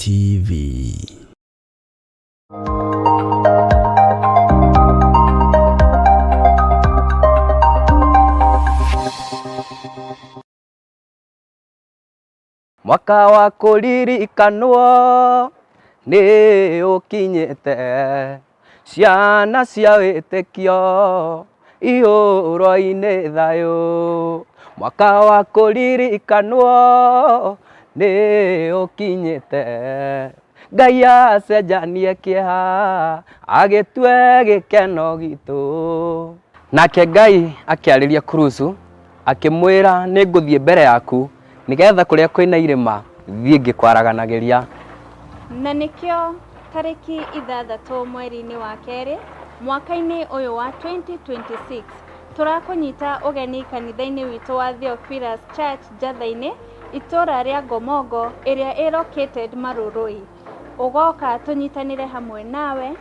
TV. Mwaka wa kũririkanwo nĩ ũkinyĩte, ciana cia wĩtĩkio ihũrwo-inĩ thayũ. Mwaka wa kũririkanwo nĩ ũkinyĩte, Ngai acenjanie kĩeha agĩtue gĩkeno gitũ. Nake Ngai akĩarĩria Kurusu akĩmwĩra nĩ ngũthiĩ mbere yaku nĩgetha kũrĩa kwĩna irĩma thiĩ ngĩkwaraganagĩria. Na nĩkĩo tarĩki 6 mweri-inĩ wa kerĩ mwaka-inĩ ũyũ wa 2026 tũrakũnyita ũgeni kanitha-inĩ witũ wa Theophilus Church Njatha-inĩ itũra rĩa Ngomongo ĩrĩa ĩ located Marurui. Ũgoka tũnyitanĩre hamwe nawe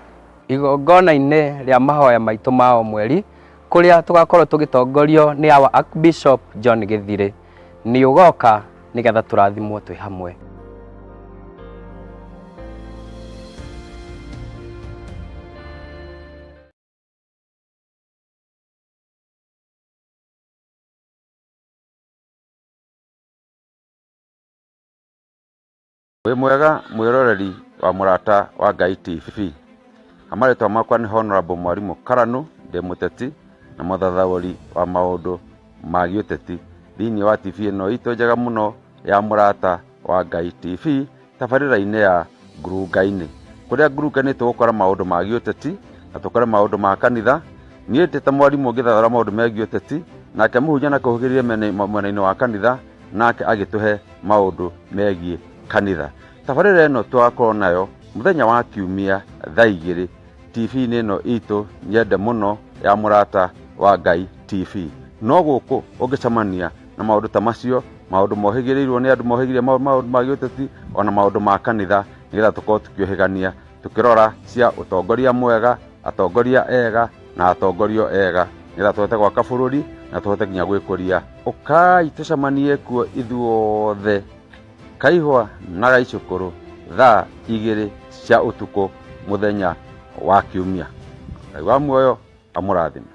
Igongona-inĩ rĩa mahoya maitũ ma o mweri kũrĩa tũgakorwo tũgĩtongorio nĩ our Archbishop John Gĩthirĩ. Nĩ ũgoka nĩgetha tũrathimwo twĩ hamwe. Wĩ mwega mwĩroreri wa Mũrata wa Ngai TV. Marĩtwa makwa nĩ Honorable Mwarimũ Karanu, ndĩ mũteti na mũthathaũri wa maũndũ ma gĩũteti thĩinĩ wa TV ĩno itũ njega mũno ya Mũrata wa Ngai TV tabarĩra-inĩ ya Ngurunga-inĩ. Kũrĩa Ngurunga-inĩ tũgũkora maũndũ ma gĩũteti na tũkore maũndũ ma kanitha. Niĩ ndĩ ta mwarimũ ngĩthathaũra maũndũ megiĩ ũteti, nake mũhunjia nakũhũgĩrĩrie mwena-inĩ wa kanitha, nake agĩtũhe maũndũ megiĩ kanitha. Tabarĩra ĩno tũgakorwo nayo mũthenya wa kiumia thaa 2 TV-inĩ ĩno itũ nyende mũno ya Mũrata wa Ngai TV. No gũkũ ũngĩcemania na maũndũ ta macio, maũndũ mohĩgĩrĩirwo nĩ andũ mohĩgĩrĩire maũndũ ma gĩũteti ona maũndũ ma kanitha, nĩgetha tũkorwo tũkĩũhĩgania tũkĩrora cia ũtongoria mwega, atongoria ega na atongorio ega, nĩgetha tũhote gwaka bũrũri na tũhote nginya gwĩkũria. Ũkai tũcemanie kuo ithuothe Kaihwa na Gaicũkũrũ thaa 2 cia ũtukũ mũthenya wa kiumia. Ngai wa muoyo amũrathime.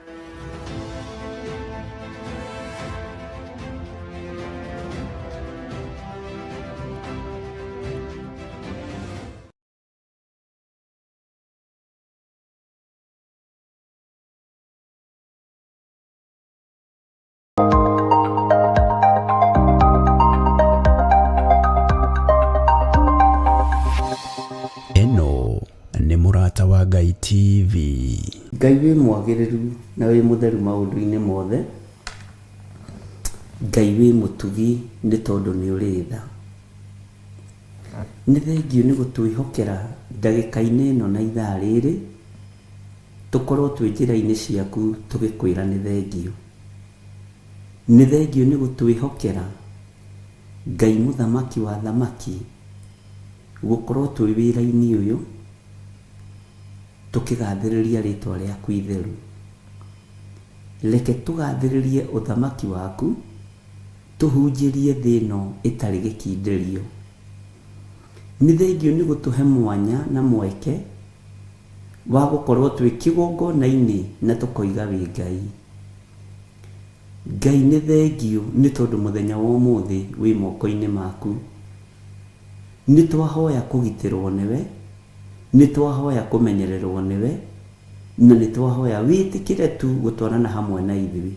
Ĩno nĩ Mũrata wa Ngai TV. Ngai wĩ mwagĩrĩru na wĩ mũtheru maũndũ-inĩ mothe, Ngai wĩ mũtugi nĩ tondũ nĩ ũrĩ tha. Nĩ thengiũ nĩ gũtwĩhokera ndagĩka-inĩ ĩno na ithaa rĩrĩ, tũkorwo twĩ njĩra-inĩ ciaku tũgĩkwĩra nĩ thengiũ. Nĩ thengiũ nĩ gũtwĩhokera Ngai mũthamaki wa athamaki gũkorwo twĩ wĩra-inĩ ũyũ tũkĩgathĩrĩria rĩtwa rĩaku itheru. Reke tũgathĩrĩrie ũthamaki waku tũhunjĩrie thĩ ĩno ĩtarĩ gĩkindĩrio. Nĩ thengiũ nĩ gũtũhe mwanya na mweke wa gũkorwo twĩ kĩgongona-inĩ na tũkoiga wĩ Ngai. Ngai nĩ thengiũ nĩ tondũ mũthenya wa ũmũthĩ wĩ moko-inĩ maku. Nĩ twahoya kũgitĩrwo nĩwe, nĩ twahoya kũmenyererwo nĩwe, na nĩ twahoya wĩtĩkĩre tu gũtwarana hamwe na ithuĩ.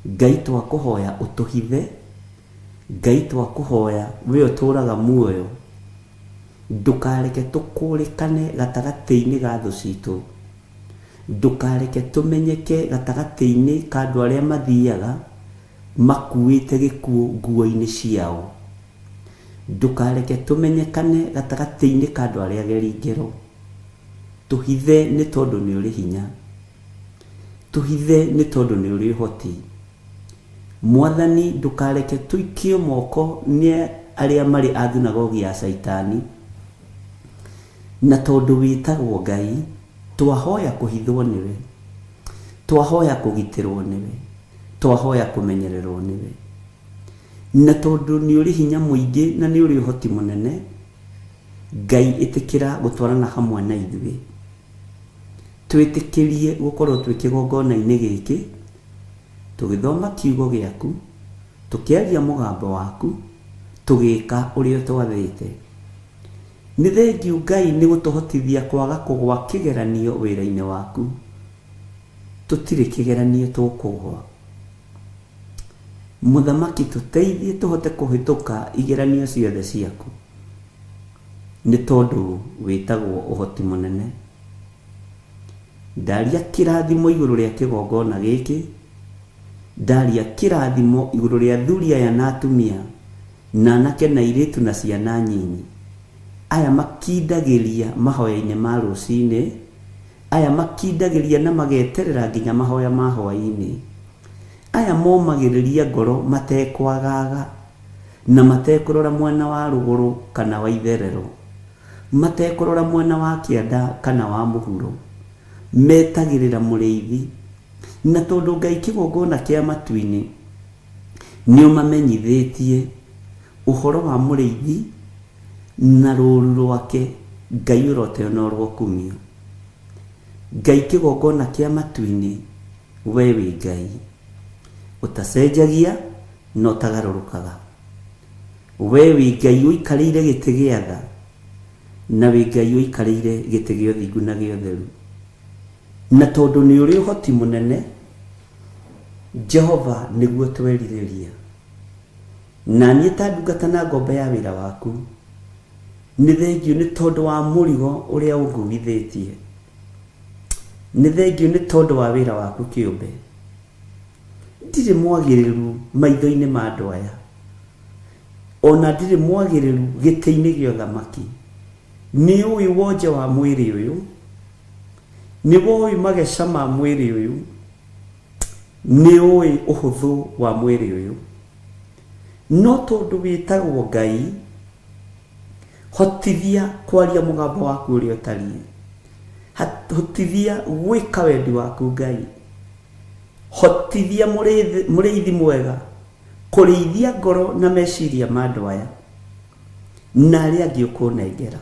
Ngai twakũhoya ũtũhithe, Ngai twakũhoya we ũtũraga muoyo, ndũkareke tũkũrĩkane gatagatĩ-inĩ ga thũ citũ. Ndũkareke tũmenyeke gatagatĩ-inĩ ka andũ arĩa mathiaga makuĩte gĩkuũ nguo-inĩ ciao. Ndũkareke tũmenyekane gatagatĩ-inĩ ka andũ arĩa ageri ngero. Tũhithe nĩ tondũ nĩ ũrĩ hinya. Tũhithe nĩ tondũ nĩ ũrĩ ũhoti. Mwathani ndũkareke tũikio moko nĩ arĩa marĩ a thunagogi ya Caitani. Na tondũ wĩtagwo Ngai, twahoya kũhithwo nĩwe, twahoya kũgitĩrwo nĩwe, twahoya kũmenyererwo nĩwe. Na tondũ nĩ ũrĩ hinya mũingĩ na nĩ ũrĩ ũhoti mũnene, Ngai ĩtĩkĩra gũtwarana hamwe na ithuĩ. Twĩtĩkĩrie gũkorwo twĩ kĩgongona-inĩ gĩkĩ, tũgĩthoma kiugo gĩaku, tũkĩaria mũgambo waku, tũgĩka ũrĩa ũtwathĩte. Nĩ thengiũ Ngai nĩ gũtũhotithia kwaga kũgwa kĩgeranio wĩra-inĩ waku. Tũtirĩ kĩgeranio tũkũgwa. Mũthamaki tũteithie tũhote kũhĩtũka igeranio ciothe ciaku. Nĩ tondũ wĩtagwo ũhoti mũnene. Ndaria kĩrathimo igũrũ rĩa kĩgongona gĩkĩ, ndaria kĩrathimo igũrũ rĩa athuri aya na atumia, na anake na airĩtu na ciana nyinyi, aya makindagĩria mahoya-inĩ ma rũcinĩ, aya makindagĩria na mageterera nginya mahoya ma hwaĩ-inĩ, aya momagĩrĩria ngoro matekwagaga na matekũrora mwena wa rũgũrũ kana wa itherero, matekũrora mwena wa kĩanda kana wa mũhuro, metagĩrĩra mũrĩithi. Na tondũ Ngai kĩgongona kĩa matu-inĩ nĩ ũmamenyithĩtie ũhoro wa mũrĩithi na rũũru rwake, Ngai ũroteo na ũrokumio. Ngai kĩgongona kĩa matu-inĩ, we wĩ Ngai ũtacenjagia na ũtagarũrũkaga. We wĩ Ngai ũikarĩire gĩtĩ gĩa tha, na wĩ Ngai ũikarĩire gĩtĩ gĩa ũthingu na gĩa ũtheru. Na tondũ nĩ ũrĩ ũhoti mũnene, Jehova nĩguo twerirĩria. Na niĩ ta ndungata na ngombo ya wĩra waku, nĩ thengiũ nĩ tondũ wa mũrigo ũrĩa ũnguithĩtie. Nĩ thengiũ nĩ tondũ wa wĩra waku kĩũmbe. Ndirĩ mwagĩrĩru maitho-inĩ ma andũ aya, o na ndirĩ mwagĩrĩru gĩtĩ-inĩ gĩa ũthamaki. Nĩ ũĩ wonje wa mwĩrĩ ũyũ, nĩ woĩ mageca ma mwĩrĩ ũyũ, nĩ ũĩ ũhũthũ wa mwĩrĩ ũyũ. No tondũ wĩtagwo Ngai, hotithia kwaria mũgambo waku ũrĩa ũtariĩ. Hotithia gwĩka wendi waku Ngai. Hotithia mũrĩithi mwega kũrĩithia ngoro na meciria ma andũ aya na arĩa angĩ ũkũnengera.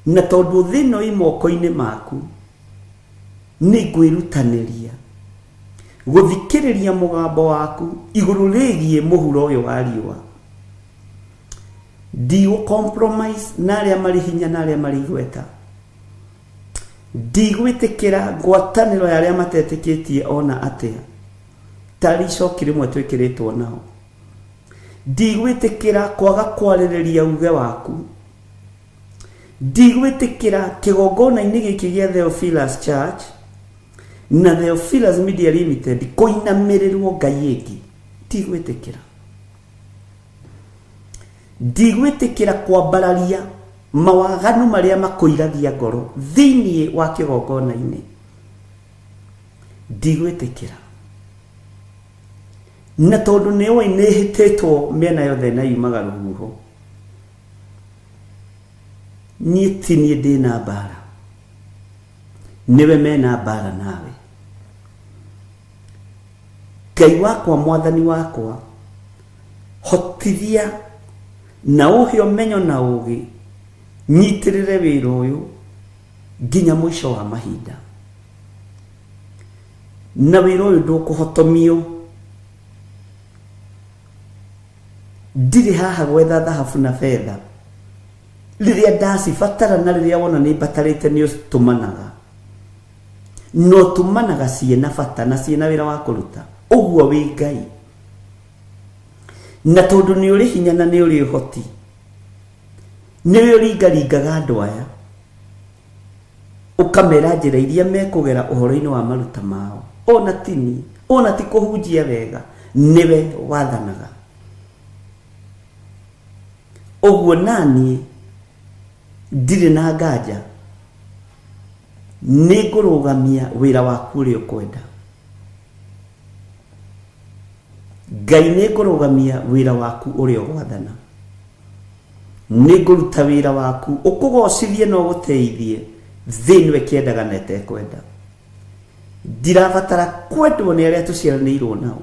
Na tondũ thĩ ĩno ĩ moko-inĩ maku, nĩ ngwĩrutanĩria gũthikĩrĩria mũgambo waku igũrũ rĩgiĩ mũhuro ũyũ wa riũa. Ndigũ compromise na arĩa marĩ hinya na arĩa marĩ igweta. Ndigwĩtĩkĩra ngwatanĩro ya arĩa matetĩkĩtie ona atĩa, tarĩ icoki rĩmwe twĩkĩrĩtwo nao. Ndigwĩtĩkĩra kwaga kwarĩrĩria uge waku. Ndigwĩtĩkĩra kĩgongona-inĩ gĩkĩ gĩa Theophilus Church na Theophilus Media Limited kũinamĩrĩrwo ngai ĩngĩ. Ndigwĩtĩkĩra. Ndigwĩtĩkĩra kwambararia mawaganu marĩa makũiragia ngoro thĩinĩ wa kĩgongona-inĩ. Ndigwĩtĩkĩra. Na tondũ nĩ ũĩ nĩ hĩtĩtwo mĩena yothe na yumaga rũhuho, niĩ ti niĩ ndĩna mbara, nĩwe mena mbara nawe. Ngai wakwa, mwathani wakwa, hotithia na ũhe ũmenyo na ũgĩ, nyitĩrĩre wĩra ũyũ nginya mũico wa mahinda. Na wĩra ũyũ ndũkũhotomio. Ndirĩ haha gwetha thahabu na betha. Rĩrĩa ndacibatara na rĩrĩa wona nĩ mbatarĩte nĩ ũtũmanaga. Na ũtũmanaga ciĩna bata na ciĩna wĩra wa kũruta. Ũguo wĩ Ngai. Na tondũ nĩ ũrĩ hinya na nĩ ũrĩ ũhoti, nĩwe ũringaringaga andũ aya, ũkamera njĩra iria mekũgera ũhoro-inĩ wa maruta mao. Ona ti niĩ, ona ti kũhunjia wega, nĩwe wathanaga. Ũguo naniĩ ndirĩ na nganja, nĩ ngũrũgamia wĩra waku ũrĩa ũkwenda. Ngai nĩ ngũrũgamia wĩra waku ũrĩa ũgwathana. Nĩ ngũruta wĩra waku ũkũgocithie na ũgũteithie thĩ ĩno ĩkĩendaga na ĩtekwenda. Ndirabatara kwendwo nĩ arĩa tũciaranĩirwo nao.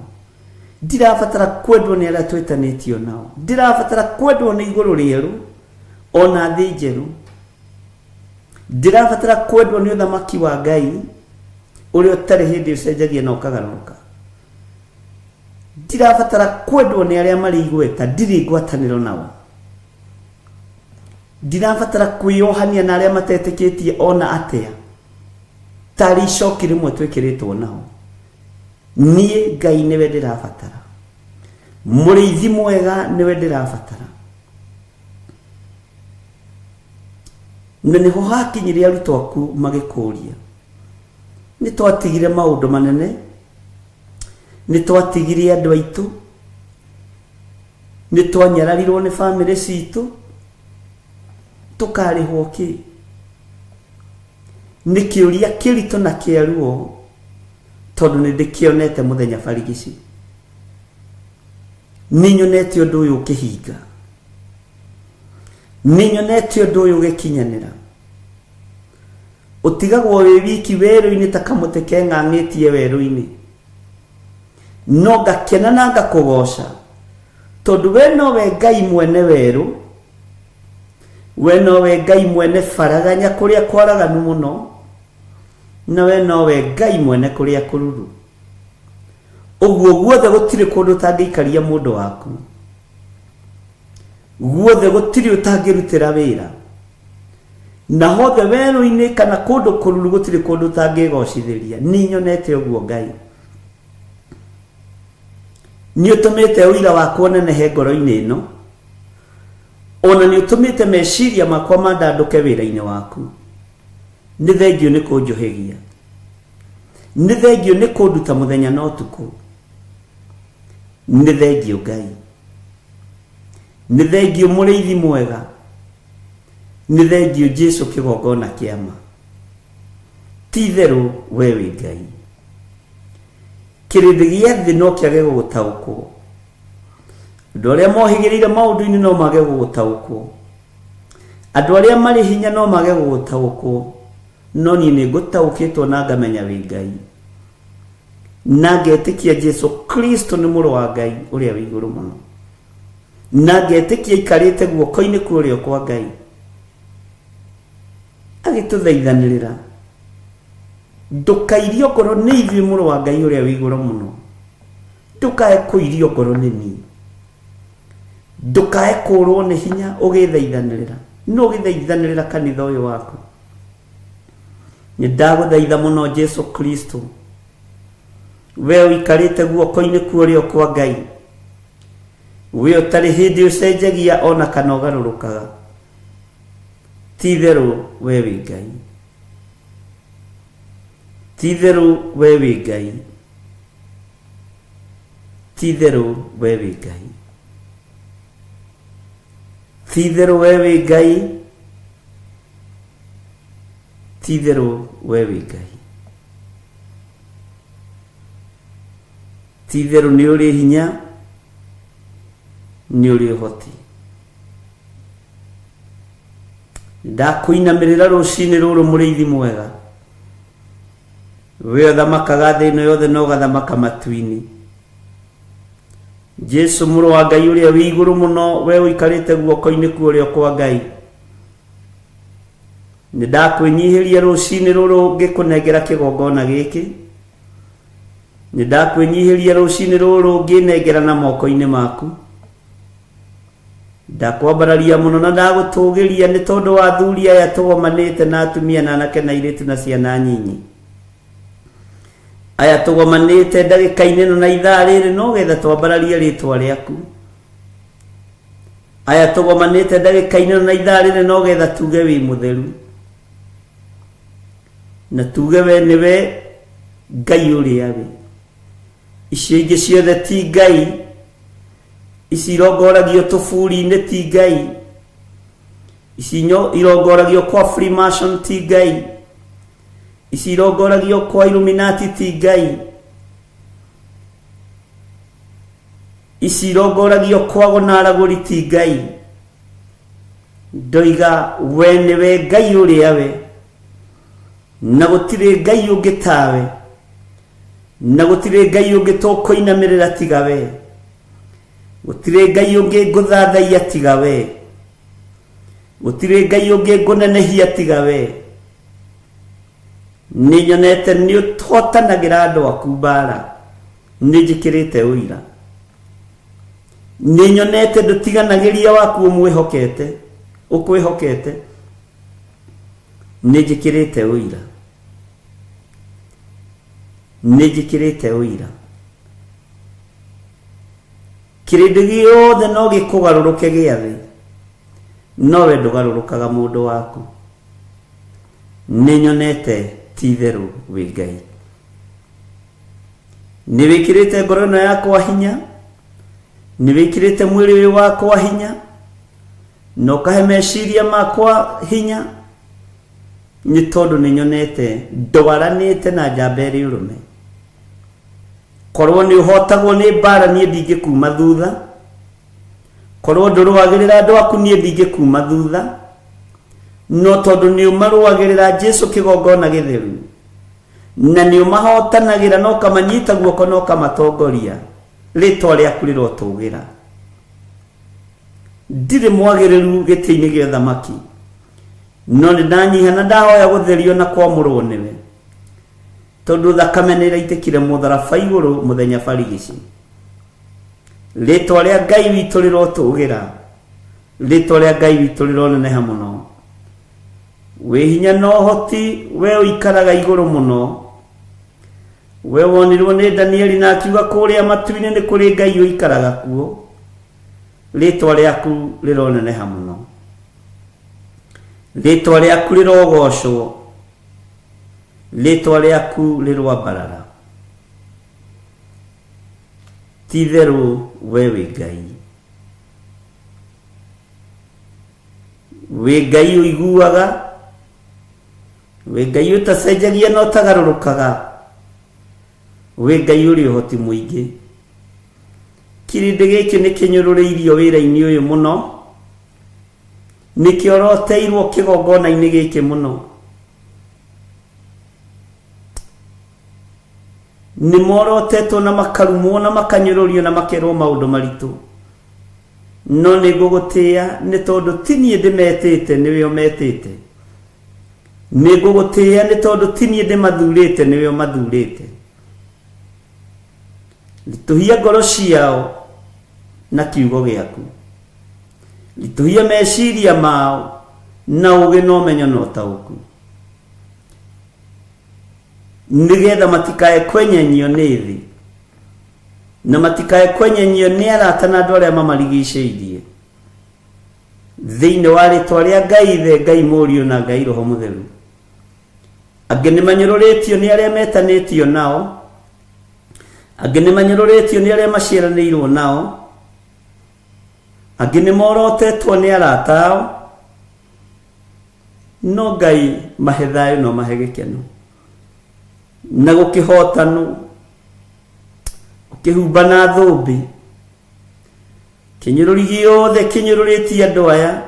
Ndirabatara kwendwo nĩ arĩa twĩtanĩtio nao. Ndirabatara kwendwo nĩ igũrũ rĩerũ. Ona thĩ njerũ. Ndĩrabatara kwendwo nĩ ũthamaki wa Ngai ũrĩa ũtarĩ hĩndĩ ũcenjagia na ũkagarũrũka. Ndirabatara kwendwo nĩ arĩa marĩ igweta, ndirĩ ngwatanĩro nao. Ndirabatara kwĩyohania na arĩa matetĩkĩtie ona atĩa, tarĩ icoki rĩmwe twĩkĩrĩtwo nao. Niĩ Ngai nĩwe ndĩrabatara, mũrĩithi mwega nĩwe ndĩrabatara. Na nĩho hakinyire arutwo aku magĩkũria, nĩ twatigire maũndũ manene, nĩ twatigire andũ aitũ, nĩ twanyararirwo nĩ bamĩrĩ citũ, tũkarĩhwo kĩ? Nĩ kĩũria kĩritũ na kĩa ruo, tondũ nĩ ndĩkĩonete mũthenya barigici. Nĩ nyonete ũndũ ũyũ ũkĩhinga, nĩ nyonete ũndũ ũyũ ũgĩkinyanĩra. Ũtigagwo wĩ wiki werũ-inĩ ta kamũtĩ keng'ang'ĩtie werũ-inĩ, no ngakena na ngakũgoca, tondũ we nowe Ngai mwene werũ, we nowe Ngai mwene baraganya kũrĩa kwaraganu mũno, na we nowe Ngai mwene kũrĩa kũruru. Ũguo guothe gũtirĩ kũndũ ũtangĩikaria mũndũ waku, guothe gũtirĩ ũtangĩrutĩra wĩra, na hothe werũ-inĩ kana kũndũ kũruru gũtirĩ kũndũ ũtangĩgocithĩria. Nĩ nyonete ũguo Ngai. Nĩ ũtũmĩte ũira wakwa ũnenehe ngoro-inĩ ĩno, ona nĩ ũtũmĩte meciria makwa mandandũke wĩra-inĩ waku. Nĩ thengiũ nĩ kũnjũhĩgia, nĩ thengiũ nĩ kũnduta mũthenya na ũtukũ. Nĩ thengiũ Ngai, nĩ thengiũ mũrĩithi mwega, nĩ thengiũ Jesu kĩgongona kĩa ma. Ti itherũ we wĩ Ngai. Kĩrĩndĩ gĩa thĩ no kĩage gũgũtaũkwo, andũ arĩa mohĩgĩrĩire maũndũ-inĩ no mage gũgũtaũkwo, andũ arĩa marĩ hinya no mage gũgũtaũkwo, no niĩ nĩ ngũtaũkĩtwo na ngamenya wĩ Ngai, na ngetĩkia Jesu Kristo nĩ mũrũ wa Ngai ũrĩa wĩ igũrũ mũno, na ngetĩkia aikarĩte guoko-inĩ kwa ũrĩo kwa Ngai agĩtũthaithanĩrĩra. Ndũkairio ngoro nĩ ithuĩ mũrũ wa Ngai ũrĩa wĩ igũrũ mũno, ndũkae kũirio ngoro nĩ niĩ, ndũkae kũrwo nĩ hinya ũgĩthaithanĩrĩra. No ũgĩthaithanĩrĩra kanitha ũyũ waku. Nĩ ndagũthaitha mũno Jesu Kristo, we ũikarĩte guoko-inĩ kwa ũrĩo kwa Ngai, we ũtarĩ hĩndĩ ũcenjagia ona kana ũgarũrũkaga. Ti itherũ we wĩ Ngai, ti itherũ we wĩ Ngai, ti itherũ we wĩ Ngai, ti itherũ we wĩ Ngai, ti itherũ we wĩ Ngai. Ti itherũ nĩ ũrĩ hinya, nĩ ũrĩ ũhoti. Ndakũinamĩrĩra rũcinĩ rũrũ mũrĩithi mwega, we ũthamakaga thĩ ĩno yothe na ũgathamaka matu-inĩ. Jesu mũrũ wa Ngai ũrĩa wĩ igũrũ mũno, we ũikarĩte guoko-inĩ kwa ũrĩo kwa Ngai, nĩ ndakwĩnyihĩria rũcinĩ rũrũ ngĩkũnengera kĩgongona gĩkĩ. Nĩ ndakwĩnyihĩria rũcinĩ rũrũ ngĩnengera na moko-inĩ maku. Ndakwambararia mũno na ndagũtũgĩria nĩ tondũ wa athuri aya tũgomanĩte na atumia na anake na airĩtu na ciana nyinyi. Aya tũgomanĩte ndagĩka-inĩ ĩno na ithaa rĩrĩ no getha twambararie rĩtwa rĩaku. Aya tũgomanĩte ndagĩka-inĩ ĩno na ithaa rĩrĩ no getha tuge wĩ mũtheru, na tuge we nĩwe Ngai ũrĩa wĩ. Icio ingĩ ciothe ti Ngai, ici irongoragio tũburi-inĩ ti Ngai, ici irongoragio kwa Freemason ti Ngai, ici irongoragio kwa Illuminati ti Ngai, ici irongoragio kwa ago na aragũri ti Ngai. Ndoiga we nĩwe Ngai ũrĩa we, na gũtirĩ Ngai ũngĩ tawe, na gũtirĩ Ngai ũngĩ tũkũinamĩrĩra tiga we, gũtirĩ Ngai ũngĩ ngũthathaiya tiga we. Gũtirĩ Ngai ũngĩ ngũnenehia tiga we. Nĩ nyonete nĩ ũhotanagĩra andũ aku mbara. Nĩ njĩkĩrĩte ũira. Nĩ nyonete ndũtiganagĩria waku ũmwĩhokete, ũkwĩhokete. Nĩ njĩkĩrĩte ũira. Nĩ njĩkĩrĩte ũira. Kĩrĩndĩ gĩothe no gĩkũgarũrũke gĩa thĩ, no we ndũgarũrũkaga mũndũ waku. Nĩ nyonete ti itherũ wĩ Ngai. Nĩ wĩkĩrĩte ngoro ĩno yakwa hinya, nĩ wĩkĩrĩte mwĩrĩ ũyũ wakwa hinya, na ũkahe meciria makwa hinya, nĩ tondũ nĩ nyonete ndwaranĩte na njamba ĩrĩ ũrũme. Korwo nĩ ũhotagwo nĩ mbara niĩ ndingĩkuma thutha. Korwo ndũrũagĩrĩra andũ aku niĩ ndingĩkuma thutha. No tondũ nĩ ũmarũagĩrĩra Jesu kĩgongona gĩtheru, na nĩ ũmahotanagĩra na ũkamanyita guoko na ũkamatongoria, rĩtwa rĩaku rĩrotũgĩra. Ndirĩ mwagĩrĩru gĩtĩ-inĩ gĩa ũthamaki, no nĩ ndanyiha na ndahoya gũtherio na kwamũrwo nĩwe, tondũ thakame nĩ ĩraitĩkire mũtharaba igũrũ mũthenya barigici. Rĩtwa rĩa Ngai witũ rĩrotũgĩra, rĩtwa rĩa Ngai witũ rĩroneneha mũno. Wĩ hinya na ũhoti, we ũikaraga igũrũ mũno. We wonirwo nĩ Danieli na akiuga kũrĩa matu-inĩ nĩ kũrĩ Ngai ũikaraga kuo. Rĩtwa rĩaku rĩroneneha mũno. Rĩtwa rĩaku rĩrogocwo. Rĩtwa rĩaku rĩroambarara. Ti itherũ we wĩ Ngai. Wĩ Ngai ũiguaga, wĩ Ngai ũtacenjagia na ũtagarũrũkaga, wĩ Ngai ũrĩ ũhoti mũingĩ. Kĩrĩndĩ gĩkĩ nĩ kĩnyũrũrĩirio wĩra-inĩ ũyũ mũno, nĩ kĩoroteirwo kĩgongona-inĩ gĩkĩ mũno. Nĩ morotetwo na makarumwo na makanyũrũrio na makerwo maũndũ maritũ. No nĩ ngũgũtĩĩa nĩ tondũ ti niĩ ndĩmetĩte, nĩwe ũmetĩte. Nĩ ngũgũtĩĩa nĩ tondũ ti niĩ ndĩmathurĩte, nĩwe ũmathurĩte. Ritũhia ngoro ciao na kiugo gĩaku. Ritũhia meciria mao na ũũgĩ na ũmenyo na ũtaũku. Nĩgetha matikae kwenyenyio nĩ thĩ na matikae kwenyenyio nĩ arata na andũ arĩa mamarigicĩirie. Thĩinĩ wa rĩtwa rĩa Ngai Ithe, Ngai Mũriũ na Ngai Roho Mũtheru. Angĩ nĩ manyũrũrĩtio nĩ arĩa metanĩtio nao, angĩ nĩ manyũrũrĩtio nĩ arĩa maciaranĩirwo nao, angĩ nĩ morotetwo nĩ arata ao, no Ngai mahe thayũ no mahe gĩkeno na gũkĩhotanwo, ũkĩhumba na thũmbĩ. Kĩnyũrũri gĩothe kĩnyũrũrĩtie andũ aya,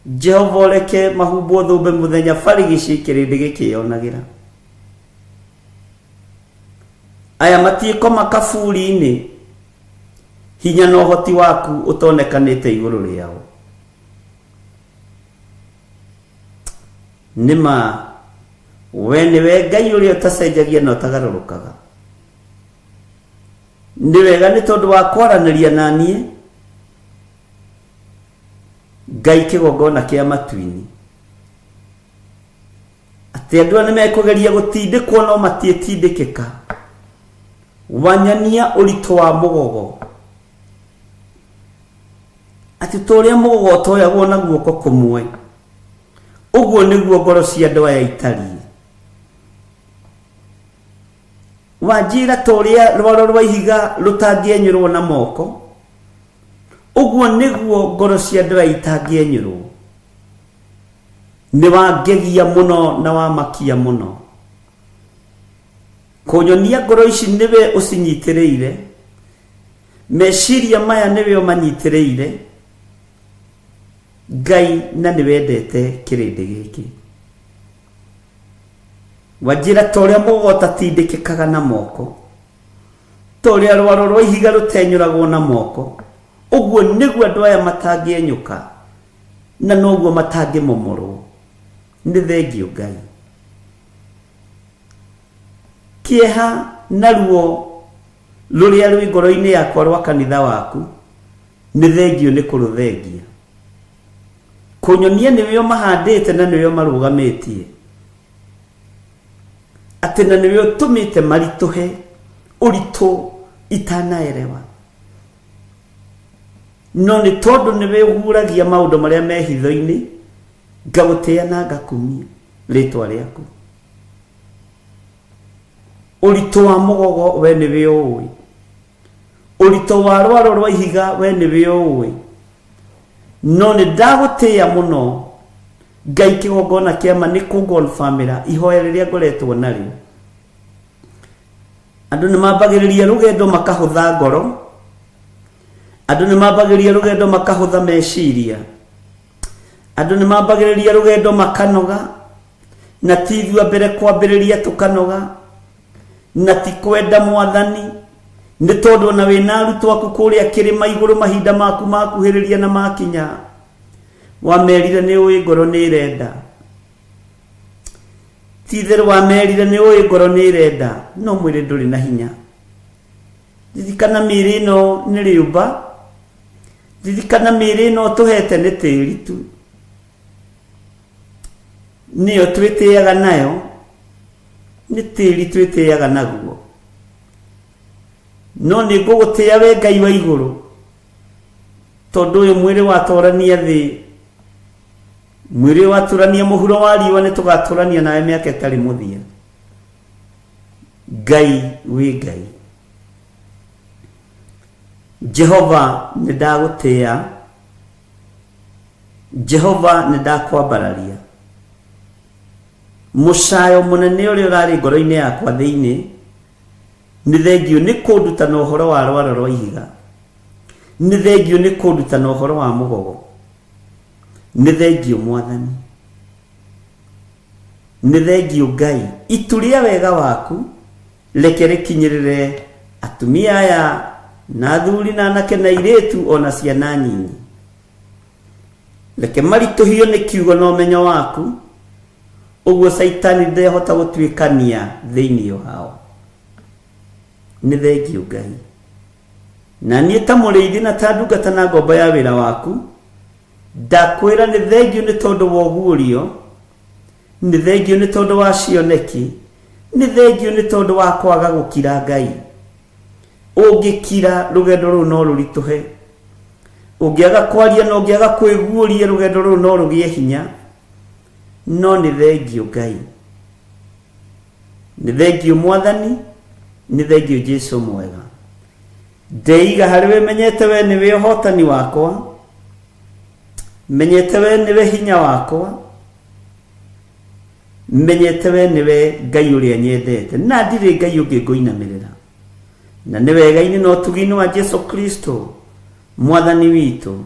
Jehova ũreke mahumbwo thũmbĩ mũthenya barigici kĩrĩndĩ gĩkĩyonagĩra. Aya matiĩkoma kaburi-inĩ, hinya na ũhoti waku ũtonekanĩte igũrũ rĩao. Nĩ ma we nĩwe Ngai ũrĩa ũtacenjagia na ũtagarũrũkaga. Nĩ wega nĩ tondũ wa kwaranĩria na niĩ, Ngai kĩgongona kĩa matu-inĩ. Atĩ andũ aya nĩ mekũgeria gũtindĩkwo no matiĩtindĩkĩka. Wanyonia ũritũ wa mũgogo. Atĩ ta ũrĩa mũgogo ũtoyagwo na guoko kũmwe, ũguo nĩguo ngoro cia andũ aya itariĩ. Wanjĩra ta ũrĩa rwaro rwa ihiga rũtangĩenyũrwo na moko, ũguo nĩguo ngoro cia andũ aya itangĩenyũrwo. Nĩ wangegia mũno na wamakia mũno. Kũnyonia ngoro ici nĩwe ũcinyitĩrĩire, meciria maya nĩwe ũmanyitĩrĩire, Ngai, na nĩwendete kĩrĩndĩ gĩkĩ. Wanjĩra ta ũrĩa mũgogo ũtatindĩkĩkaga na moko, ta ũrĩa rwaro rwa ihiga rũtenyũragwo na moko, ũguo nĩguo andũ aya matangĩenyũka. Na noguo matangĩmomorwo. Nĩ thengio Ngai. Kĩeha na ruo rũrĩa rwĩ ngoro-inĩ yakwa rwa kanitha waku, nĩ thengio nĩ kũrũthengia. Kũnyonia nĩwe ũmahandĩte na nĩwe ũmarũgamĩtie. Atĩ na nĩwe ũtũmĩte maritũhe ũritũ itanaerewa. No nĩ tondũ nĩwe ũguũragia maũndũ marĩa me hitho-inĩ, ngagũtĩa na ngakumia rĩtwa rĩaku. Ũritũ wa mũgogo we nĩwe ũũĩ. Ũritũ wa rwaro rwa ihiga we nĩwe ũũĩ. No nĩ ndagũtĩa mũno Ngai kĩgongona kĩa ma nĩ kũngonbamĩra ihoya rĩrĩa ngoretwo narĩo. Andũ nĩ mambagĩrĩria rũgendo makahũtha ngoro. Andũ nĩ mambagĩrĩria rũgendo makahũtha meciria. Andũ nĩ mambagĩrĩria rũgendo makanoga. Na ti ithuĩ a mbere kwambĩrĩria tũkanoga. Na ti kwenda Mwathani. Nĩ tondũ ona wĩna arutwo aku kũrĩa kĩrĩma igũrũ mahinda maku makuhĩrĩria na makinya. Wamerire nĩ ũĩ ngoro nĩ ĩrenda. Ti itherũ wamerire nĩ ũĩ ngoro nĩ ĩrenda, no mwĩrĩ ndũrĩ na hinya. Ririkana mĩĩrĩ ĩno nĩ rĩũmba. Ririkana mĩĩrĩ ĩno ũtũhete nĩ tĩri tu. Nĩyo twĩtĩaga nayo, nĩ tĩri twĩtĩaga naguo. No nĩ ngũgũtĩa we Ngai wa igũrũ, tondũ ũyũ mwĩrĩ watũrania thĩ, mwĩrĩ watũrania mũhuro wa riũa, nĩ tũgatũrania nawe mĩaka ĩtarĩ mũthia. Ngai wĩ Ngai. Jehova nĩ ndagũtĩa, Jehova nĩ ndakwambararia. Mũcayo mũnene ũrĩa ũrarĩ ngoro-inĩ yakwa thĩinĩ, nĩ thengio nĩ kũndutana ũhoro wa rwaro rwa ihiga. Nĩ thengio nĩ kũndutana ũhoro wa mũgogo. Nĩ thengio Mwathani. Nĩ thengio Ngai. Itu rĩa wega waku reke rĩkinyĩrĩre atumia aya na athuri na anake na airĩtu o na ciana nyinyi. Reke maritũhio nĩ kiugo na ũmenyo waku, ũguo Caitani ndehota gũtuĩkania thĩinĩ wao. Nĩ thengio Ngai. Na niĩ ta mũrĩithi na ta ndungata na ngombo ya wĩra waku, ndakwĩra nĩ thengio nĩ tondũ wa ũguũrio, nĩ thengio nĩ tondũ wa cioneki, nĩ thengio nĩ tondũ wa kwaga gũkira Ngai. Ũngĩkira rũgendo rũu no rũritũhe. Ũngĩaga kwaria na ũngĩaga kwĩguũria rũgendo rũu no rũgĩe hinya. No nĩ thengio Ngai. Nĩ thengio Mwathani, nĩ thengio Jesu mwega. Ndeiga harĩ we menyete we nĩwe ũhotani wakwa, menyete we nĩwe hinya wakwa, menyete we nĩwe Ngai ũrĩa nyendete, na ndirĩ Ngai ũngĩ ngũinamĩrĩra. Na nĩ wega-inĩ na ũtugi-inĩ wa Jesu Kristo Mwathani witũ,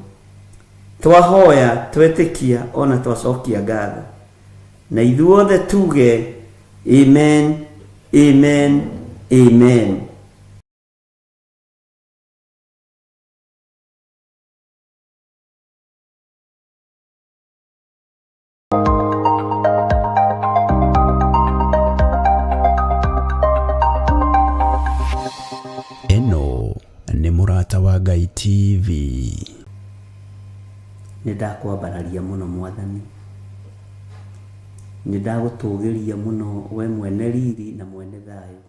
twahoya, twetĩkia, ona twacokia ngatho. Na ithuothe tuge amen, amen, amen. Ĩno nĩ Mũrata wa Ngai TV. Nĩ ndakwambararia mũno Mwathani, nĩ ndagũtũgĩria mũno we mwene riri na mwene thayũ.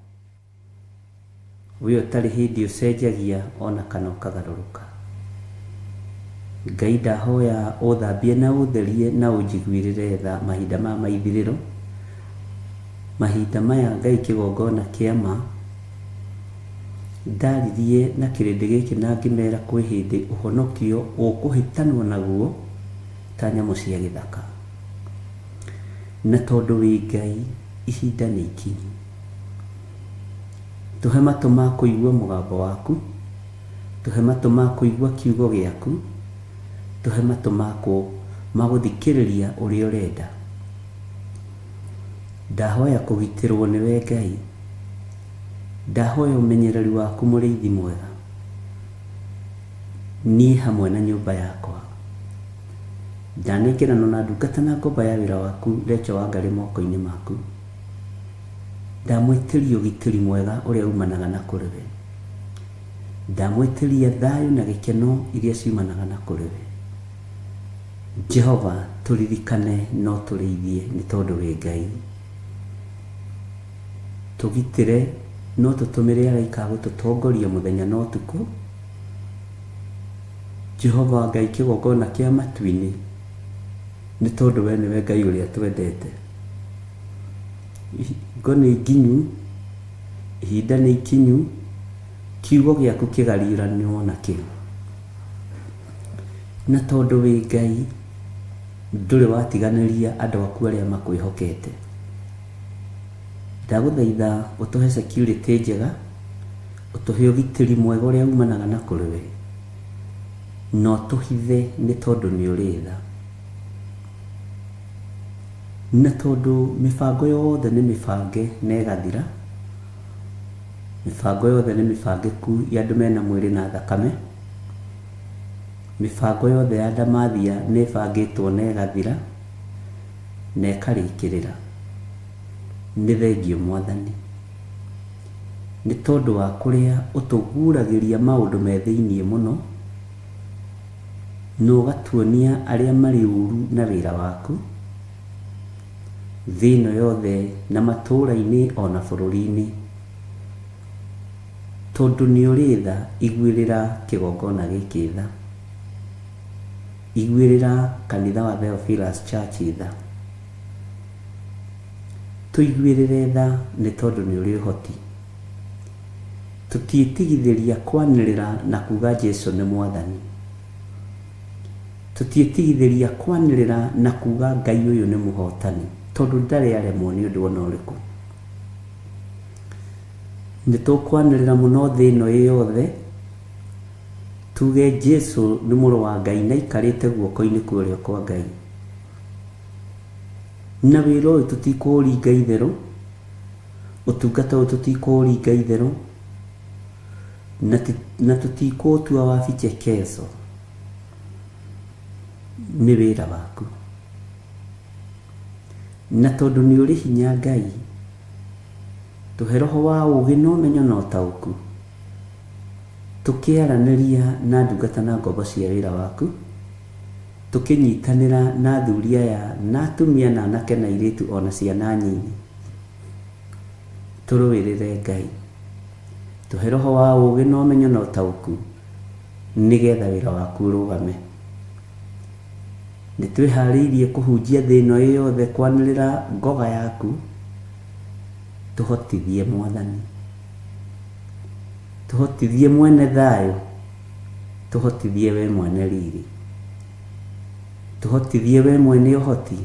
We ũtarĩ hĩndĩ ũcenjagia ona kana ũkagarũrũka. Ngai ndahoya ũthambie na ũtherie na ũnjiguĩrĩre tha mahinda maya ma ithirĩro. Mahinda maya Ngai kĩgongona kĩa ma. Ndaririe na kĩrĩndĩ gĩkĩ na ngĩmera kwĩ hĩndĩ ũhonokio ũkũhĩtanwo naguo ta nyamũ cia gĩthaka. Na tondũ wĩ Ngai ihinda nĩ ikinyu. Tũhe matũ ma kũigua mũgambo waku, tũhe matũ ma kũigua kiugo gĩaku, tũhe matũ ma gũthikĩrĩria ũrĩa ũrenda. Ndahoya kũgitĩrwo nĩwe Ngai, ndahoya ũmenyereri waku mũrĩithi mwega, niĩ hamwe na nyũmba yakwa. Ndanengeranwo na ndungata na ngomba ya wĩra waku Rachel Wangarĩ moko-inĩ maku. Ndamwĩtĩria ũgitĩri mwega ũrĩa umanaga na kũrĩ we. Ndamwĩtĩria thayũ na gĩkeno iria ciumanaga na kũrĩ we. Jehova tũririkane no tũrĩithie nĩ tondũ wĩ Ngai. Tũgitĩre no tũtũmĩre araika a gũtũtongoria mũthenya na ũtukũ. Jehova Ngai kĩgongona kĩa matu-inĩ, nĩ tondũ we nĩwe Ngai ũrĩa twendete. Hingo nĩ nginyu, ihinda nĩ ikinyu, kiugo gĩaku kĩgariũranwo nakĩo. Na tondũ wĩ Ngai, ndũrĩ watiganĩria andũ aku arĩa makwĩhokete. Ndagũthaitha ũtũhe security njega, ũtũhe ũgitĩri mwega ũrĩa umanaga na kũrĩ we, na ũtũhithe nĩ tondũ nĩ ũrĩ tha. Na tondũ mĩbango yothe nĩ mĩbange na ĩgathira, mĩbango yothe nĩ mĩbangĩku ya andũ mena mwĩrĩ na thakame, mĩbango yothe ya ndamathia nĩ ĩbangĩtwo na ĩgathira na ĩkarĩkĩrĩra. Nĩ thengiũ Mwathani, nĩ tondũ wa kũrĩa ũtũguũragĩria maũndũ me thĩinĩ mũno, na ũgatuonia arĩa marĩ ũru na wĩra waku, thĩ ĩno yothe na matũũra-inĩ o na bũrũri-inĩ. Tondũ nĩ ũrĩ tha, iguĩrĩra kĩgongona gĩkĩ tha. Iguĩrĩra kanitha wa Theophilus Church tha. Tũiguĩrĩre tha nĩ tondũ nĩ ũrĩ ũhoti. Tũtiĩtigithĩria kwanĩrĩra na kuga Jesu nĩ Mwathani. Tũtiĩtigithĩria kwanĩrĩra na kuga Ngai ũyũ nĩ mũhotani, tondũ ndarĩ aremwo nĩ ũndũ ona ũrĩkũ. Nĩ tũkwanĩrĩra mũno thĩ ĩno ĩ yothe, tuge Jesu nĩ mũrũ wa Ngai na aikarĩte guoko-inĩ kwa ũrĩo kwa Ngai. Na wĩra ũyũ tũtikũũringa itherũ, ũtungata ũyũ tũtikũũringa itherũ, na tũtikũũtua wa vichekezo. Nĩ wĩra waku. Na tondũ nĩ ũrĩ hinya Ngai, tũhe roho wa ũũgĩ na ũmenyo na ũtaũku, tũkĩaranĩria na ndungata na ngombo cia wĩra waku, tũkĩnyitanĩra na athuri aya na atumia na anake na airĩtu o na ciana nyinyi. Tũrũĩrĩre Ngai. Tũhe roho wa ũũgĩ na ũmenyo na ũtaũku, nĩgetha wĩra waku ũrũgame. Nĩ twĩharĩirie kũhunjia thĩ ĩno ĩ yothe kwanĩrĩra ngoga yaku. Tũhotithie Mwathani. Tũhotithie mwene thayũ. Tũhotithie we mwene riri. Tũhotithie we mwene ũhoti.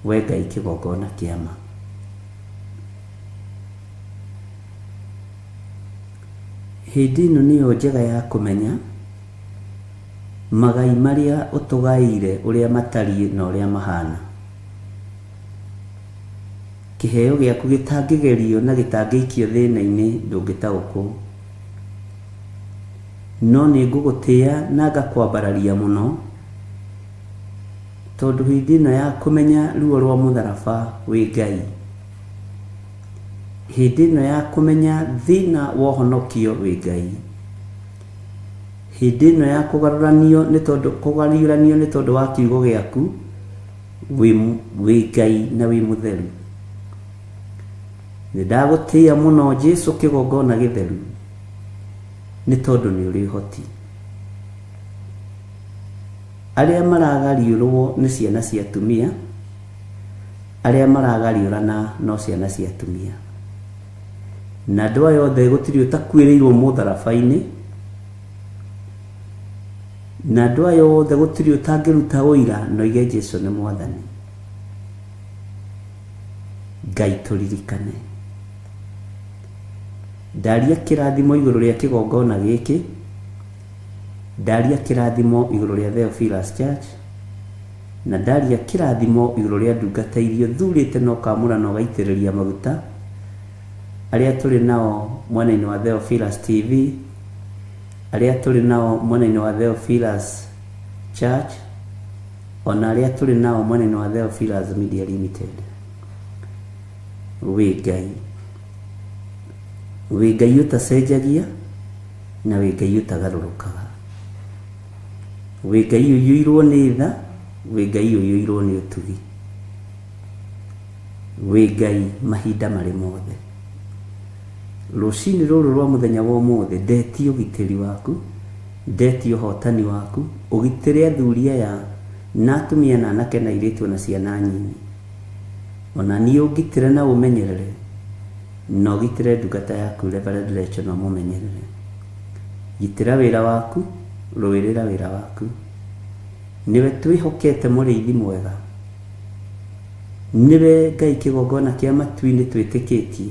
We Ngai kĩgongona kĩa ma. Hĩndĩ ĩno nĩyo njega ya kũmenya magai marĩa ũtũgaĩire ũrĩa matariĩ na ũrĩa mahana. Kĩheo gĩaku gĩtangĩgerio na gĩtangĩikio thĩna-inĩ ndũngĩtaũkwo. No nĩ ngũgũtĩa na ngakwambararia mũno, tondũ hĩndĩ ĩno ya kũmenya ruo rwa mũtharaba wĩ Ngai, hĩndĩ ĩno ya kũmenya thĩna wa ũhonokio wĩ Ngai, hĩndĩ ĩno ya kũgarũranio nĩ tondũ kũgariũranio nĩ tondũ wa kiugo gĩaku wĩ wĩ Ngai na wĩ mũtheru. Nĩ ndagũtĩĩa mũno Jesu kĩgongona gĩtheru, nĩ tondũ nĩ ũrĩ ũhoti. Arĩa maragariũrwo nĩ ciana cia atumia, arĩa maragariũrana no ciana cia atumia. Na andũ aya othe gũtirĩ ũtakuĩrĩirwo mũtharaba-inĩ, na andũ aya othe gũtirĩ ũtangĩruta ũira na oige Jesu nĩ Mwathani. Ngai tũririkane. Ndaria kĩrathimo igũrũ rĩa kĩgongona gĩkĩ, ndaria kĩrathimo igũrũ rĩa Theophilus Church, na ndaria kĩrathimo igũrũ rĩa ndungata iria ũthurĩte na ũkamũra na ũgaitĩrĩria maguta, arĩa tũrĩ nao mwena-inĩ wa Theophilus TV, arĩa tũrĩ nao mwena-inĩ wa Theophilus Church, Ona arĩa tũrĩ nao mwena-inĩ wa Theophilus Media Limited. Wĩ Ngai. Wĩ Ngai ũtacenjagia na wĩ Ngai ũtagarũrũkaga. Wĩ Ngai ũiyũirwo nĩ tha, wĩ Ngai ũiyũirwo nĩ ũtugi. Wĩ Ngai mahinda marĩ mothe. Rũcinĩ rũrũ rwa mũthenya wa ũmũthĩ ndetia ũgitĩri waku, ndetia ũhotani waku, ũgitĩre athuri aya na atumia na anake na airĩtu ona ciana nyinyi. Ona niĩ ũngitĩre na ũmenyerere, na ũgitĩre ndungata yaku Reverend Rachel na ũmũmenyerere. Gitĩra wĩra waku, rũĩrĩra wĩra waku. Nĩwe twĩhokete mũrĩithi mwega. Nĩwe Ngai kĩgongona kĩa matu-inĩ twĩtĩkĩtie.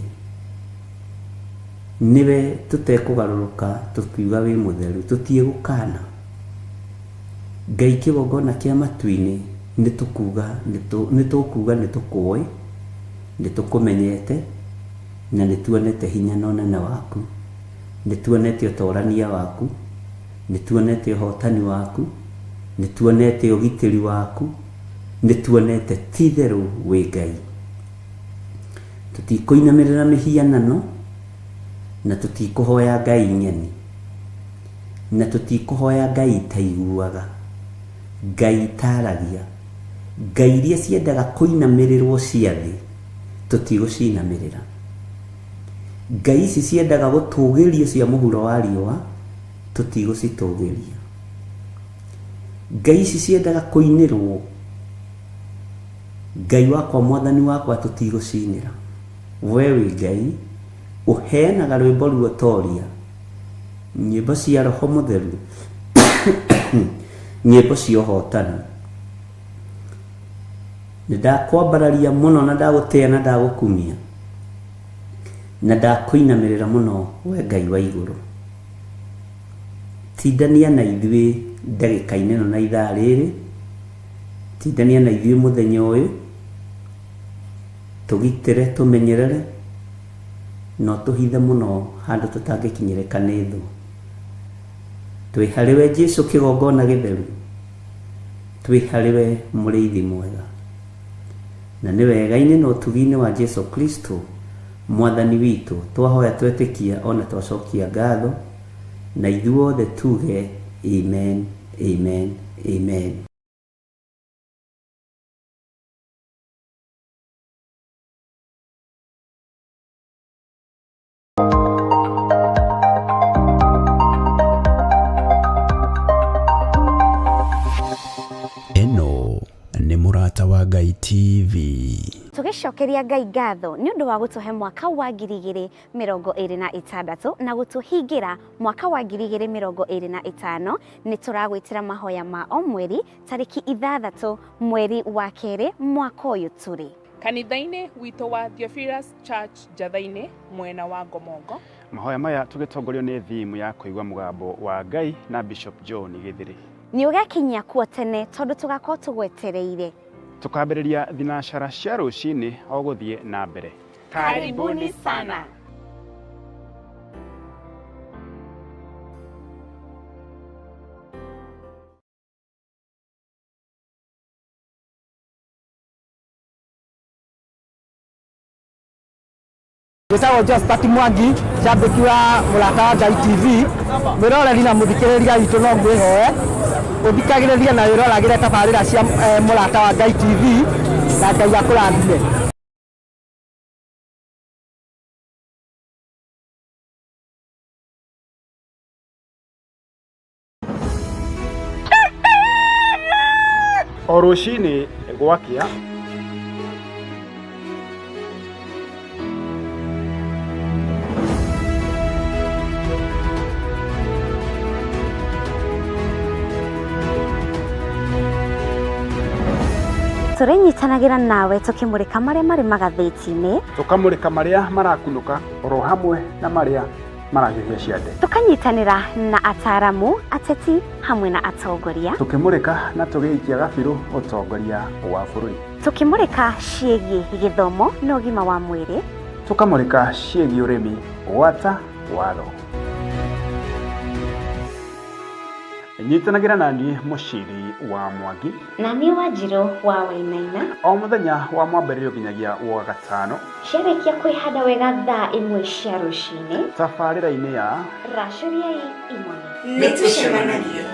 Nĩwe tũtekũgarũrũka tũkiuga wĩ mũtheru, tũtiĩgũkana. Ngai kĩgongona kĩa matu-inĩ nĩtũkuga nĩtũkuga nĩtũkũĩ, nĩtũkũmenyete, na nĩtuonete hinya na ũnene waku. Nĩtuonete ũtorania waku, nĩtuonete ũhotani waku, nĩtuonete ũgitĩri waku, nĩtuonete ti-itherũ wĩ Ngai. Tũtikũinamĩrĩra mĩhianano, na tũtikũhoya ngai ng'eni, na tũtikũhoya ngai itaiguaga, ngai itaragia, ngai iria ciendaga kũinamĩrĩrwo cia thĩ, tũtigũcinamĩrĩra. Ngai ici ciendaga gũtũgĩrio cia mũhuro wa riũa, tũtigũcitũgĩria. Ngai ici ciendaga kũinĩrwo, Ngai wakwa mwathani wakwa tũtigũcinĩra. We wĩ Ngai ũheanaga rwĩmbo ruotoria, nyĩmbo cia roho mũtheru, nyĩmbo cia ũhotani. Nĩ ndakwambararia mũno na ndagũtĩa na ndagũkumia na ndakũinamĩrĩra mũno we Ngai wa igũrũ. Tindania na ithuĩ ndagĩka-inĩ ĩno na ithaa rĩrĩ, tindania na ithuĩ mũthenya ũyũ, tũgitĩre, tũmenyerere, na ũtũhithe mũno handũ tũtangĩkinyĩrĩka nĩ thũ. Twĩ harĩwe Jesu kĩgongona gĩtheru, twĩ harĩwe mũrĩithi mwega. Na nĩ wega-inĩ na ũtugi-inĩ wa Jesu Kristo Mwathani witũ, twahoya twetĩkia ona twacokia ngatho, na ithuothe tuge Amen, Amen, Amen. Ĩno nĩ Mũrata wa Ngai TV. Tũgĩcokeria Ngai ngatho nĩ ũndũ wa gũtũhe mwaka wa 2026 na gũtũhingĩra mwaka wa 2025, nĩ tũragwĩtĩra mahoya ma o mweri tarĩki 6 mweri wa kerĩ mwaka ũyũ tũrĩ. Kanitha-inĩ witũ wa Theophilus Church Njatha-inĩ mwena wa Ngomongo. Mahoya maya tũgĩtongorio nĩ theme ya kũigua mũgambo wa Ngai na Bishop John Gĩthĩrĩ. Nĩ ũgekinyia kuo tene tondũ tũgakorwo tũgwetereire. Tũkambĩrĩria thinacara cia rũcinĩ o gũthiĩ na mbere. Karibuni sana. Njĩtagwo Josephat Mwangi, njambĩki wa Mũrata wa Ngai TV, mwĩroreri na mũthikĩrĩria witũ no ngwĩhoe ũthikagĩrĩrie na wĩroragĩre tabarĩra cia Mũrata wa Ngai TV na Ngai akũrathime. O rũcinĩ gwakĩa Tũrĩnyitanagĩra nawe tũkĩmũrĩka marĩa marĩ magathĩti-inĩ, tũkamũrĩka marĩa marakunũka oro hamwe na marĩa marahiũhia ciande. Tũkanyitanĩra na ataaramu, ateti hamwe na atongoria. Tũkĩmũrĩka na tũgĩikia gabirũ ũtongoria wa bũrũri. Tũkĩmũrĩka ciĩgiĩ gĩthomo na ũgima wa mwĩrĩ. Tũkamũrĩka ciĩgiĩ ũrĩmi gwata watho. Nyitanagĩra na niĩ Mũciri wa Mwangi na niĩ Wanjirũ wa Wainaina o mũthenya wa mwambĩrĩrio nginyagia wa gatano ciarĩkia kwĩhanda wega thaa 1 cia rũcinĩ tabarĩra-inĩ ya Racũriai Imone. Nĩ tũcemanagie.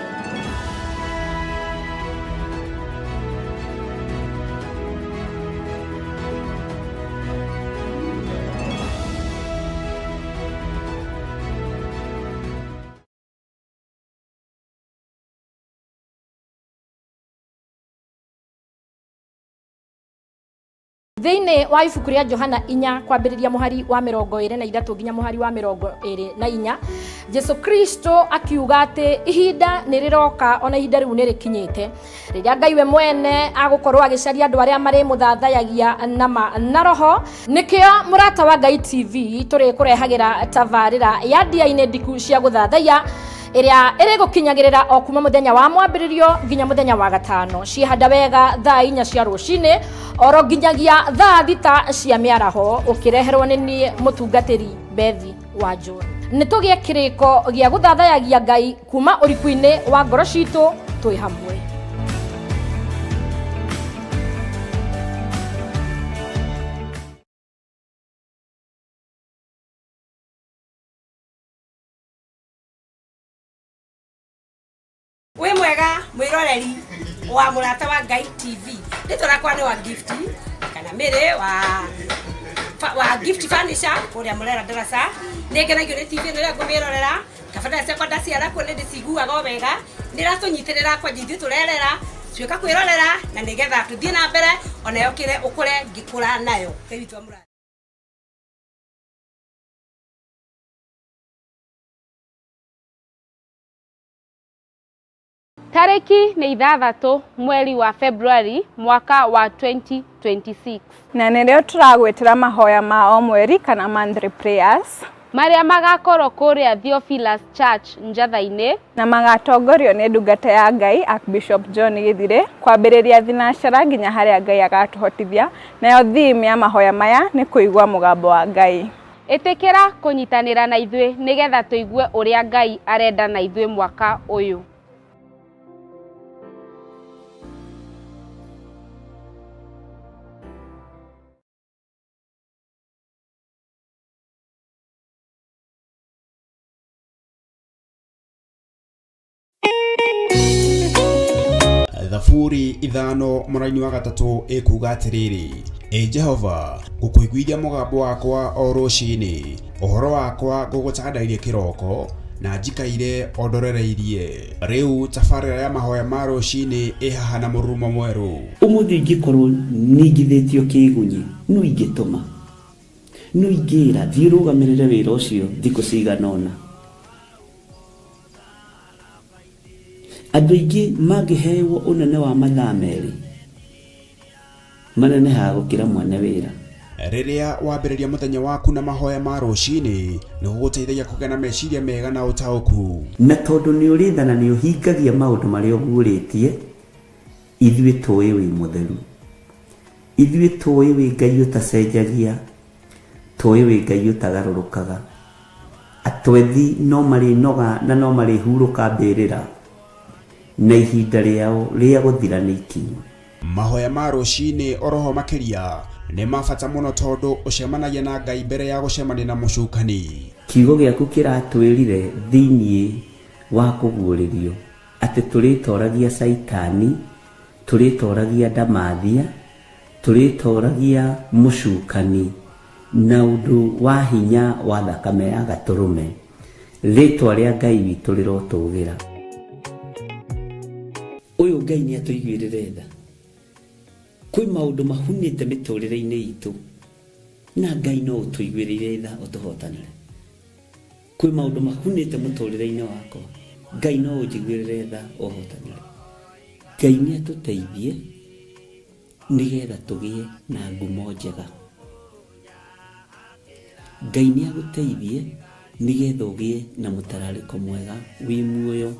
Thĩinĩ wa ibuku rĩa Johana 4 kwambĩrĩria mũhari wa 23 nginya mũhari wa 24, Jesu Kristo akiuga atĩ ihinda nĩ rĩroka ona ihinda rĩu nĩ rĩkinyĩte rĩrĩa Ngai we mwene agũkorwo agĩcaria andũ arĩa marĩmũthathayagia na ma na roho. Nĩkĩo Mũrata wa Ngai TV tũrĩkũrehagĩra tabarĩra ya ndia-inĩ ndiku cia gũthathaiya ĩrĩa ĩrĩgũkinyagĩrĩra o kuma mũthenya wa mwambĩrĩrio nginya mũthenya wa gatano, ciĩhanda wega thaa 4 cia rũcinĩ oro nginyagia thaa 6 cia mĩaraho, ũkĩreherwo nĩ niĩ mũtungatĩri Bethi wa John. Nĩ tũgĩe kĩrĩko gĩa gũthathayagia Ngai kuma ũriku-inĩ wa ngoro citũ twĩ hamwe. Wĩ mwega mwĩroreri wa Mũrata wa Ngai TV, rĩtwa rakwa nĩ wa Gift kana Mĩrĩ wa Gift Furniture kũrĩa Mũrera Ndaraca. Nĩ ngenagio nĩ TV ĩno rĩrĩa ngũmĩrorera, tabarĩra ciakwa ndaciara kuo nĩ ndĩciguaga o wega, nĩ ĩratũnyitĩrĩra kwanja ithuĩ tũrerera tuĩka kwĩrorera na nĩgetha tũthiĩ na mbere ona yokĩre ũkũre ngĩkũra nayo. Ngai witũ amũrathime. Tarĩki nĩ 6 mweri wa February mwaka wa 2026. Na nĩrĩo tũragwĩtĩra mahoya ma o mweri kana monthly prayers marĩa magakorwo kũrĩa Theophilus Church Njatha-inĩ, na magatongorio nĩ ndungata ya Ngai Archbishop John Gĩthirĩ kwambĩrĩria thinacara nginya harĩa Ngai agatũhotithia. Nayo theme ya mahoya maya nĩ kũigua mũgambo wa Ngai. Ĩtĩkĩra kũnyitanĩra na ithuĩ nĩgetha tũigue ũrĩa Ngai arenda na ithuĩ mwaka ũyũ. Thaburi 5 mũraini wa 3 ĩkuga atĩrĩrĩ, Ĩ Jehova, ngũkũiguithia mũgambo wakwa o rũcinĩ, ũhoro wakwa ngũgũtandairie kĩroko, na njikaire o ndorereirie. Rĩu tabarĩra ya mahoya ma rũcinĩ ĩ haha na mũrurumo mwerũ. Ũmũthĩ ingĩkorwo ningithĩtio kĩgunyi, no ingĩtũma, no ingĩra thiĩ ũrũgamĩrĩre wĩra ũcio thikũ cigana ũna. Andũ aingĩ mangĩhewo ũnene wa mathaa 2 manenehaga gũkĩra mwene wĩra. Rĩrĩa wambĩrĩria mũthenya waku na mahoya ma rũcinĩ, nĩ gũgũteithagia kũgĩa na meciria mega na ũtaũku. Na tondũ nĩ ũrĩ tha na nĩ ũhingagia maũndũ marĩa ũguũrĩtie, ithuĩ tũĩ wĩ mũtheru. Ithuĩ tũĩ wĩ Ngai ũtacenjagia, tũĩ wĩ Ngai ũtagarũrũkaga. Atwethi no marĩnoga na no marĩhurũka mbĩrĩra, na ihinda rĩao rĩa gũthira nĩ ikinyu. Mahoya ma rũcinĩ oroho makĩria nĩ ma bata mũno tondũ ũcemanagia na Ngai mbere ya gũcemania na mũcukani. Kiugo gĩaku kĩratwĩrire thĩinĩ wa kũguũrĩrio atĩ tũrĩtoragia Caitani, tũrĩtoragia ndamathia, tũrĩtoragia mũcukani na ũndũ wa hinya wa thakame ya gatũrũme. Rĩtwa rĩa Ngai witũ rĩrotũgĩra. Ũyũ Ngai nĩ atũiguĩrĩre tha. Kwĩ maũndũ mahunĩte mĩtũrĩre-inĩ itũ na Ngai no ũtũiguĩrĩire tha ũtũhotanĩre. Kwĩ maũndũ mahunĩte mũtũrĩre-inĩ wakwa, Ngai no ũnjiguĩrĩre tha ũhotanĩre. Ngai nĩ atũteithie nĩgetha tũgĩe na ngumo njega. Ngai nĩ agũteithie nĩgetha ũgĩe na mũtararĩko mwega wĩ muoyo.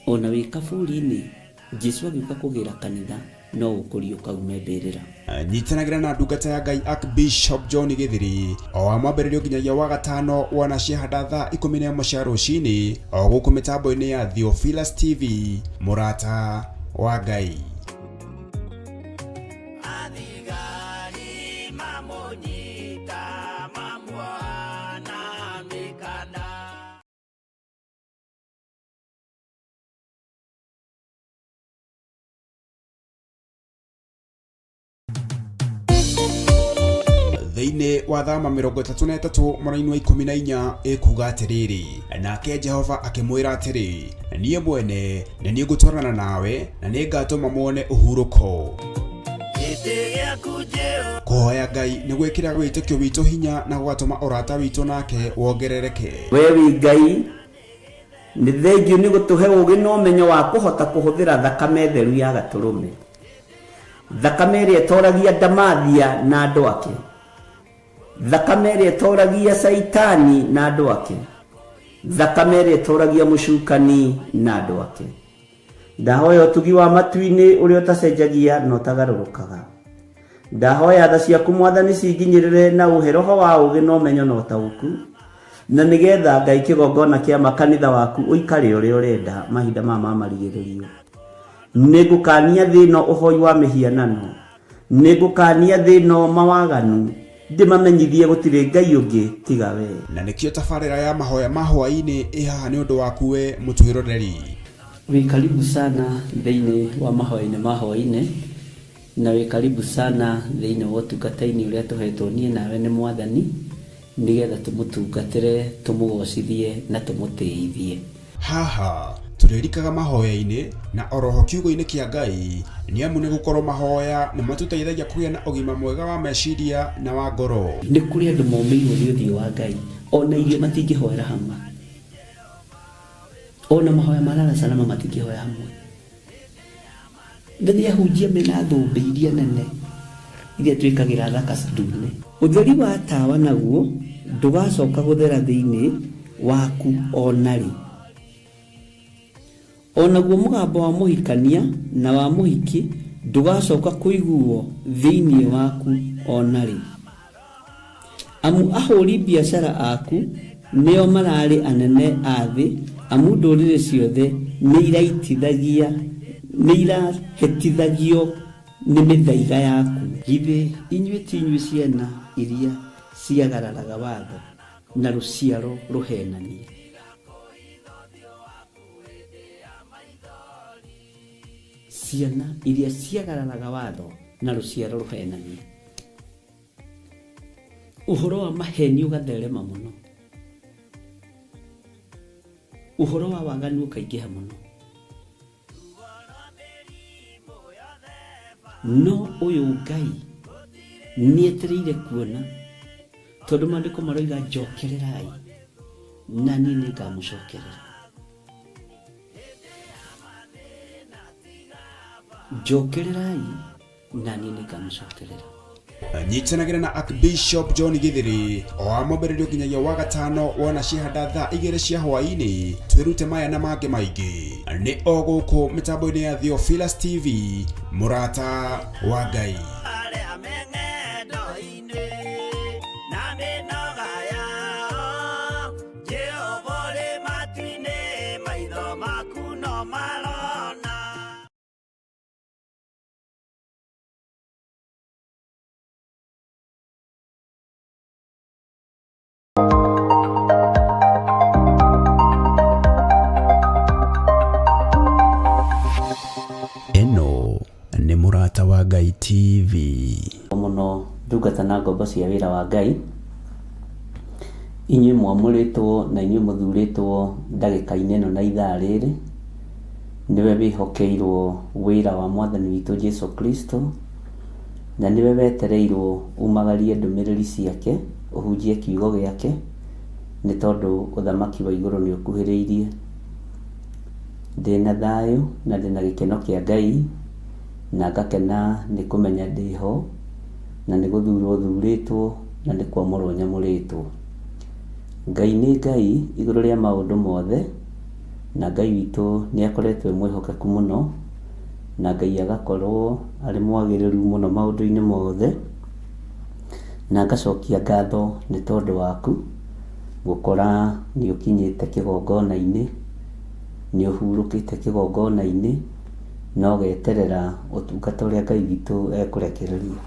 Ona wĩ kaburi-inĩ, Jesu agĩũka kũgĩra kanitha, No ũkũriũka ume mbĩrĩra. Nyitanagĩra na ndungata ya Ngai Archbishop John Gĩthiri o wa mwambĩrĩrio nginyagia wa gatano wona ciahanda thaa 11 cia rũcinĩ o gũkũ mĩtambo-inĩ ya Theophilus TV, mũrata wa Ngai. Thĩinĩ wa thama 33 mũraini wa 14 ĩkuga atĩrĩrĩ, nake Jehova akĩmwĩra atĩrĩ, niĩ mwene nĩ niĩ ngũtwarana nawe na nĩ ngatũma muone ũhurũko. Kũhoya Ngai nĩ gwĩkĩraga wĩtĩkio witũ hinya na gũgatũma ũrata witũ nake wongerereke. We wĩ Ngai, nĩ thengiũ nĩ gũtũhe ũũgĩ na ũmenyo wa kũhota kũhũthĩra thakame theru ya Gatũrũme, thakame ĩrĩa ĩtoragia ndamathia na andũ ake, thakame ĩrĩa ĩtoragia Caitani na andũ ake, thakame ĩrĩa ĩtoragia mũcukani na andũ ake. Ndahoya ũtugi wa matu-inĩ ũrĩa ũtacenjagia na ũtagarũrũkaga. Ndahoya tha ciaku Mwathani cinginyĩrĩre na ũhe roho wa ũũgĩ na ũmenyo na ũtaũku, na nĩgetha Ngai kĩgongona kĩa makanitha waku ũikare ũrĩa ũrenda mahinda maya ma marigĩrĩrio. Nĩngũkania thĩ ĩno ũhoi wa mĩhianano, nĩngũkania thĩ ĩno mawaganu, ndĩmamenyithie gũtirĩ Ngai ũngĩ tiga we. Na nĩkĩo tabarĩra ya mahoya ma hwaĩ-inĩ ĩ haha nĩ ũndũ waku we mũtwĩroreri. Wĩ karibu sana thĩinĩ wa mahoya-inĩ ma hwaĩ-inĩ, na wĩ karibu sana thĩinĩ wa ũtungata-inĩ ũrĩa tũhetwo niĩ nawe nĩ Mwathani, nĩgetha tũmũtungatĩre, tũmũgocithie na tũmũtĩithie. Haha tũrĩrikaga mahoya-inĩ na oroho kiugo-inĩ kĩa Ngai, nĩ amu nĩ gũkorwo mahoya nĩ matũteithagia kũgĩa na ũgima mwega wa meciria na wa ngoro. Nĩ kũrĩ andũ momĩirwo nĩ ũthiũ wa Ngai, ona irio matingĩhoera hamwe, ona mahoya ma lala salama matingĩhoya hamwe. Na nĩ ahunjia mena thũmbĩ iria nene iria twĩkagĩra thaka ndune. Ũtheri wa tawa naguo ndũgacoka gũthera thĩinĩ waku o na rĩ. O naguo mũgambo wa mũhikania na wa mũhiki ndũgacoka kũiguo thĩinĩ waku o na rĩ. Amu ahũri biacara aku nĩo mararĩ anene a thĩ, amu ndũrĩrĩ ciothe nĩirahĩtithagio nĩ mĩthaiga yaku. Githĩ inyuĩ ti inyuĩ ciana iria ciagararaga watho, na rũciaro rũheenania? Ciana iria ciagararaga watho, na rũciaro rũheenania. Ũhoro wa maheni ũgatherema mũno, ũhoro wa waganu ũkaingĩha mũno. No ũyũ Ngai nĩetereire kuona, tondũ maandĩko maroiga njokererai na niĩ nĩngamũcokerera. Njokererai na niĩ nĩngamũcokerera. Nyitanagĩra na Archbishop John Githiri o wa mwambĩrĩrio nginyagia wa gatano wona ciahanda thaa 2 cia hwaĩ-inĩ, twĩrute maya na mangĩ maingĩ nĩ o gũkũ mĩtambo-inĩ ya Theophilus TV, mũrata wa Ngai. Ĩno nĩ Mũrata wa Ngai TV. Mũno ndungata na ngombo cia wĩra wa Ngai, inyuĩ mwamũrĩtwo na inyuĩ mũthurĩtwo ndagĩka-inĩ ĩno na ithaa rĩrĩ, nĩwe wĩhokeirwo wĩra wa Mwathani witũ Jesu Kristo, na nĩwe wetereirwo umagarie ndũmĩrĩri ciake, ũhunjie kiugo gĩake, nĩ tondũ ũthamaki wa igũrũ nĩ ũkuhĩrĩirie. Ndĩna thayũ na ndĩna gĩkeno kĩa Ngai, na ngakena nĩ kũmenya ndĩho, na nĩ gũthurwo thurĩtwo, na nĩ kwamũrwo nyamũrĩtwo. Ngai nĩ Ngai igũrũ rĩa maũndũ mothe, na Ngai witũ nĩ akoretwo e mwĩhokeku mũno, na Ngai agakorwo arĩ mwagĩrĩru mũno maũndũ-inĩ mothe, na ngacokia ngatho nĩ tondũ waku gũkora nĩ ũkinyĩte kĩgongona-inĩ, nĩ ũhurũkĩte kĩgongona-inĩ, na ũgeterera ũtungata ũrĩa Ngai witũ ekũrekereria.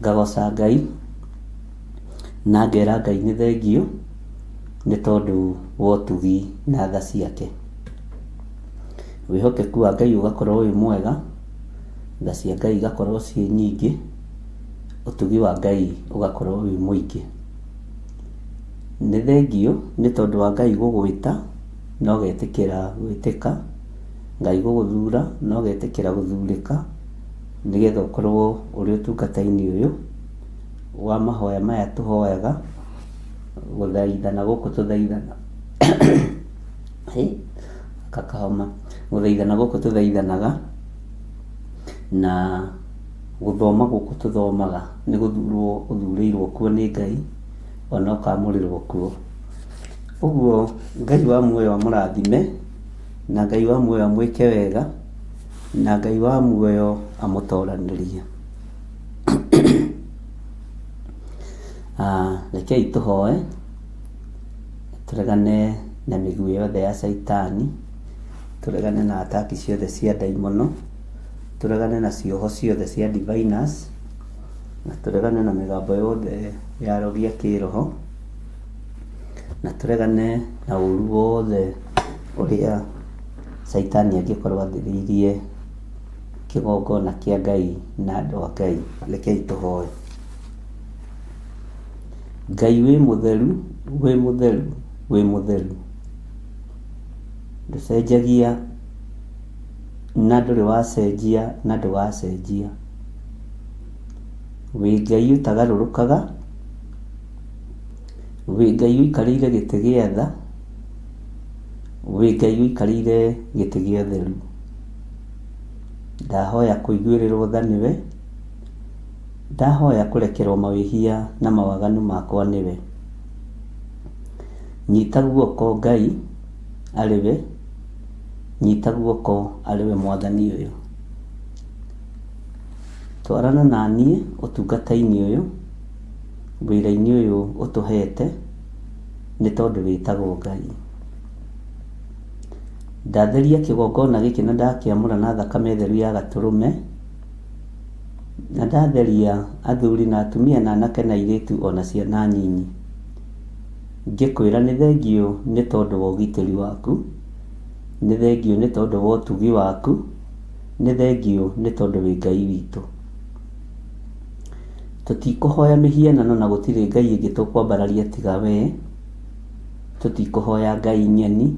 Ngagoca Ngai na ngera Ngai nĩ thengiũ nĩ tondũ wa ũtugi na tha ciake. Wĩhokeku wa Ngai ũgakorwo wĩ mwega, tha cia Ngai igakorwo ciĩ nyingĩ, ũtugi wa Ngai ũgakorwo wĩ mũingĩ. Nĩ thengiũ nĩ tondũ wa Ngai gũgwĩta na ũgetĩkĩra gwĩtĩka, Ngai gũgũthura na ũgetĩkĩra gũthurĩka, nĩgetha ũkorwo ũrĩ ũtungata-inĩ ũyũ wa mahoya maya tũhoyaga, gũthaithana gũkũ tũthaithana gaka kahoma, gũthaithana gũkũ tũthaithanaga na gũthoma gũkũ tũthomaga nĩ gũthurwo ũthurĩirwo kuo nĩ Ngai ona ũkamũrĩrwo kuo. Ũguo Ngai wa muoyo amũrathime na Ngai wa muoyo amwĩke wega na Ngai wa muoyo amũtoranĩrie. Rekei tũhoe tũregane na mĩguĩ yothe ya caitani, tũregane na attack ciothe cia ndaimono, tũregane na cioho ciothe cia diviners, na tũregane na mĩgambo yothe ya arogi a kĩroho, na tũregane na ũru wothe ũrĩa caitani angĩkorwo athĩrĩirie kĩgongona kĩa Ngai na andũ a Ngai. Rekei tũhoe. Ngai wĩ mũtheru, wĩ mũtheru, wĩ mũtheru. Ndũcenjagia na ndũrĩ wacenjia na ndũgacenjia. Wĩ Ngai ũtagarũrũkaga, wĩ Ngai ũikarĩire gĩtĩ gĩa tha, wĩ Ngai ũikarĩire gĩtĩ gĩa ũtheru. Ndahoya kũiguĩrĩrwo tha nĩwe, ndahoya kũrekerwo mawĩhia na mawaganu makwa nĩwe. Nyita guoko Ngai arĩ we, nyita guoko arĩ we Mwathani ũyũ. Twarana na niĩ ũtungata-inĩ ũyũ, wĩra-inĩ ũyũ ũtũhete, nĩ tondũ wĩtagwo Ngai. Ndatheria kĩgongona gĩkĩ na ndakĩamũra na thakame theru ya gatũrũme, na ndatheria athuri na atumia na anake na airĩtu o na ciana nyinyi. Ngĩkwĩra nĩ thengiũ nĩ tondũ wa ũgitĩri waku, nĩ thengiũ nĩ tondũ wa ũtugi waku, nĩ thengiũ nĩ tondũ wĩ Ngai witũ. Tũtikũhoya mĩhianano na gũtirĩ Ngai ĩngĩ tũkwambararia tiga wee. Tũtikũhoya ngai ng'eni,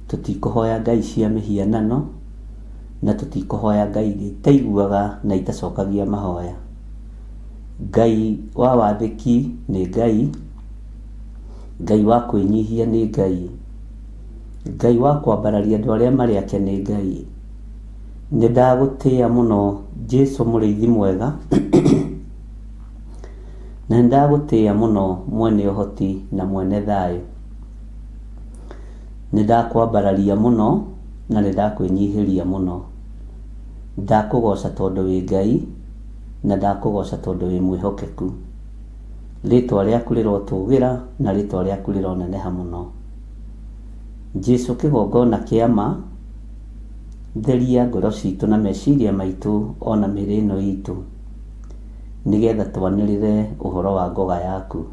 tũtikũhoya ngai cia mĩhianano, na tũtikũhoya ngai iria itaiguaga na itacokagia mahoya. Ngai wa wathĩki nĩ Ngai, Ngai wa kwĩnyihia nĩ Ngai, Ngai wa kwambararia andũ arĩa marĩ ake nĩ Ngai. Nĩ ndagũtĩĩa mũno Jesu mũrĩithi mwega. Na nĩ ndagũtĩĩa mũno mwene ũhoti na mwene thayũ. Nĩ ndakwambararia mũno na nĩ ndakwĩnyihĩria mũno. Ndakũgoca tondũ wĩ Ngai na ndakũgoca tondũ wĩ mwĩhokeku. Rĩtwa rĩaku rĩrotũgĩra na rĩtwa rĩaku rĩroneneha mũno. Jesu kĩgongona kĩa ma, theria ngoro citũ na meciria maitũ ona mĩĩrĩ ĩno itũ. Nĩgetha twanĩrĩre ũhoro wa ngoga yaku.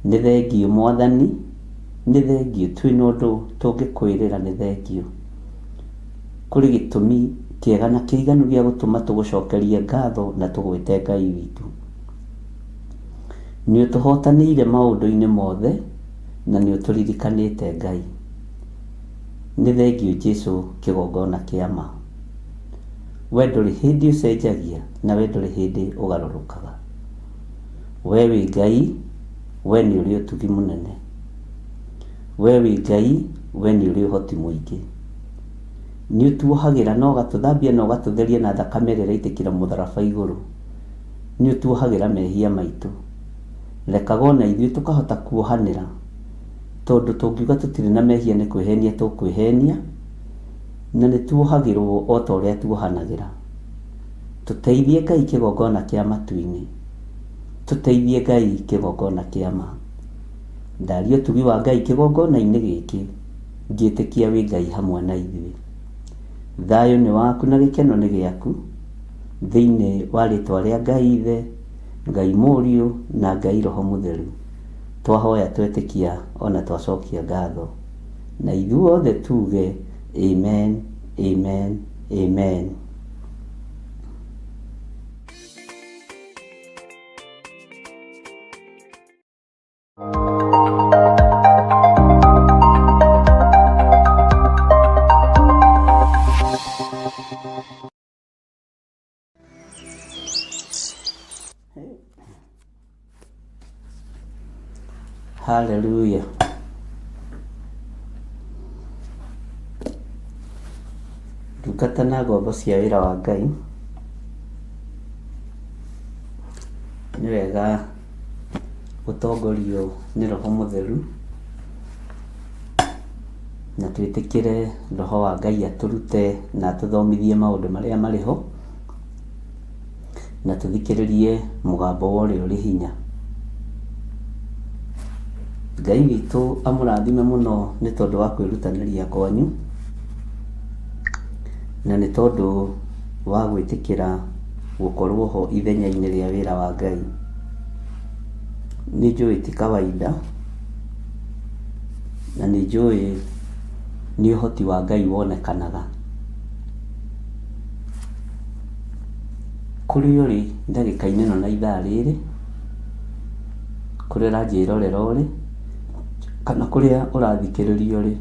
Nĩ thengiũ Mwathani, nĩ thengiũ, twĩ na ũndũ tũngĩkwĩrĩra nĩ thengiũ. Kũrĩ gĩtũmi kĩega na kĩiganu gĩa gũtũma tũgũcokerie ngatho na tũgwĩte Ngai witũ. Nĩ ũtũhotanĩire maũndũ-inĩ mothe na nĩ ũtũririkanĩte Ngai. Nĩ thengiũ Jesu kĩgongona kĩa ma. We ndũrĩ hĩndĩ ũcenjagia na we ndũrĩ hĩndĩ ũgarũrũkaga. We wĩ Ngai, we nĩ ũrĩ ũtugi mũnene. We wĩ Ngai, we nĩ ũrĩ ũhoti mũingĩ. Nĩ ũtuohagĩra na ũgatũthambia na ũgatũtheria na thakame ĩrĩa ĩraitĩkĩra mũtharaba igũrũ. Nĩ ũtuohagĩra mehia maitũ. Rekaga o na ithuĩ tũkahota kuohanĩra. Tondũ tũngiuga tũtirĩ na mehia nĩ kwĩhenia tũkwĩhenia, na nĩ tuohagĩrwo o ta ũrĩa tuohanagĩra. Tũteithie Ngai kĩgongona kĩa matu-inĩ. Tũteithie Ngai kĩgongona kĩa ma. Ndaria ũtugi wa Ngai kĩgongona-inĩ gĩkĩ, ngĩtĩkia wĩ Ngai hamwe na ithuĩ. Thayũ nĩ waku na gĩkeno nĩ gĩaku, thĩinĩ wa rĩtwa rĩa Ngai Ithe, Ngai Mũriũ na Ngai Roho Mũtheru. Twahoya twetĩkia ona twacokia ngatho. Na ithuothe tuge Amen, Amen, Amen. Hallelujah. Ndungata na ngombo cia wĩra wa Ngai, nĩ wega gũtongorio nĩ Roho Mũtheru, na twĩtĩkĩre Roho wa Ngai atũrute na atũthomithie maũndũ marĩa marĩ ho, na tũthikĩrĩrie mũgambo wa ũrĩa ũrĩ hinya. Ngai witũ amũrathime mũno nĩ tondũ wa kwĩrutanĩria kwanyu, na nĩ tondũ wa gwĩtĩkĩra gũkorwo ho ithenya-inĩ rĩa wĩra wa Ngai. Nĩ njũĩ ti kawaida, na nĩ njũĩ nĩ ũhoti wa Ngai wonekanaga. Kũrĩa ũrĩ ndagĩka-inĩ ĩno na ithaa rĩrĩ, kũrĩa ũranjĩrorera ũrĩ, kana kũrĩa ũrathikĩrĩria ũrĩ,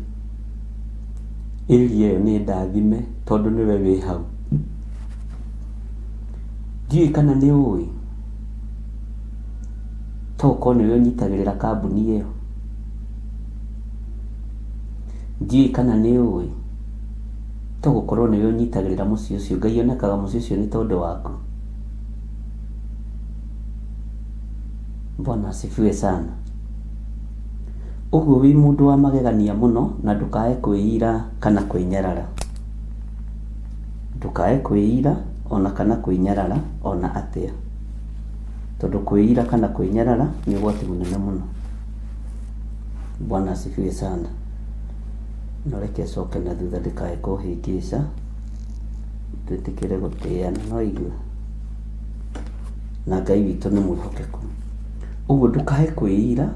area ĩyo nĩ ndathime tondũ nĩwe wĩ hau. Ndiũĩ kana nĩ ũĩ, to ũkorwo nĩwe ũnyitagĩrĩra kambuni ĩyo. Ndiũĩ kana nĩ ũĩ, to gũkorwo nĩwe ũnyitagĩrĩra mũciĩ ũcio. Ngai onekaga mũciĩ ũcio nĩ tondũ waku. Bwana asifiwe sana. Ũguo wĩ mũndũ wa magegania mũno na ndũkae kwĩira kana kwĩnyarara. Ndũkae kwĩira ona kana kwĩnyarara ona atĩa. Tondũ kwĩira kana kwĩnyarara nĩ ũgwati mũnene mũno. Bwana asifiwe sana. No reke coke na thutha ndĩkae kũhĩngĩca, twĩtĩkĩre gũtĩana, no igue. Na Ngai witũ nĩ mwĩhokeku. Ũguo ndũkae kwĩira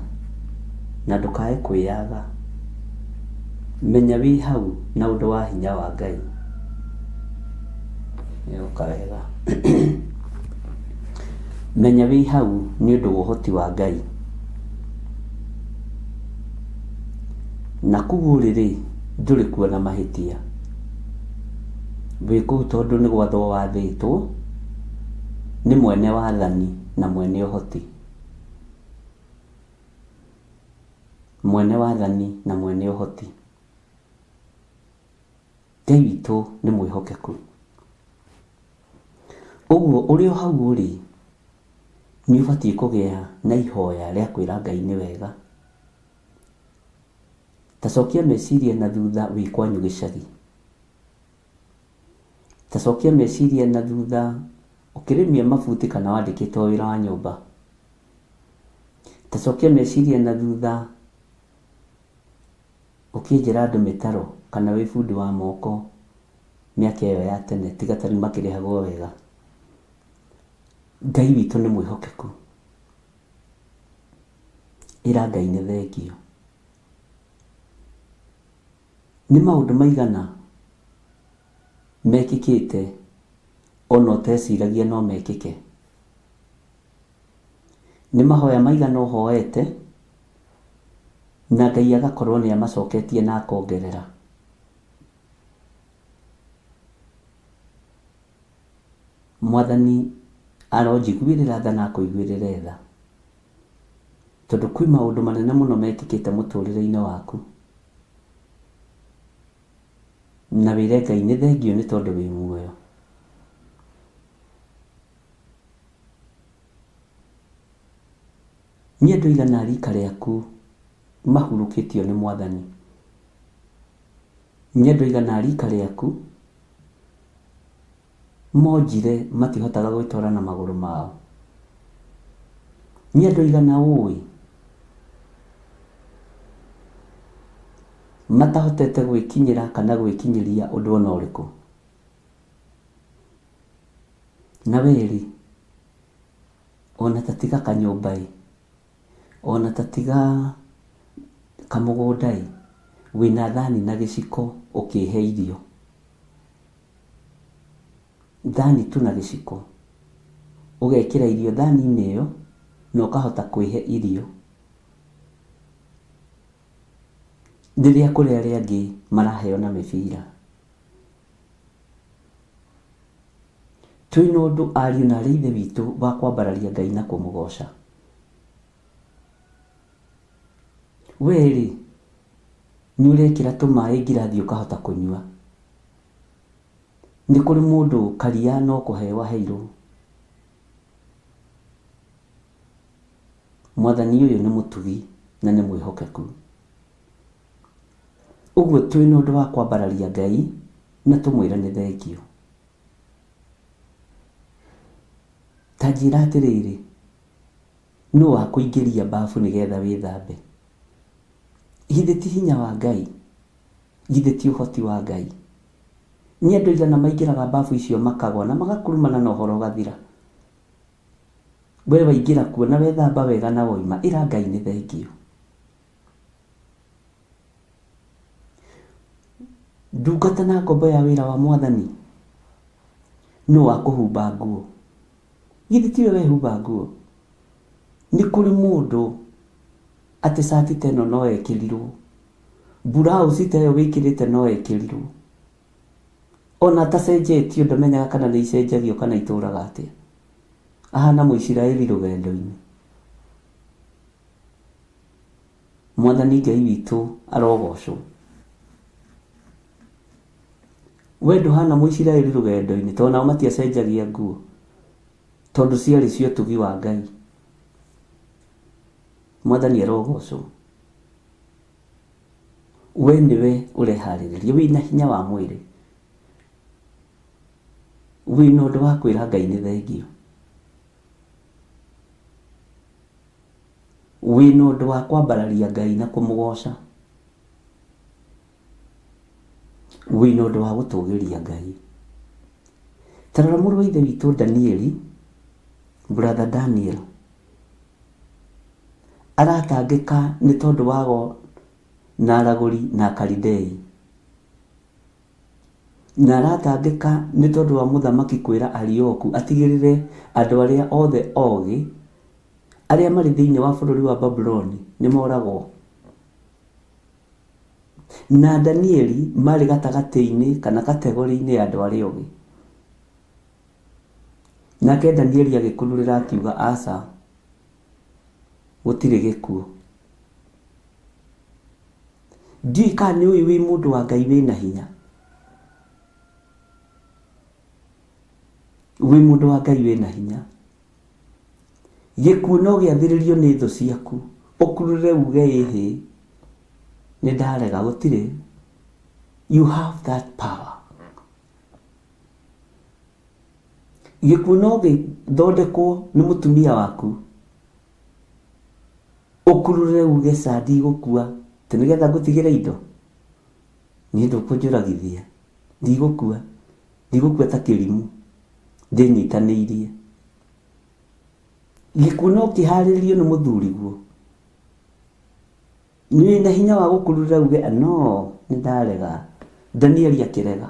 na ndũkae kwĩyaga. Menya wĩ hau na ũndũ wa hinya wa Ngai. Nĩũka wega. Menya wĩ hau nĩ ũndũ wa ũhoti wa Ngai. Na kũu ũrĩ rĩ, ndũrĩ kuo na mahĩtia. Wĩ kũu tondũ nĩ gwathwo wathĩtwo nĩ mwene wathani na mwene ũhoti. Mwene wathani na mwene ũhoti. Ngai witũ nĩ mwĩhokeku. Ũguo ũrĩ o hau ũrĩ, nĩ ũbatiĩ kũgĩa na ihoya rĩa kwĩra Ngai nĩ wega. Ta cokia meciria na thutha wĩ kwanyu gĩcagi. Ta cokia meciria na thutha ũkĩrĩmia mabuti kana wandĩkĩtwo wĩra wa nyũmba. Ta cokia meciria na thutha ũkĩenjera andũ mĩtaro kana wĩ bundi wa moko mĩaka ĩyo ya tene tiga ta rĩu makĩrĩhagwo wega. Ngai witũ nĩ mwĩhokeku. Ĩra Ngai nĩ thengiũ. Nĩ maũndũ maigana mekĩkĩte ona ũteciragia no mekĩke? Nĩ mahoya maigana ũhoete na Ngai agakorwo nĩ amacoketie na akongerera? Mwathani aronjiguĩrĩra tha na akũiguĩrĩre tha. Tondũ kwĩ maũndũ manene mũno mekĩkĩte mũtũrĩre-inĩ waku. Na wĩre Ngai nĩ thengiũ nĩ tondũ wĩ muoyo. Nĩ andũ aigana a rika rĩaku mahurũkĩtio nĩ Mwathani. Nĩ andũ aigana a rika rĩaku monjire matihotaga gwĩtwara na magũrũ mao? Nĩ andũ aigana ũĩ matahotete gwĩkinyĩra kana gwĩkinyĩria ũndũ ona ũrĩkũ? Na we-rĩ, ona ta tiga kanyũmba-ĩ, ona ta tiga kamũgũnda-ĩ, wĩna thani na gĩciko ũkĩhe irio. Thani tu na gĩciko. Ũgekĩra irio thani-inĩ ĩyo na ũkahota kwĩhe irio. Rĩrĩa kũrĩ arĩa angĩ maraheo na mĩbira. Twĩna ũndũ ariũ na arĩ a Ithe witũ wa kwambararia Ngai na kũmũgoca. Wee-rĩ, nĩ ũrekĩra tũmaĩ ngirathi ũkahota kũnyua. Nĩ kũrĩ mũndũ karia no kũheo aheirwo. Mwathani ũyũ nĩ mũtugi na nĩ mwĩhokeku. Ũguo twĩna ũndũ wa kwambararia Ngai na tũmwĩre nĩ thengiũ. Ta njĩra atĩrĩrĩ, nũ wakũingĩria mbabu nĩgetha wĩthambe? Githĩ ti hinya wa Ngai? Githĩ ti ũhoti wa Ngai? Nĩ andũ aigana maingĩraga mbabu icio makagwa na magakurumana na ũhoro ũgathira? We waingĩra kuo na wethamba wega na woima, ĩra Ngai nĩ thengiũ. Ndungata na ngombo ya wĩra wa Mwathani, nũ wakũhumba nguo? Githĩ tiwe wehumba nguo? Nĩ kũrĩ mũndũ atĩ cati ta ĩno no ekĩrirwo, mburauci ta ĩyo wĩkĩrĩte no ekĩrirwo, ona atacenjetio ndamenyaga kana nĩ icenjagio kana itũraga atĩa. Ahana Mũisiraeli rũgendo-inĩ. Mwathani Ngai witũ arogocwo. We ndũhana Mũisiraeli rũgendo-inĩ tondũ nao matiacenjagia nguo tondũ ciarĩ cia ũtugi wa Ngai. Mwathani arogocwo. We nĩwe ũreharĩrĩria wĩna hinya wa mwĩrĩ, wĩna ũndũ wa kwĩra Ngai nĩ thengiũ. Wĩna ũndũ wa kwambararia Ngai na kũmũgoca. Wĩna ũndũ wa gũtũgĩria Ngai. Ta rora mũrũ wa ithe witũ Danieli, brother Daniel, aratangĩka nĩ tondũ wa ago na aragũri na Akalidei. Na aratangĩka nĩ tondũ wa mũthamaki kwĩra Arioku atigĩrĩre andũ arĩa othe ogĩ arĩa marĩ thĩinĩ wa bũrũri wa Babuloni nĩ moragwo. Na Danieli marĩ gatagatĩ-inĩ kana kategori-inĩ ya andũ arĩa ogĩ. Nake Danieli agĩkururĩra akiuga, aca, gũtirĩ gĩkuũ. Ndiũĩ kana nĩ ũĩ wĩ mũndũ wa Ngai wĩna hinya. Wĩ mũndũ wa Ngai wĩna hinya. Gĩkuũ no gĩathĩrĩrio nĩ thũ ciaku, ũkurure uge ĩhĩ, nĩ ndarega, gũtirĩ. You have that power. Gĩkuũ no gĩthondekwo nĩ mũtumia waku, ũkurure uge ca ndigũkua, atĩ nĩgetha ngũtigĩre indo? Niĩ ndũkũnjũragithia, ndigũkua, ndigũkua ta kĩrimũ, ndĩnyitanĩirie. Gĩkuũ no kĩharĩrĩrio nĩ mũthuriguo. Wĩna hinya wa gũkurura uge no, nĩ ndarega. Danieli akĩrega.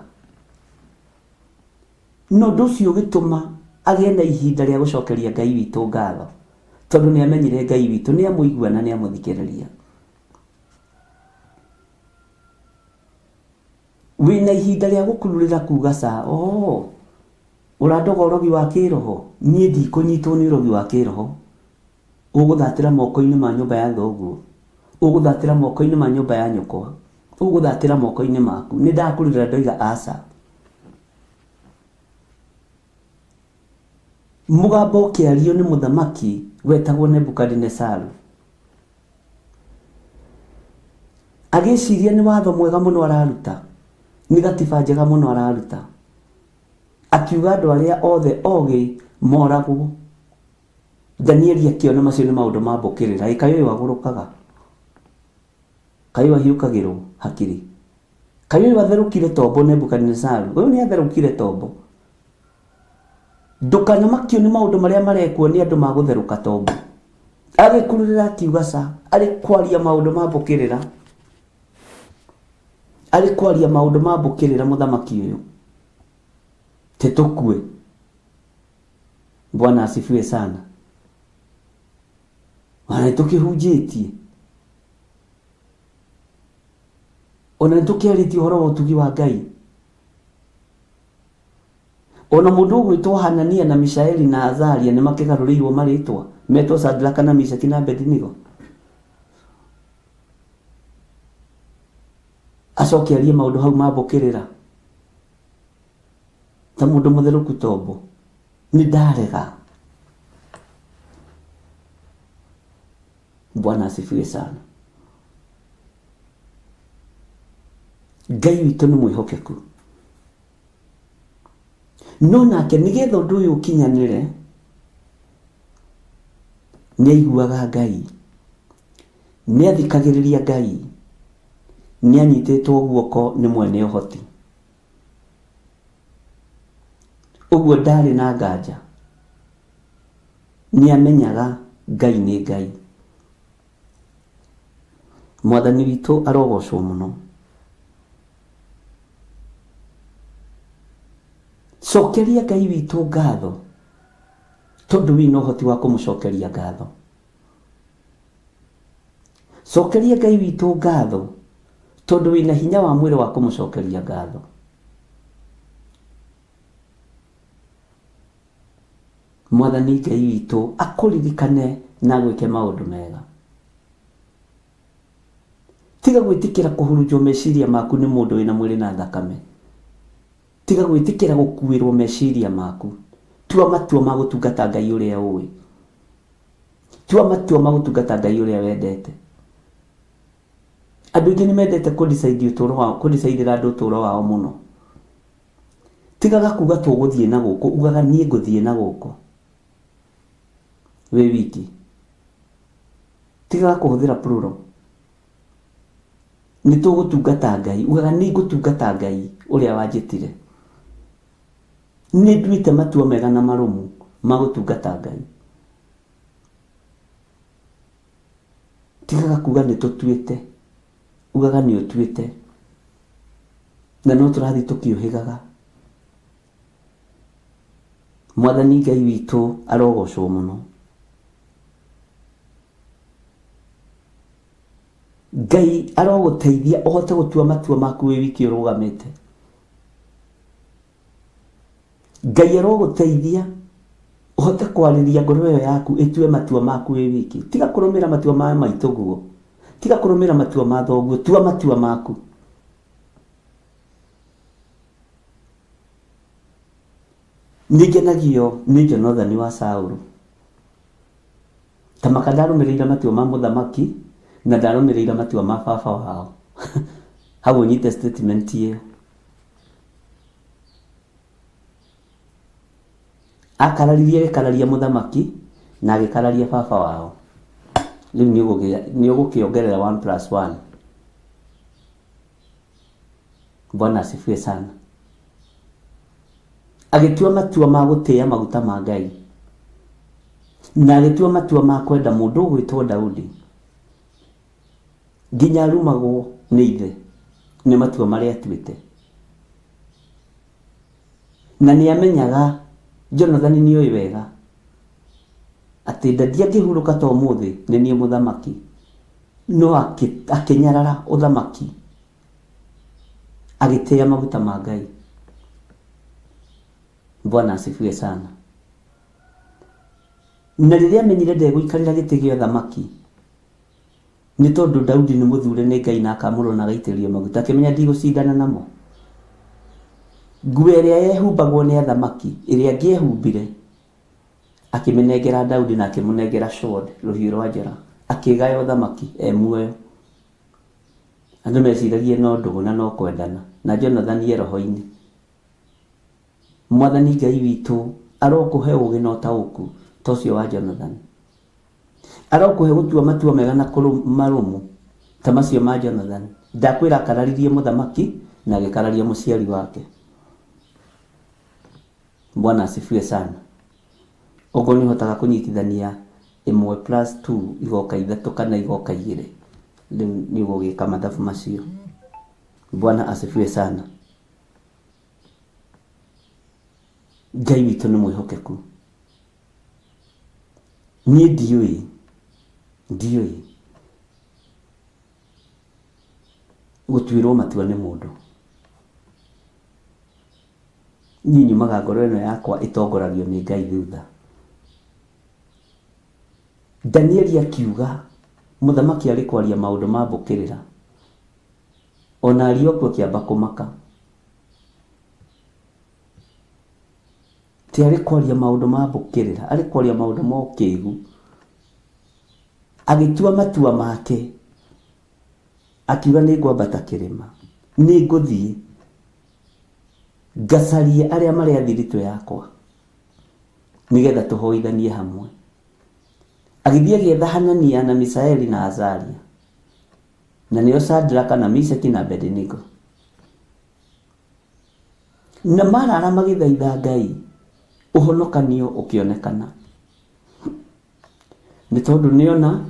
Na ũndũ ũcio ũgĩtũma agĩe na ihinda rĩa gũcokeria Ngai witũ ngatho, tondũ nĩ amenyire Ngai witũ nĩ amũigua na nĩ amũthikĩrĩria. Wĩna ihinda rĩa gũkururĩra kuga ca, oo, ũrandoga ũrogi wa kĩroho, niĩ ndikũnyitwo nĩ ũrogi wa kĩroho. Ũgũthatĩra moko-inĩ ma nyũmba ya thoguo, ũgũthatĩra moko-inĩ ma nyũmba ya nyũkwa, ũgũthatĩra moko-inĩ maku. Nĩ ndakururĩra ndoiga aca. Mũgambo ũkĩario nĩ mũthamaki wetagwo Nebukadinesaru. Agĩciria nĩ watho mwega mũno araruta, nĩ gatiba njega mũno araruta. Akiuga andũ arĩa othe ogĩ moragwo. Danieli akĩona macio nĩ maũndũ ma mbũkĩrĩra. Ĩ kaĩ ũyũ agũrũkaga? Kaĩ ũyũ ahiũkagĩrwo hakiri? Kaĩ ũyũ atherũkire tombo Nebukadinezaru? Ũyũ nĩ atherũkire tombo. Ndũkanamakio nĩ maũndũ marĩa marekwo nĩ andũ ma gũtherũka tombo. Agĩkururĩra akiuga ca, arĩ kwaria maũndũ ma mbũkĩrĩra. Arĩ kwaria maũndũ ma mbũkĩrĩra mũthamaki ũyũ. Te tũkue. Bwana asifiwe sana. Ona nĩ tũkĩhunjĩtie. Ona nĩ tũkĩarĩtie ũhoro wa ũtugi wa Ngai. Ona mũndũ ũgwĩtwo Hanania na Mishaeli na Azaria nĩ makĩgarũrĩirwo marĩtwa, metwo Shadraka na Mishaki na Abedinigo. Acoke arie maũndũ hau mambũkĩrĩra ta mũndũ mũtherũku tombo. Nĩ ndarega. Bwana asifiwe sana. Ngai witũ nĩ mwĩhokeku. No nake nĩgetha ũndũ ũyũ ũkinyanĩre, nĩ aiguaga Ngai, nĩ athikagĩrĩria Ngai, nĩ anyitĩtwo guoko nĩ mwene ũhoti. Ũguo ndarĩ na nganja, nĩ amenyaga Ngai nĩ Ngai. Mwathani witũ arogocwo mũno. Cokeria Ngai witũ ngatho tondũ wĩna ũhoti wa kũmũcokeria ngatho. Cokeria Ngai witũ ngatho tondũ wĩna hinya wa mwĩrĩ wa kũmũcokeria ngatho. Mwathani Ngai witũ akũririkane na agwĩke maũndũ mega. Tiga gwĩtĩkĩra kũhurunjwo meciria maku nĩ mũndũ wĩna mwĩrĩ na thakame. Tiga gwĩtĩkĩra gũkuĩrwo meciria maku. Tua matua ma gũtungata Ngai ũrĩa ũĩ. Tua matua ma gũtungata Ngai ũrĩa wendete. Andũ aingĩ nĩ mendete kũ decide ũtũũro wao, kũ decide ĩra andũ ũtũũro wao mũno. Tigaga kuga tũgũthiĩ na gũkũ, ugaga niĩ ngũthiĩ na gũkũ. Wĩ wiki. Tigaga kũhũthĩra plural. Nĩ tũgũtungata Ngai. Ugaga nĩ ngũtungata Ngai ũrĩa wanjĩtire. Nĩ nduĩte matua mega na marũmu ma gũtungata Ngai. Tigaga kuga nĩ tũtuĩte. Ugaga nĩ ũtuĩte. Na no tũrathiĩ tũkĩũhĩgaga. Mwathani Ngai witũ arogocwo mũno. Ngai arogũteithia ũhote gũtua matua maku wĩ wiki ũrũgamĩte. Ngai arogũteithia ũhote kwarĩria ngoro ĩyo yaku ĩtue matua maku wĩ wiki. Tiga kũrũmĩra matua ma maitũguo, tiga kũrũmĩra matua ma thoguo, tua matua maku. Nĩngenagio nĩ Jonathani wa Saũlũ. Ta maka ndarũmĩrĩire matua ma mũthamaki na ndarũmĩrĩire matua ma baba wao. Hau ũnyite statement ĩyo. Akararirie agĩkararia mũthamaki na agĩkararia baba wao. Rĩu nĩ ũgũkĩongerera one plus one. Bwana asifiwe sana. Agĩtua matua ma gũtĩĩa maguta ma Ngai na agĩtua matua ma kwenda mũndũ ũgwĩtwo Daudi nginya arumagwo nĩ ithe nĩ matua marĩa atuĩte. Na nĩ amenyaga Jonathani nĩ oĩ wega atĩ ndadi angĩhurũka ta ũmũthĩ nĩ niĩ mũthamaki. No akĩnyarara ũthamaki agĩtĩĩa maguta ma Ngai. Bwana asifiwe sana. Na rĩrĩa amenyire ndegũikarĩra gĩtĩ gĩa ũthamaki, nĩ tondũ Daudi nĩ mũthure nĩ Ngai na akamũrwo na agaitĩrĩrio maguta, akĩmenya ndigũcindana namo. Nguo ĩrĩa yehumbagwo nĩ athamaki, ĩrĩa angĩehumbire, akĩmĩnengera Daudi na akĩmũnengera sword, rũhiũ rwa njora, akĩgaya ũthamaki e muoyo. Andũ meciragie no ndũgũ na no kwendana, na Jonathani e roho-inĩ. Mwathani Ngai witũ arokũhe ũũgĩ na ũtaũku ta ũcio wa Jonathani. Arokũhe gũtua matua mega na marũmu ta macio ma Jonathani. Ndakwĩra akararirie mũthamaki na agĩkararia mũciari wake. Bwana asifiwe sana. Ũguo nĩ ũhotaga kũnyitithania ĩmwe plus two igoka ithatũ kana igoka igĩrĩ. Rĩu nĩ ũgũgĩka mathabu macio. Bwana asifiwe sana. Ngai witũ nĩ mwĩhokeku. Niĩ ndiũĩ, ndiũĩ gũtuĩrwo matua nĩ mũndũ. Niĩ nyumaga ngoro ĩno yakwa ĩtongoragio nĩ Ngai thutha. Danieli akiuga mũthamaki arĩ kwaria maũndũ ma mbũkĩrĩra. Ona Arioku akĩamba kũmaka. Ti arĩ kwaria maũndũ ma mbũkĩrĩra, arĩ kwaria maũndũ ma ũkĩgu. Agĩtua matua make, akiuga nĩ ngwambata kĩrĩma, nĩ ngũthiĩ ngacarie arĩa marĩ a thiritũ yakwa, nĩgetha tũhoithanie hamwe. Agĩthiĩ agĩetha Hanania na Misaeli na Azaria, na nĩo Shadraka na Mishaki na Abednego. Na marara magĩthaitha Ngai, ũhonokanio ũkĩonekana. Nĩ tondũ nĩona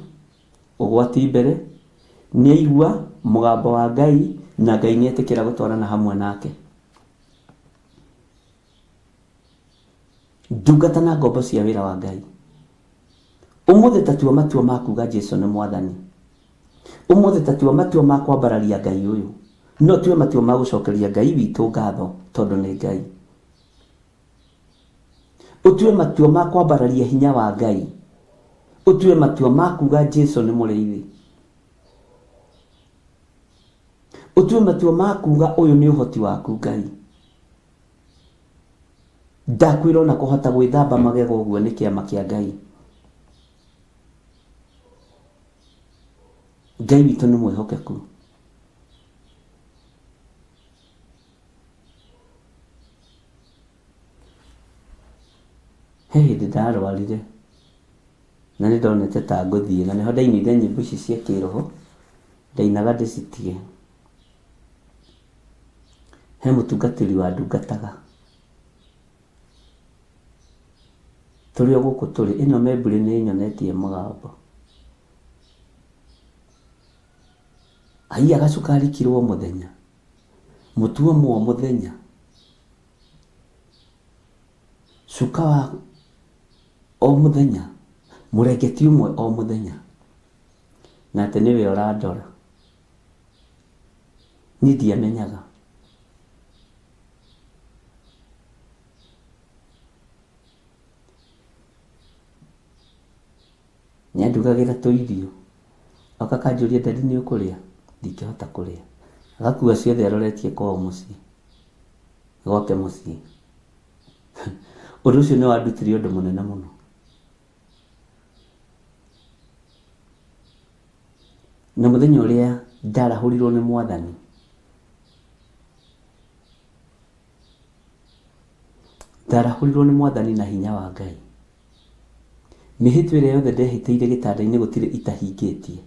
ũgwati mbere, nĩaigua mũgambo wa Ngai, na Ngai nĩetĩkĩra gũtwarana hamwe nake. Ndungata na ngombo cia wĩra wa Ngai, ũmũthĩ ta tua matua ma kuga Jesu nĩ Mwathani. Ũmũthĩ ta tua matua ma kwambararia Ngai ũyũ. No tue matua ma gũcokeria Ngai witũ ngatho tondũ nĩ Ngai. Ũtue matua ma kwambararia hinya wa Ngai. Ũtue matua ma kuga Jesu nĩ mũrĩithi. Ũtue matua ma kuga ũyũ nĩ ũhoti waku Ngai. Ndakwĩra ona kũhota gwĩthamba magego ũguo nĩ kĩama kĩa Ngai. Ngai witũ nĩ mwĩhokeku. He hĩndĩ ndarwarire na nĩ ndonete ta ngũthiĩ na nĩho ndainire nyĩmbo ici cia kĩroho, ndainaga ndĩcitige. He mũtungatĩri wandungataga tũrĩ o gũkũ tũrĩ, ĩno membure nĩ ĩnyonetie mũgambo. Aiya gacukari kiro o mũthenya, mũtu ũmwe o mũthenya, cuka wa o mũthenya, mũrengeti ũmwe o mũthenya, na atĩ nĩwe ũrandora. Niĩ ndiamenyaga. Nĩandugagĩra tũirio, oka akanjũria daddy nĩ ũkũrĩa? Ndingĩhota kũrĩa. Agakua ciothe aroretie kwao mũciĩ, gwake mũciĩ. Ũndũ ũcio nĩ wandutire ũndũ mũnene mũno. Na mũthenya ũrĩa ndarahũrirwo nĩ Mwathani, ndarahũrirwo nĩ Mwathani na hinya wa Ngai. Mĩhĩtwa ĩrĩa yothe ndehĩtĩire gĩtanda-inĩ gũtirĩ itahingĩtie.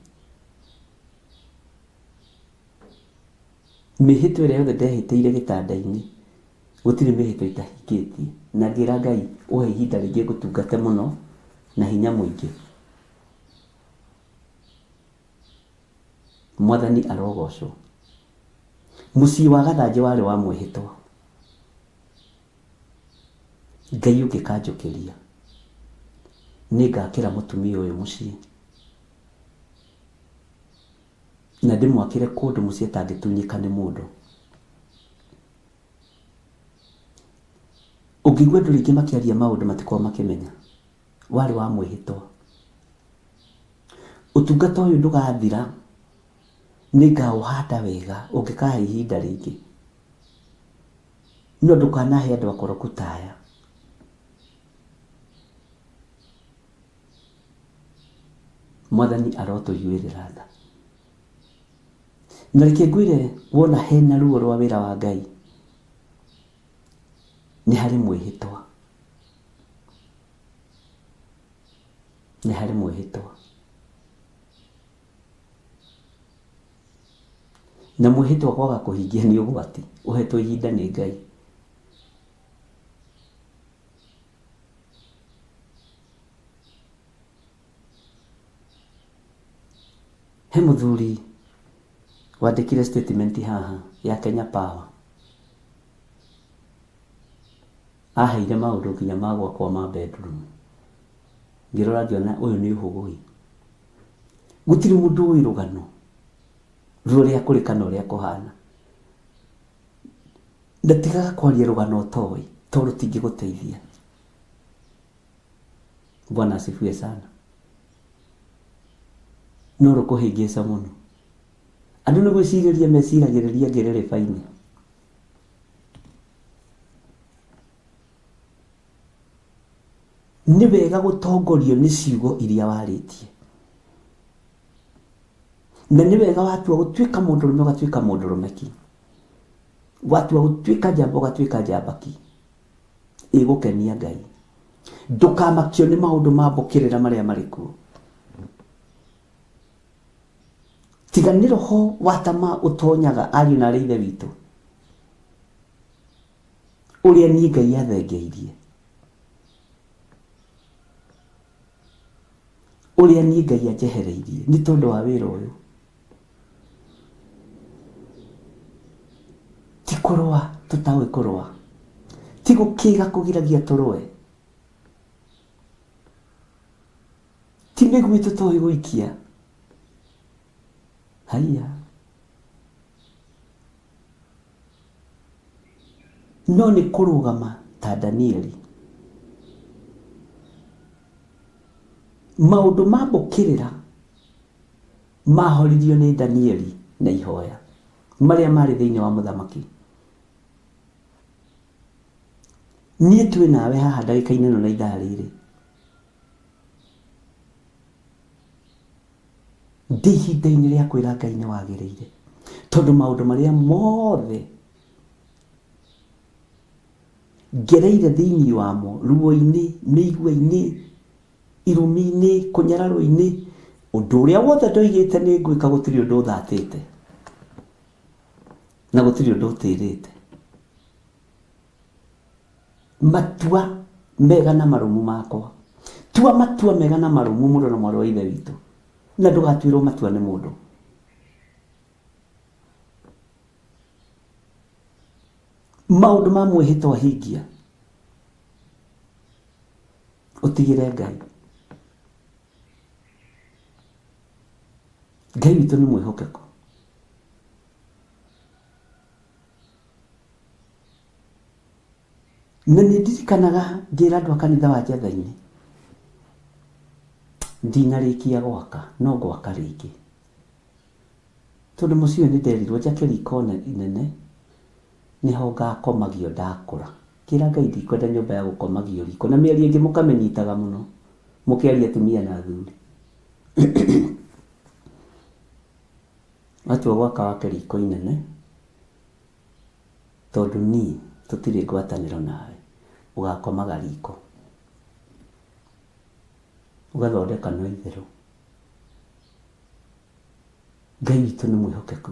Mĩhĩtwa ĩrĩa yothe ndehĩtĩire gĩtanda-inĩ gũtirĩ mĩhĩtwa itahingĩtie. Na ngĩra Ngai ũhe ihinda rĩngĩ ngũtungate mũno na hinya mũingĩ. Mwathani arogocwo. Mũciĩ wa Gathanjĩ warĩ wa mwĩhĩtwa. Ngai ũngĩkanjũkĩria, nĩngakĩra mũtumia ũyũ mũciĩ. Na ndĩmwakĩre kũndũ mũciĩ atangĩtunyĩka nĩ mũndũ. Ũngĩigua andũ rĩngĩ makĩaria maũndũ matikoragwo makĩmenya. Warĩ wa mwĩhĩtwa. Ũtungata ũyũ ndũgathira, nĩngaũhanda wega ũngĩkahe ihinda rĩngĩ. No ndũkanahe andũ akoroku ta aya. Mwathani arotũiguĩrĩra tha. Na reke ngwĩre wona hena ruo rwa wĩra wa Ngai, nĩ harĩ mwĩhĩtwa. Nĩ harĩ mwĩhĩtwa. Na mwĩhĩtwa kwaga kũhingia nĩ ũgwati, ũhetwo ihinda nĩ Ngai. He mũthuri wandĩkire statement haha ya Kenya Power. Aheire maũndũ nginya ma gwakwa ma bedroom. Ngĩrora ngĩona ũyũ nĩ ũhũgũi. Gũtirĩ mũndũ ũĩ rũgano rwa ũrĩa kũrĩ kana ũrĩa kũhana. Na tigaga kwaria rũgano ũtoĩ tondũ rũtingĩgũteithia. Bwana asifiwe sana. No rũkũhĩngĩca mũno. Andũ nĩ gwĩcirĩria meciragĩrĩria ngerereba-inĩ. Nĩ wega gũtongorio nĩ ciugo iria warĩtie. Na nĩ wega watua gũtuĩka mũndũrũme ũgatuĩka mũndũrũme ki. Watua gũtuĩka njamba ũgatuĩka njamba ki. Ĩgũkenia Ngai. Ndũkamakio nĩ maũndũ ma mbũkĩrĩra marĩa marĩ kuo. Tiga nĩ roho wa tamaa ũtonyaga ariũ na arĩ ithe witũ. Ũrĩa niĩ Ngai athengeirie. Ũrĩa niĩ Ngai anjehereirie nĩ tondũ wa wĩra ũyũ. Ti kũrũa tũtaũĩ kũrũa. Ti gũkĩga kũgiragia tũrũe. Ti mĩguĩ tũtoĩ gũikia. Haiya. No nĩ kũrũgama ta Danieli. Maũndũ ma mbũkĩrĩra mahoririo nĩ Danieli na ihoya, marĩa marĩ thĩinĩ wa mũthamaki. Niĩ twĩ nawe haha ndagĩka-inĩ ĩno na ithaa rĩrĩ. Ndĩ ihinda-inĩ rĩa kwĩra Ngai nĩ wagĩrĩire, tondũ maũndũ marĩa mothe ngereire thĩinĩ wamo, ruo-inĩ, mĩigua-inĩ, irumi-inĩ, kũnyararwo-inĩ, ũndũ ũrĩa wothe ndoigĩte nĩ ngwĩka gũtirĩ ũndũ ũthatĩte, na gũtirĩ ũndũ ũtĩrĩte. Matua mega na marũmu makwa. Tua matua mega na marũmu mũrũ na mwarĩ wa ithe witũ, na ndũgatuĩrwo matua nĩ mũndũ. Maũndũ ma mwĩhĩtwa hingia, ũtigĩre Ngai. Ngai witũ nĩ mwĩhokeku. Na nĩ ndirikanaga ngĩra andũ a kanitha wa Njetha-inĩ, ndinarĩkia gwaka, no ngwaka rĩngĩ. Tondũ mũciĩ ũyũ nĩ nderirwo njake riko inene, nĩho ngakomagio ndakũra. Ngĩra Ngai ndikwenda nyũmba ya gũkomagio riko. Na mĩario ĩngĩ mũkamĩnyitaga mũno, mũkĩaria atumia na athuri. Watua gwaka wake riko inene, tondũ niĩ tũtirĩ ngwatanĩro nawe, ũgakomaga riko. Ũgathondeka na itherũ. Ngai witũ nĩ mwĩhokeku.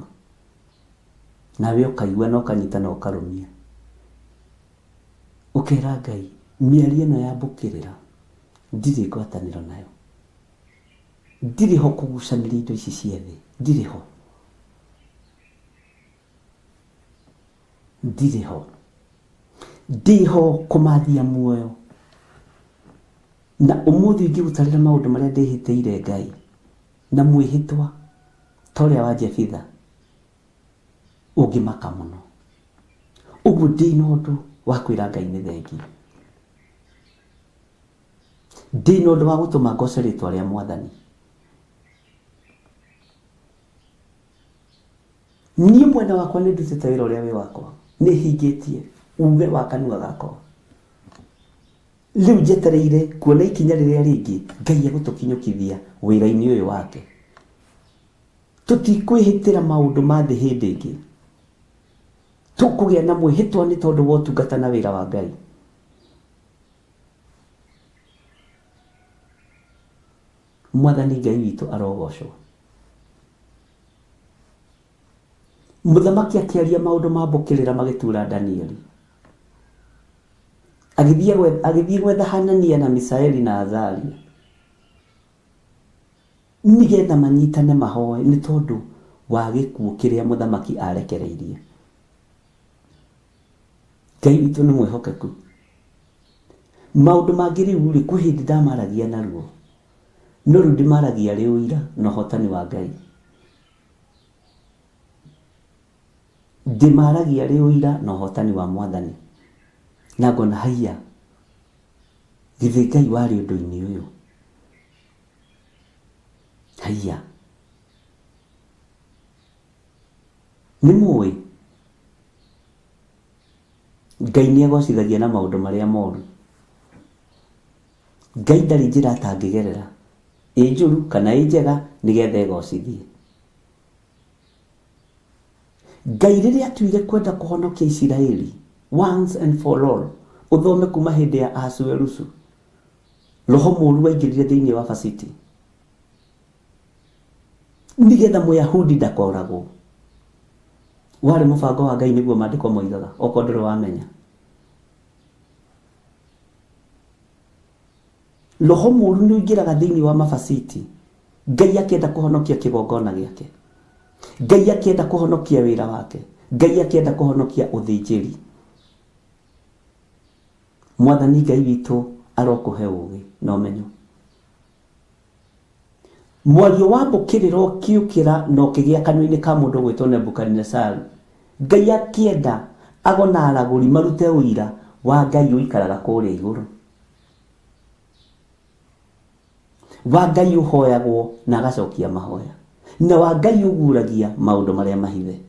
Nawe ũkaigua na ũkanyita na ũkarũmia. Ũkera Ngai, mĩario ĩno ya mbũkĩrĩra, ndirĩ ngwatanĩro nayo. Ndirĩ ho kũgucanĩria indo ici cia thĩ, ndirĩ ho. Ndirĩ ho. Ndĩho kũmathia muoyo. Na ũmũthĩ ingĩgũtarĩra maũndũ marĩa ndĩhĩtĩire Ngai na mwĩhĩtwa ta ũrĩa wa Jefitha, ũngĩmaka mũno. Ũguo ndĩna ũndũ wa kwĩra Ngai nĩ thengiũ. Ndĩna ũndũ wa gũtũma ngoce rĩtwa rĩa Mwathani. Niĩ mwena wakwa nĩ ndutĩte wĩra ũrĩa wĩ wakwa, nĩ hingĩtie uge wa kanua gakwa. Rĩu njetereire kuona ikinya rĩrĩa rĩngĩ Ngai egũtũkinyũkithia wĩra-inĩ ũyũ wake. Tũtikwĩhĩtĩra maũndũ ma thĩ hĩndĩ ĩngĩ. Tũkũgĩa na mwĩhĩtwa nĩ tondũ wa ũtungata na wĩra wa Ngai. Mwathani Ngai witũ arogocwo. Mũthamaki akĩaria maũndũ ma mbũkĩrĩra magĩtura Danieli. Agĩthiĩ gwetha Hanania na Misaeli na Azaria nĩgetha manyitane mahoe nĩ tondũ wa gĩkuũ kĩrĩa mũthamaki arekereirie. Ngai witũ nĩ mwĩhokeku. Maũndũ mangĩ rĩu rĩ, kwĩ hĩndĩ ndamaragia naruo, no rĩu ndĩmaragia arĩ ũira na ũhotani wa Ngai. Ndĩmaragia arĩ ũira na ũhotani wa Mwathani. Na ngona haiya, githĩ Ngai warĩ ũndũ-inĩ ũyũ? Haiya. Nĩ mũĩ? Ngai nĩ agocithagia na maũndũ marĩa moru. Ngai ndarĩ njĩra atangĩgerera, ĩ njũru kana ĩ njega, nĩgetha egocithie. Ngai rĩrĩa atuire kwenda kũhonokia Isiraeli once and for all, ũthome kuma hĩndĩ ya Ahasuerusu, roho mũru waingĩrire thĩinĩ wa Vasiti nĩgetha Mũyahudi ndakoragwo. Warĩ mũbango wa Ngai nĩguo maandĩko moigaga, okorwo ndũrĩ wamenya. Roho mũru nĩ ũingĩraga thĩinĩ wa mabaciti. Ngai akĩenda kũhonokia kĩgongona gĩake. Ngai akĩenda kũhonokia wĩra wake. Ngai akĩenda kũhonokia ũthĩnjĩri. Mwathani Ngai witũ arokũhe ũũgĩ na ũmenyo. Mwario wa mbũkĩrĩro ũkĩũkĩra na ũkĩgĩa kanua-inĩ ka mũndũ ũgwĩtwo Nebukadinesaru. Ngai akĩenda ago na aragũri marute ũira wa Ngai ũikaraga kũrĩa igũrũ. Wa Ngai ũhoyagwo na agacokia mahoya. Na wa Ngai ũguũragia maũndũ marĩa mahithe.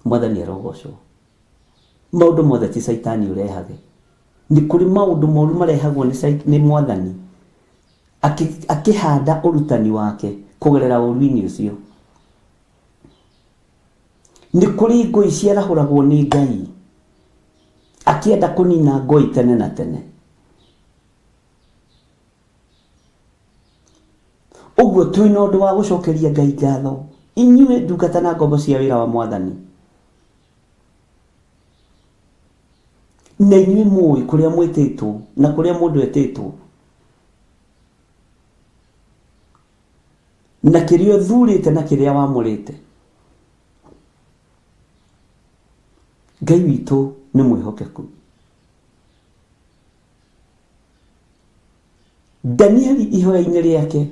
Mwathani arogocwo. Maũndũ mothe ti Caitani ũrehage. Nĩ kũrĩ maũndũ moru marehagwo nĩ nĩ Mwathani akĩhanda ũrutani wake kũgerera ũru-inĩ ũcio. Nĩ kũrĩ ngũi ciarahũragwo nĩ Ngai akĩenda kũnina ngũi tene na tene. Ũguo twĩ na ũndũ wa gũcokeria Ngai ngatho, inyuĩ ndungata na ngombo cia wĩra wa Mwathani. Na inyuĩ mũĩ kũrĩa mwĩtĩtwo na kũrĩa mũndũ etĩtwo na kĩrĩa ũthurĩte na kĩrĩa wamũrĩte. Ngai witũ nĩ mwĩhokeku. Danieli ihoya-inĩ rĩake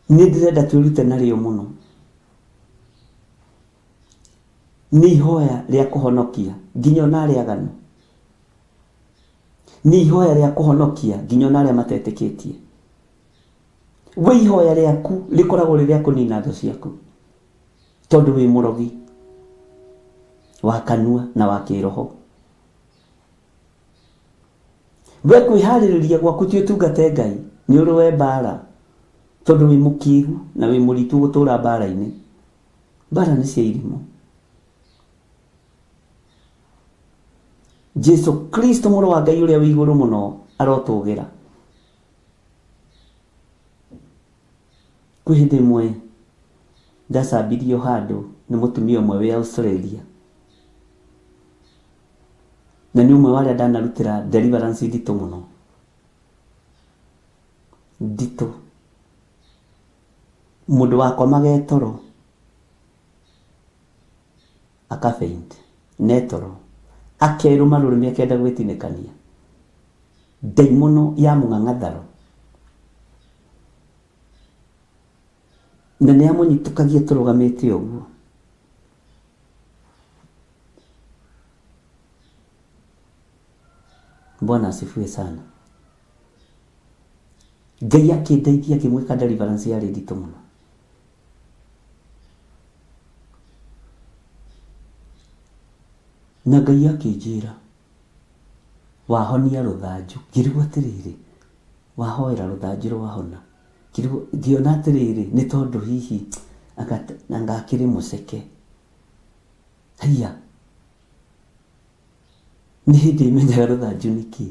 nĩ ndĩrenda twĩrute narĩo mũno. Nĩ ihoya rĩa kũhonokia nginya ona arĩa aganu. Nĩ ihoya rĩa kũhonokia nginya ona arĩa matetĩkĩtie. We ihoya rĩaku rĩkoragwo rĩ rĩa kũnina thũ ciaku tondũ wĩ mũrogi wa kanua na wa kĩroho. We kwĩharĩrĩria gwaku ti ũtungate Ngai, nĩ ũrũe mbara tondũ wĩ mũkĩgu na wĩ mũritũ gũtũra mbara-inĩ. Mbara nĩ cia irimũ. Jesu Kristo mũrũ wa Ngai ũrĩa wĩ igũrũ mũno arotũgĩra. Kwĩ hĩndĩ ĩmwe ndacambirio handũ nĩ mũtumia ũmwe wĩ Australia. Na nĩ ũmwe wa arĩa ndanarutĩra deliverance nditũ mũno. Nditũ. Mũndũ wakomaga e toro aka faint ne toro akerũma rũrĩmĩ akenda gwĩtinĩkania ndaimono ya mũng'ang'atharo na nĩ yamũnyitũkagia tũrũgamĩte ũguo. Bwana asifiwe sana. Ngai akĩndeithia ngĩmwĩka deliverance yarĩ nditũ mũno. Na Ngai akĩnjĩra wahonia rũthanju, ngĩrigwo atĩrĩrĩ, wahoera rũthanju rwahona. Ngĩrigwo ngĩona atĩrĩrĩ nĩ tondũ hihi anga anga akĩrĩ mũceke. Haiya, nĩ hĩndĩ menyaga rũthanju nĩ kĩ.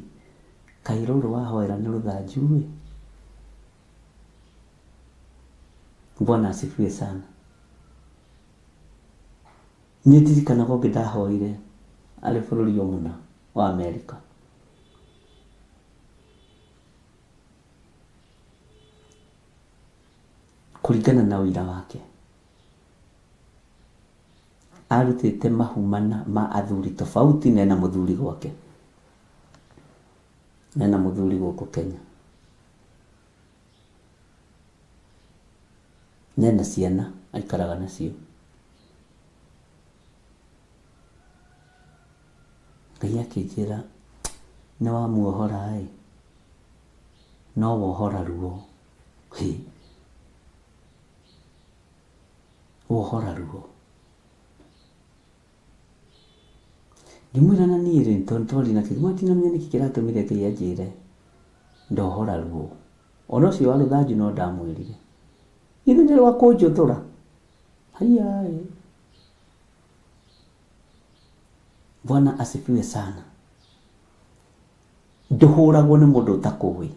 Kaĩ rũrũ wahoera nĩ rũthanju ĩ. Bwana asifiwe sana. Nĩ ndirikanaga ũngĩ ndahoire arĩ bũrũri o mũna wa Amerika. Kũringana na ũira wake, arutĩte mahu mana ma athuri tofauti na ena mũthuri gwake, na ena mũthuri gũkũ Kenya, na ena ciana aikaraga nacio. Ngai akĩnjĩra nĩ wamuohora ĩ, no wohora ruo. Hĩ, wohora ruo. Ngĩmwĩra na niĩ rĩ, tondũ twarĩ na kĩgima ndinamenya nĩkĩ kĩratũmire Ngai anjĩre ndohora ruo. Ona ũcio wa rũthanju no ndamwĩrire. Githĩ nĩ rwa kũnjũthũra? Haiya ĩ. Bwana asifiwe sana. Ndũhũragwo nĩ mũndũ ũtakũĩ.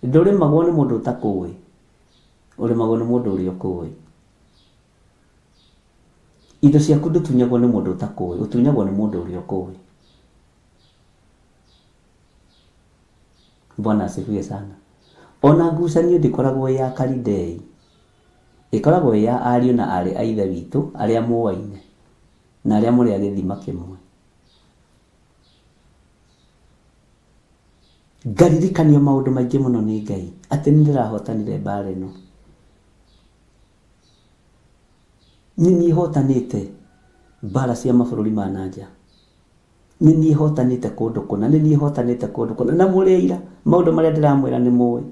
Ndũrĩmagwo nĩ mũndũ ũtakũĩ. Ũrĩmagwo nĩ mũndũ ũrĩa ũkũĩ. Indo ciaku ndũtunyagwo nĩ mũndũ ũtakũĩ, ũtunyagwo nĩ mũndũ ũrĩa ũkũĩ. Bwana asifiwe sana. Ona ngucanio ndĩkoragwo ĩ ya Kalidei, ĩkoragwo ĩ ya ariũ na aarĩ a Ithe witũ arĩa mũaine na arĩa mũrĩ a gĩthima kĩmwe. Ngaririkanio maũndũ maingĩ mũno nĩ Ngai atĩ nĩ ndĩrahotanire mbara ĩno. Nĩ niĩ hotanĩte mbara cia mabũrũri ma na nja. Nĩ niĩ hotanĩte kũndũ kũna, nĩ niĩ hotanĩte kũndũ kũna. Na mũrĩ aira, maũndũ marĩa ndĩramwĩra nĩ mũĩ.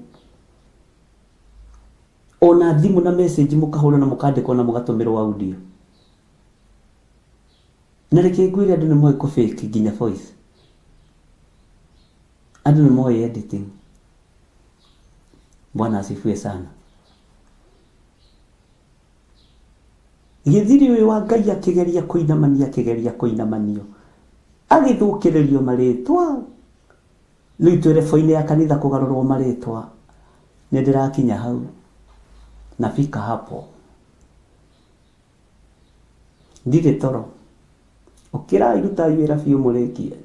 Ona thimũ na message mũkahũra na mũkandĩkwo na mũgatũmĩrwo audio. Na reke ngwĩre andũ nĩ moĩ kũ fake nginya voice. Andũ nĩ moĩ editing. Bwana asifiwe sana. Gĩthiri ũyũ wa Ngai akĩgeria kũinamania akĩgeria kũinamanio agĩthũkĩrĩrio marĩtwa rĩu twĩ rebo-inĩ ya kanitha kũgarũrwo marĩtwa nĩ ndĩrakinya hau nafika hapo ndirĩ toro ũkĩrai rutai wĩra biũ mũrĩkie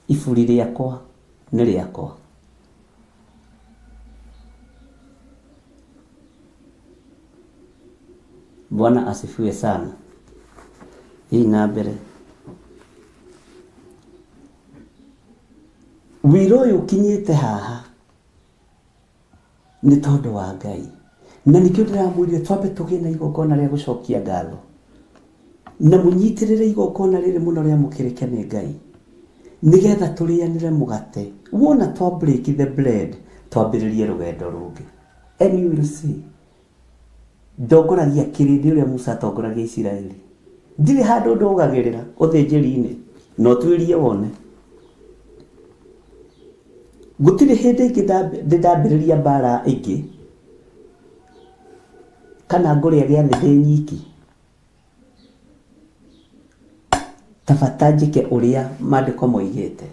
Iburi rĩakwa nĩ rĩakwa. Bwana asifiwe sana. Thiĩ na mbere. Wĩra ũyũ ũkinyĩte haha nĩ tondũ wa Ngai. Na nĩkĩo ndĩramwĩrire twambe tũgĩe na igongona rĩa gũcokia ngatho. Na mũnyitĩrĩre igongona rĩrĩ mũno rĩamũkĩrĩke nĩ Ngai. Nĩgetha tũrĩanĩre mũgate. Wona twa break the bread, twambĩrĩrie rũgendo rũngĩ. And you will see. Ndongoragia kĩrĩndĩ ũrĩa Musa atongoragia Isiraeli. Ndirĩ handũ ndũgagĩrĩra ũthĩnjĩri-inĩ, na ũtuĩrie wone. Gũtirĩ hĩndĩ ĩngĩ ndĩ ndambĩrĩria mbaara ĩngĩ, kana ngũrĩa gĩathĩ ndĩ nyiki. Ta bata njĩke ũrĩa maandĩko moigĩte,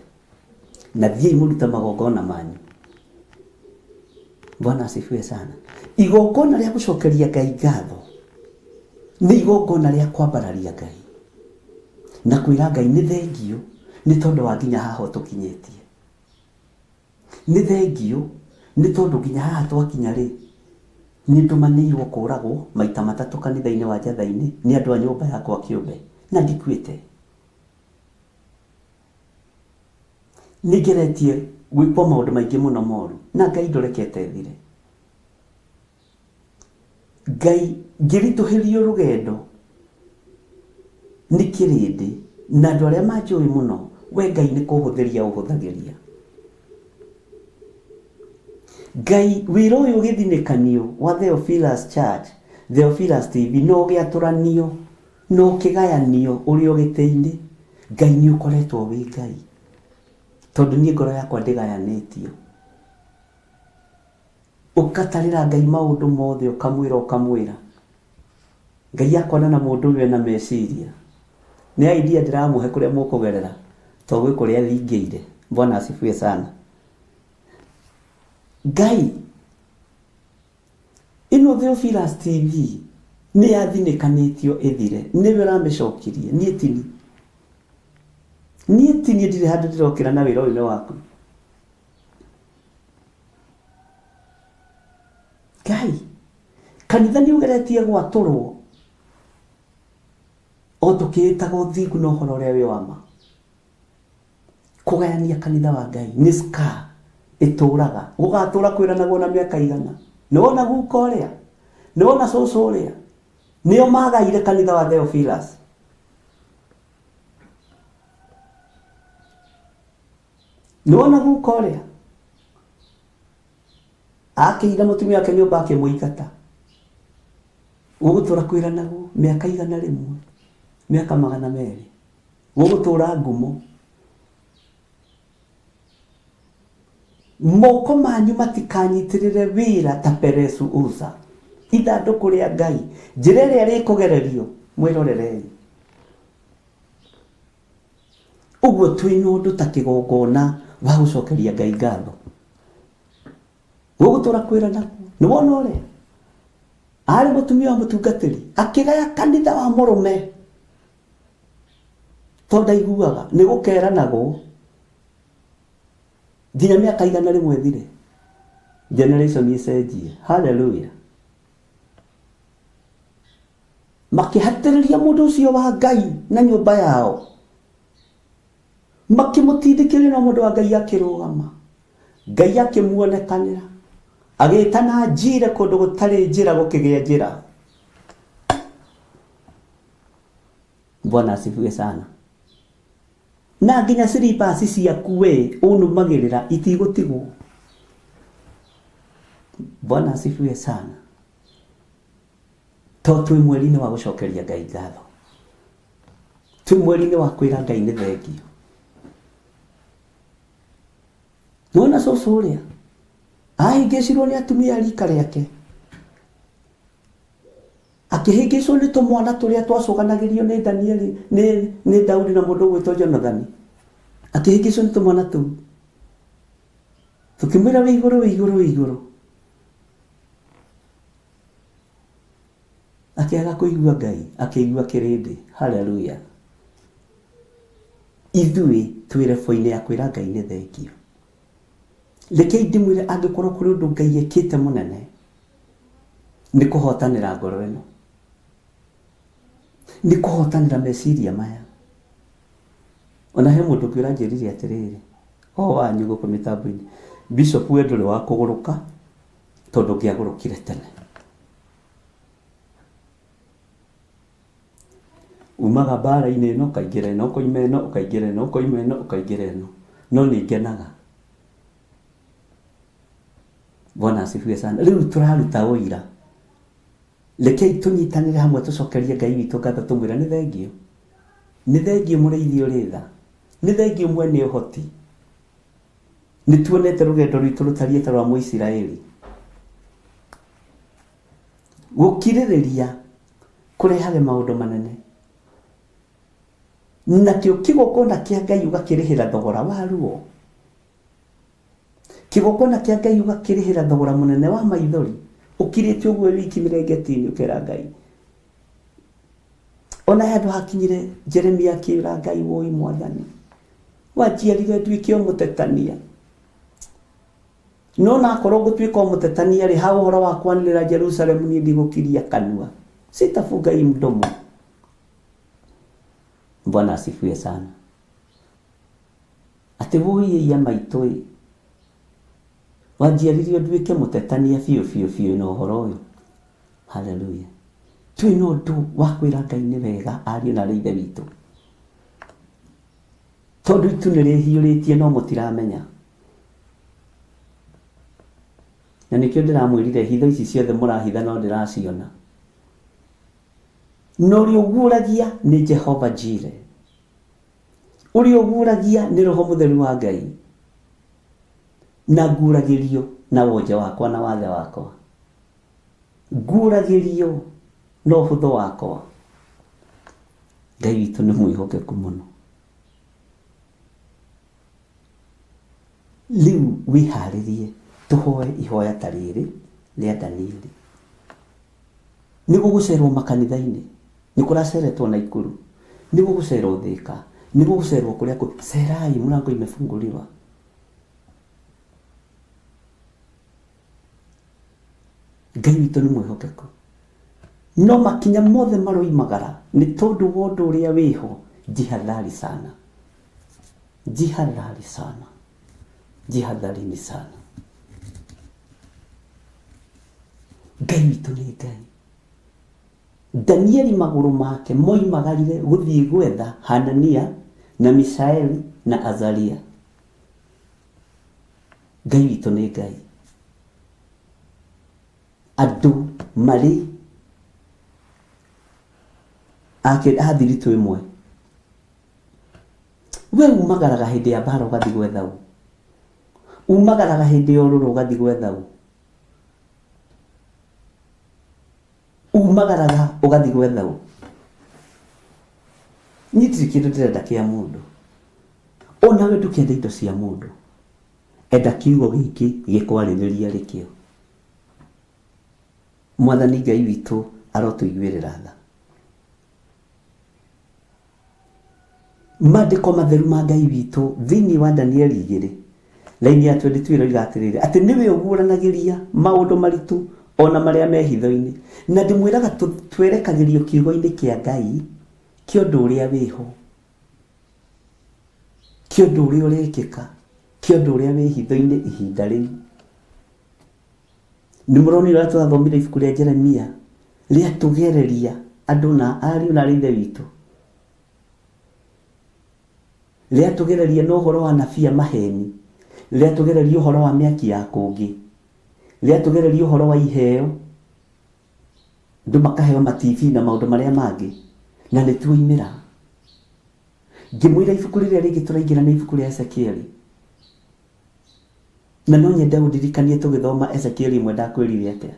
na thiĩi mũrute magongona manyu. Bwana asifiwe sana. Igongona rĩa gũcokeria Ngai ngatho nĩ igongona rĩa kwambararia Ngai na kwĩra Ngai nĩ thengiũ nĩ tondũ wa nginya haha ũtũkinyĩtie. Nĩ thengiũ nĩ tondũ nginya haha twakinya rĩ, nĩ ndũmanĩirwo kũragwo maita matatũ kanitha-inĩ wa Njatha-inĩ nĩ andũ a nyũmba yakwa kĩũmbe na ndikuĩte. Nĩ ngeretie gwĩkwo maũndũ maingĩ mũno moru na Ngai ndũrekete thire. Ngai ngĩritũhĩrio rũgendo nĩ kĩrĩndĩ na andũ arĩa manjũĩ mũno, we Ngai nĩ kũhũthĩria ũhũthagĩria. Ngai wĩra ũyũ ũgĩthinĩkanio wa Theophilus Church, Theophilus TV na ũgĩatũranio na ũkĩgayanio ũrĩ o gĩtĩ-inĩ, Ngai nĩ ũkoretwo wĩ Ngai. Tondũ niĩ ngoro yakwa ndĩgayanĩtio. Ũkatarĩra Ngai maũndũ mothe ũkamwĩra ũkamwĩra. Ngai akona na mũndũ ũyũ ena meciria. Nĩ idea ndĩramũhe kũrĩa mũkũgerera to gwĩ kũrĩa thingĩire. Bwana asifiwe sana. Ngai ĩno Theophilus TV nĩ yathinĩkanĩtio ĩthire nĩwe ũramĩcokirie niĩ tini niĩ tini ndirĩ handũ ndĩrokĩra na wĩra ũyũ nĩ waku Ngai kanitha nĩ ũgeretie gwatũrwo o tũkĩĩtaga ũthingu na ũhoro ũrĩa wĩ wa ma kũgayania kanitha wa Ngai nĩ scar ĩtũraga gũgatũra kwĩranagwo na mĩaka igana nĩ wona guka ũrĩa nĩ wona cũcũ ũrĩa nĩo magaire kanitha wa Theophilus nĩ wona guka ũrĩa akĩira mũtumia wake nyũmba akĩmũingata gũgũtũra kwĩranagwo mĩaka 100 mĩaka 200 gũgũtũra ngumo moko manyu matikanyitĩrĩre wĩra ta Peresu Uza ithandũkũ rĩa Ngai njĩra ĩrĩa rĩkũgererio mwĩrorerei ũguo twĩna ũndũ ta kĩgongona wa gũcokeria Ngai ngatho gũgũtũra kwĩrana nĩ wona ũrĩa arĩ mũtumia wa mũtungatĩri akĩgaya kanitha wa mũrũme tondũ ndaiguaga nĩ gũkeranagwo nginya mĩaka 100 ĩthire generation ĩcenjie haleluya makĩhatĩrĩria mũndũ ũcio wa Ngai na nyũmba yao makĩmũtindĩkĩrĩria no mũndũ wa Ngai akĩrũgama Ngai akĩmuonekanĩra agĩtana njire kũndũ gũtarĩ njĩra gũkĩgĩa njĩra Bwana asifiwe sana na nginya slippers ciaku we ũnũmagĩrĩra itigũtigwo Bwana asifiwe sana to twĩ mweri-inĩ wa gũcokeria Ngai ngatho twĩ mweri-inĩ wa kwĩra Ngai nĩ thengio nĩwona cũcũ ũrĩa ahĩngĩcirwo nĩ atumia a rika rĩake akĩhĩngĩcwo nĩ tũmwana tũrĩa twacũganagĩrio nĩ Danieli nĩ nĩ Daudi na mũndũ ũgwĩtwo Jonathani akĩhĩngĩcwo nĩ tũmwana tũu tũkĩmwĩra wĩ igũrũ wĩ igũrũ wĩ igũrũ akĩaga kũigua Ngai akĩigua kĩrĩndĩ haleluya ithuĩ twĩ rebo-inĩ ya kwĩra Ngai nĩ thengio rekei ndĩmwĩre angĩkorwo kũrĩ ũndũ Ngai ekĩte mũnene nĩ kũhotanĩra ngoro ĩno nĩ kũhotanĩra meciria maya ona he mũndũ ũngĩ ũranjĩrire atĩrĩrĩ o wanyu gũkũ mĩtambo-inĩ bishop we ndũrĩ wa kũgũrũka tondũ ũngĩagũrũkire tene umaga mbara-inĩ ĩno ũkaingĩra ĩno ũkoima ĩno ũkaingĩra ĩno ũkoima ĩno ũkaingĩra ĩno no nĩ ngenaga Bwana asifiwe sana rĩu tũraruta ũira rekei tũnyitanĩre hamwe tũcokerie Ngai witũ ngatho tũmwĩre nĩ thengio nĩ thengio mũrĩithi ũrĩ tha nĩ thengio mwene ũhoti nĩ tuonete rũgendo rwitũ rũtariĩ ta rwa Mũisiraeli gũkirĩrĩria kũrehage maũndũ manene nakĩo kĩgongona kĩa Ngai ũgakĩrĩhĩra thogora wa ruo kĩgongona kĩa Ngai ũgakĩrĩhĩra thogora mũnene wa maithori ũkirĩte ũguo wiki mĩrengeti-inĩ ũkera Ngai ona he handũ hakinyire Jeremia akĩra Ngai woi mwathani wanjiarire nduĩke o mũtetania no nakorwo ngũtuĩka o mũtetania rĩ ha ũhoro wa kwanĩrĩra Jerusalemu niĩ ndigũkiria kanua sitafunga hii mdomo Bwana asifiwe sana atĩ woi ĩiya maitũ ĩ wanjiaririe nduĩke mũtetania biũ biũ biũ na ũhoro ũyũ haleluya twĩ na ũndũ wa kwĩra Ngai nĩ wega ariũ na arĩ ithe witũ tondũ itu nĩ rĩhiũrĩtie no mũtiramenya na nĩkĩo ndĩramwĩrire hitho ici ciothe mũrahitha no ndĩraciona na ũrĩa ũguũragia nĩ Jehova Jire ũrĩa ũguũragia nĩ roho mũtheru wa Ngai Na nguragĩrio na wonje wakwa na wathe wakwa. Nguragĩrio na ũhũthũ wakwa. Ngai witũ nĩ mwĩhokeku mũno. Rĩu wĩharĩrie tũhoe ihoya ta rĩrĩ rĩa Danieli. Nĩ gũgũcerwo makanitha-inĩ, nĩ kũraceretwo Naikuru, nĩ gũgũcerwo Thĩka, nĩ gũgũcerwo kũrĩa kũ, cerai mlango imefunguliwa. Ngai witũ nĩ mwĩhokeku. No makinya mothe maroimagara nĩ tondũ wa ũndũ ũrĩa wĩho, jihadhari sana. Jihadhari sana. Jihadharini sana. Ngai witũ nĩ Ngai. Danieli magũrũ make moimagarire gũthiĩ gwetha Hanania na Mishaeli na Azaria. Ngai witũ nĩ Ngai. Andũ marĩ a thiritũ ĩmwe. We umagaraga hĩndĩ ya mbara ũgathiĩ gwetha ũ? Umagaraga hĩndĩ ya ũrũrũ ũgathiĩ gwetha ũ? Umagaraga ũgathiĩ gwetha ũ? Niĩ ndirĩ kĩndũ ndĩrenda kĩa mũndũ. Onawe ndũkende indo cia mũndũ. Enda kiugo gĩkĩ gĩkwarĩrĩria arĩ kĩo. Mwathani Ngai witũ arotũiguĩrĩra tha. Maandĩko matheru ma Ngai witũ thĩinĩ wa Danieli igĩrĩ raini ya 22 ĩroiga atĩrĩrĩ, atĩ nĩwe ũguũranagĩria maũndũ maritũ o na marĩa me hitho-inĩ. Na ndĩmwĩraga twerekagĩrio kiugo-inĩ kĩa Ngai kĩa ũndũ ũrĩa wĩho, kĩa ũndũ ũrĩa ũrekĩka, kĩa ũndũ ũrĩa wĩ hitho-inĩ ihinda rĩu. Nĩ mũronire ũrĩa tũrathomire ibuku rĩa Jeremia rĩatũgereria andũ na ariũ na aarĩ a Ithe witũ. Rĩatũgereria na ũhoro wa anabii a maheni, rĩatũgereria ũhoro wa mĩaki ya kũngĩ, rĩatũgereria ũhoro wa iheo, andũ makaheo ma TV na maũndũ marĩa mangĩ, na nĩ tuoimĩra. Ngĩmwĩra ibuku rĩrĩa rĩngĩ tũraingĩra nĩ ibuku rĩa Ezekieli. Na no nyende ũndirikanie tũgĩthoma Ezekieli ĩmwe ndakwĩrire atĩa.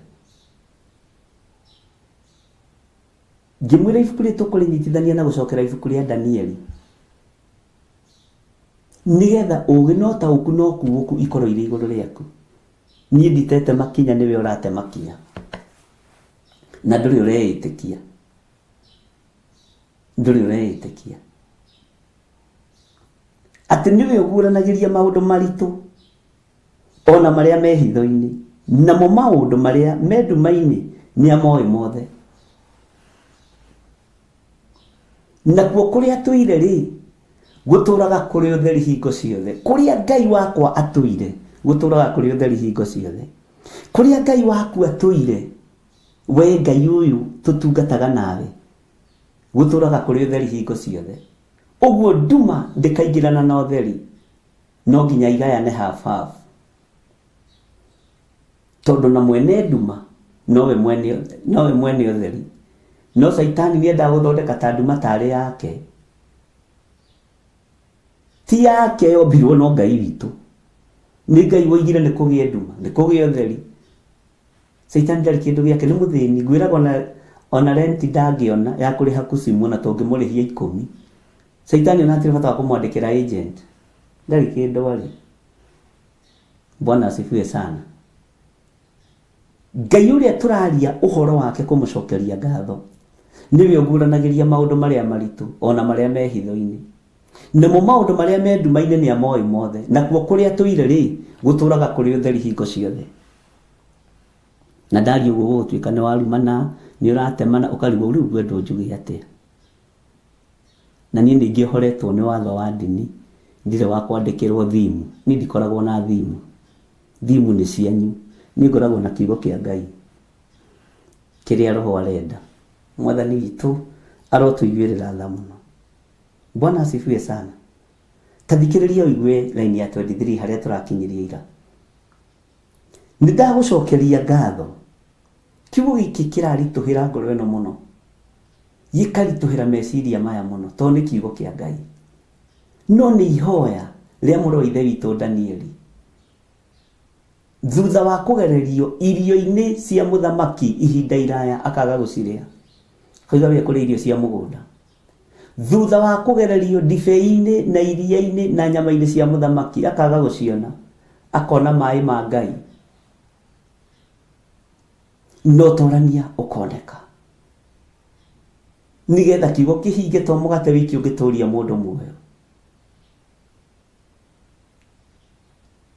Ngĩmwĩra ibuku rĩrĩ tũkũrĩnyitithania na gũcokera ibuku rĩa Danieli. Nĩgetha ũũgĩ na ũtaũku na ũkuũku ikorwo irĩ igũrũ rĩaku. Niĩ nditete makinya nĩwe ũrate makinya. Na ndũrĩ ũreĩtĩkia. Ndũrĩ ũreĩtĩkia. Atĩ nĩwe ũguũranagĩria maũndũ maritũ o na marĩa me hitho-inĩ, namo maũndũ marĩa me nduma-inĩ nĩamoĩ mothe. Nakuo kũrĩa atũire-rĩ, gũtũũraga kũrĩ ũtheri hingo ciothe. Kũrĩa Ngai wakwa atũire, gũtũũraga kũrĩ ũtheri hingo ciothe. Kũrĩa Ngai waku atũire, we Ngai ũyũ tũtungataga nawe, gũtũũraga kũrĩ ũtheri hingo ciothe. Ũguo nduma ndĩkaingĩrana na ũtheri, no nginya igayane half half. Tondũ na mwene nduma nowe mwene nowe mwene ũtheri. No caitani nĩendaga gũthondeka ta nduma tarĩ yake. Ti yake yombirwo no Ngai witũ. Nĩ Ngai woigire nĩ kũgĩe nduma, nĩ kũgĩe ũtheri. Caitani ndarĩ kĩndũ gĩake, nĩ mũthĩni. Ngwĩraga ona ona rent ndangĩona ya kũrĩha kusimu ona tũngĩmũrĩhia ikũmi. Caitani ona hatirĩ bata wa kũmwandĩkĩra agent. Ndarĩ kĩndũ arĩ. Bwana asifiwe sana. Ngai ũrĩa tũraria ũhoro wake kũmũcokeria ngatho nĩwe ũguũranagĩria maũndũ marĩa maritũ ona marĩa me hitho-inĩ. Namo maũndũ marĩa me nduma-inĩ nĩamoĩ mothe, nakuo kũrĩa tũire-rĩ, gũtũũraga kũrĩ ũtheri hingo ciothe. Na ndaria ũguo gũgũtuĩka nĩ warumana, nĩ ũratemana, ũkarigwo rĩu ngwenda ũnjuge atĩa. Na niĩ nĩ ngĩohoretwo nĩ watho wa ndini, ndirĩ wa kwandĩkĩrwo theme, niĩ ndikoragwo na theme, theme nĩ cianyu, niĩ ngoragwo na kiugo kĩa Ngai, kĩrĩa roho arenda. Mwathani witũ arotũiguĩrĩra tha mũno. Bwana asifiwe sana. Ta thikĩrĩria ũigue line ya 23 harĩa tũrakinyirie ira. Nĩ ndagũcokeria ngatho. Kiugo gĩkĩ kĩraritũhĩra ngoro ĩno mũno. Gĩkaritũhĩra meciria maya mũno tondũ nĩ kiugo kĩa Ngai. No nĩ ihoya rĩa mũrũ wa Ithe witũ Danieli. Thutha wa kũgererio irio-inĩ cia mũthamaki ihinda iraya akaga gũcirĩa, akoiga we ekũrĩa irio cia mũgũnda. Thutha wa kũgererio ndibei-inĩ na iria-inĩ na nyama-inĩ cia mũthamaki akaga gũciona, akona maĩ ma Ngai na ũtorania ũkoneka. Nĩgetha kiugo kĩhinge to mũgate wiki ũngĩtũria mũndũ muoyo.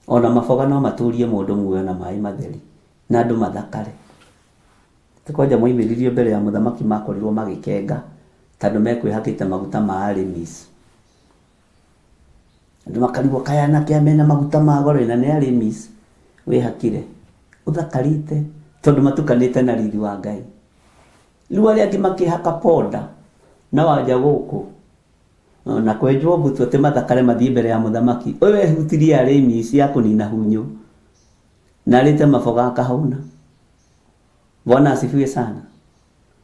Ona maboga no matũrie mũndũ muoyo na maĩ matheri na andũ mathakare. Ti kwanja moimĩririo mbere ya mũthamaki makorirwo magĩkenga tondũ mekwĩhakĩte maguta ma Arimis. Andũ makarigwo kaĩ anake aya mena maguta ma goro na nĩ Arimis wĩhakire. Ũthakarĩte tondũ matukanĩte na riri wa Ngai. Rĩu arĩa angĩ makĩhaka ponda na wanja gũkũ na kwenjwo mbutu atĩ mathakare mathiĩ mbere ya mũthamaki. Ũyũ ehutirie Arimis ya kũnina hunyũ na arĩte maboga akahũna. Bwana asifiwe sana.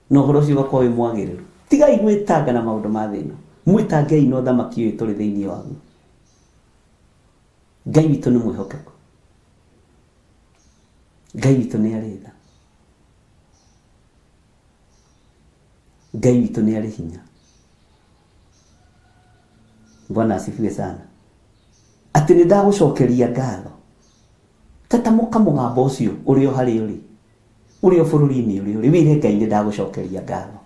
Na ũhoro ũcio ũgakorwo wĩ mwagĩrĩru. Tigai gwĩtanga na maũndũ ma thĩ ĩno. Mwĩtangei na ũthamaki ũyũ tũrĩ thĩinĩ waguo. Ngai witũ nĩ mwĩhokeku. Ngai witũ nĩ arĩ tha. Ngai witũ nĩ arĩ hinya. Bwana asifiwe sana. Atĩ nĩ ndagũcokeria ngatho. Ta tamũka mũgambo ũcio ũrĩ o harĩa ũrĩ, ũrĩ o bũrũri-inĩ ũrĩa ũrĩ, wĩre Ngai nĩ ndagũcokeria ngatho.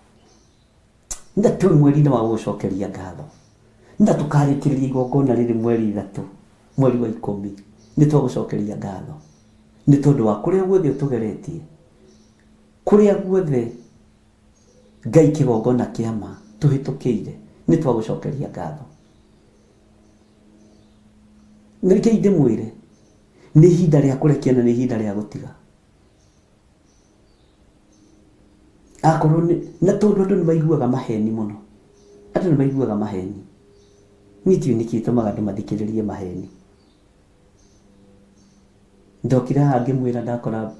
Na twĩ mweri-inĩ wa gũgũcokeria ngatho. Na tũkarĩkĩrĩria igongona rĩrĩ mweri ithatũ, mweri wa ikũmi, nĩ twagũcokeria ngatho. Nĩ tondũ wa kũrĩa guothe ũtũgeretie, kũrĩa guothe Ngai kĩgongona kĩa ma tũhĩtũkĩire, nĩ twagũcokeria ngatho. Rekei ndĩmwĩre, nĩ ihinda rĩa kũrekia na nĩ ihinda rĩa gũtiga. Akorwo nĩ, na tondũ andũ nĩ maiguaga maheni mũno, andũ nĩ maiguaga maheni. Niĩ ndiũĩ nĩkĩ gĩtũmaga andũ mathikĩrĩrie maheni. Ndokire haha ngĩmwĩra ndakora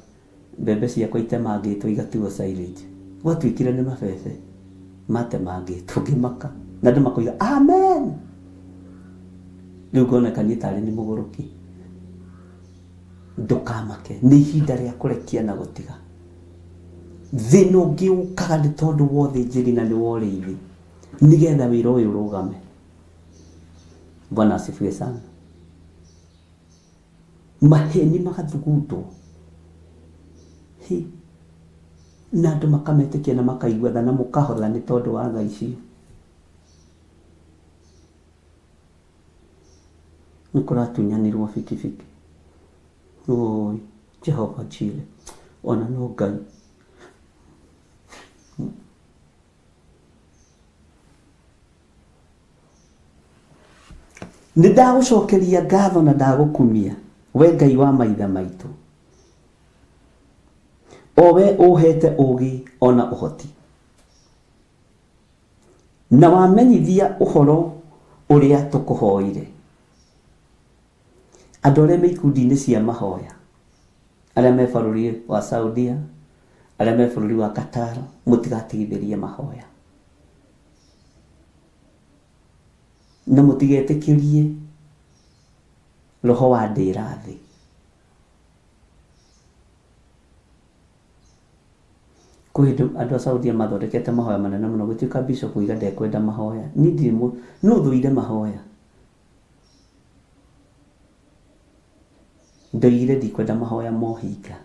mbembe ciakwa itemangĩtwo igatuo silage. Gwatuĩkire nĩ mabebe matemangĩtwo ngĩmaka. Na andũ makoiga amen. Rĩu ngoneka niĩ tarĩ nĩ mũgũrũki. Ndũkamake, nĩ ihinda rĩa kũrekia na gũtiga. Thĩna ũngĩ ũkaga nĩ tondũ wa ũthĩnjĩri na nĩ wa ũrĩithi, nĩgetha wĩra ũyũ ũrũgame. Bwana asifiwe sana. Maheni magathugundwo Hĩ. Na andũ makametĩkia na makaigua tha na mũkahotha nĩ tondũ wa tha icio. Nĩ kũratunyanirwo bikibiki. Oi, Jehova Jire, ona no Ngai. Nĩ ndagũcokeria ngatho na ndagũkumia, we Ngai wa maithe maitũ, o we ũũheete ũũgĩ o na ũhoti, na wamenyithia ũhoro ũrĩa tũkũhoire. Andũ arĩa me ikundi-inĩ cia mahoya, arĩa me bũrũri wa Saudia, arĩa me bũrũri wa Qatar, mũtigatigithĩrie mahoya. Na mũtigetĩkĩrie roho wa ndĩra thĩ. Kwĩ hĩndĩ andũ a Saudia mathondekete mahoya manene mũno gũtuĩka bishop oiga ndekwenda mahoya. Niĩ ndirĩ mũ, nũ ũthũire mahoya? Ndoigire ndikwenda mahoya ma ũhinga.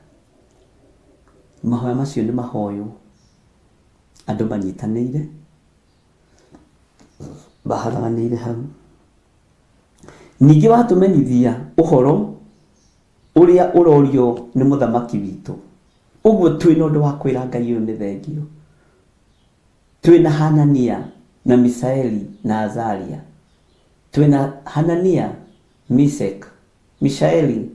Mahoya macio nĩ mahoywo andũ manyitanĩire, maharaganĩire hau. Ningĩ watũmenyithia ũhoro ũrĩa ũrorio nĩ mũthamaki witũ. Ũguo twĩ na ũndũ wa kwĩra Ngai ũyũ nĩ thengiũ. Twĩ na Hanania na Misaeli na Azaria. Twĩ na Hanania, Misek, Mishaeli,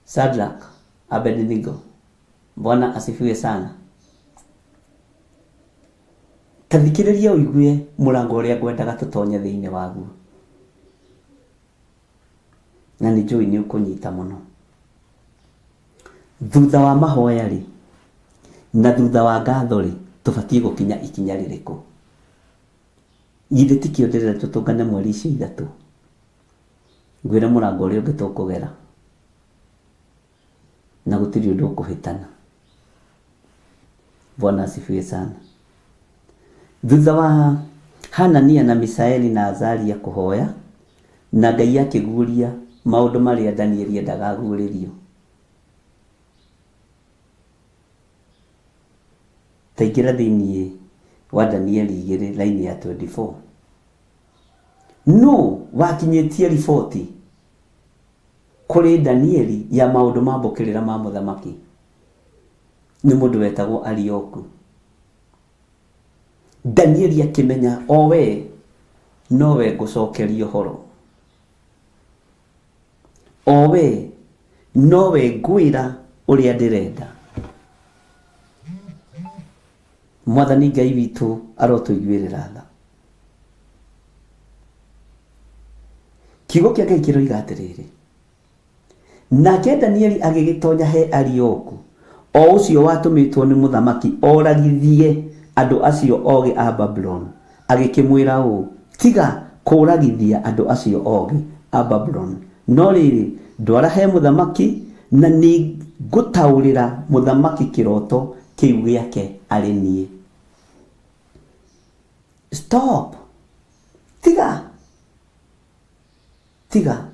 Shadrach, Abednego. Bwana asifiwe sana. Ta thikĩrĩria ũigue mũrango ũrĩa ngwendaga tũtonye thĩinĩ waguo. Na nĩ njũĩ nĩ ũkũnyita mũno. Thutha wa mahoya rĩ, na thutha wa ngatho rĩ, tũbatiĩ gũkinya ikinya rĩrĩkũ? Githĩ tikĩo ndĩrenda tũtũngane mweri icio ithatũ? Ngwĩre mũrango ũrĩa ũngĩ tũkũgera. Na gũtirĩ ũndũ ũkũhĩtana. Bwana asifiwe sana. Thutha wa Hanania na Misaeli na Azaria kũhoya, na Ngai akĩguũria maũndũ marĩa Danieli endaga aguũrĩrio. Ta ingĩra thĩinĩ wa Danieli 2 raini ya 24. Nũ wakinyĩtie riboti kũrĩ Danieli ya maũndũ ma mbũkĩrĩra ma mũthamaki? Nĩ mũndũ wetagwo Arioku. Danieli akĩmenya o we nowe ngũcokeria ũhoro. O we nowe ngwĩra ũrĩa ndĩrenda. Mwathani Ngai witũ arotũiguĩrĩra tha. Kiugo kĩa Ngai kĩroiga atĩrĩrĩ, Nake Danieli agĩgĩtonya he Arioku, o ũcio watũmĩtwo nĩ mũthamaki oragithie andũ acio ogĩ a Babuloni, agĩkĩmwĩra ũũ, Tiga kũũragithia andũ acio ogĩ a Babuloni, no rĩrĩ, ndwara he mũthamaki, na nĩngũtaũrĩra mũthamaki kĩroto kĩu gĩake arĩ niĩ. Stop! Tiga! Tiga!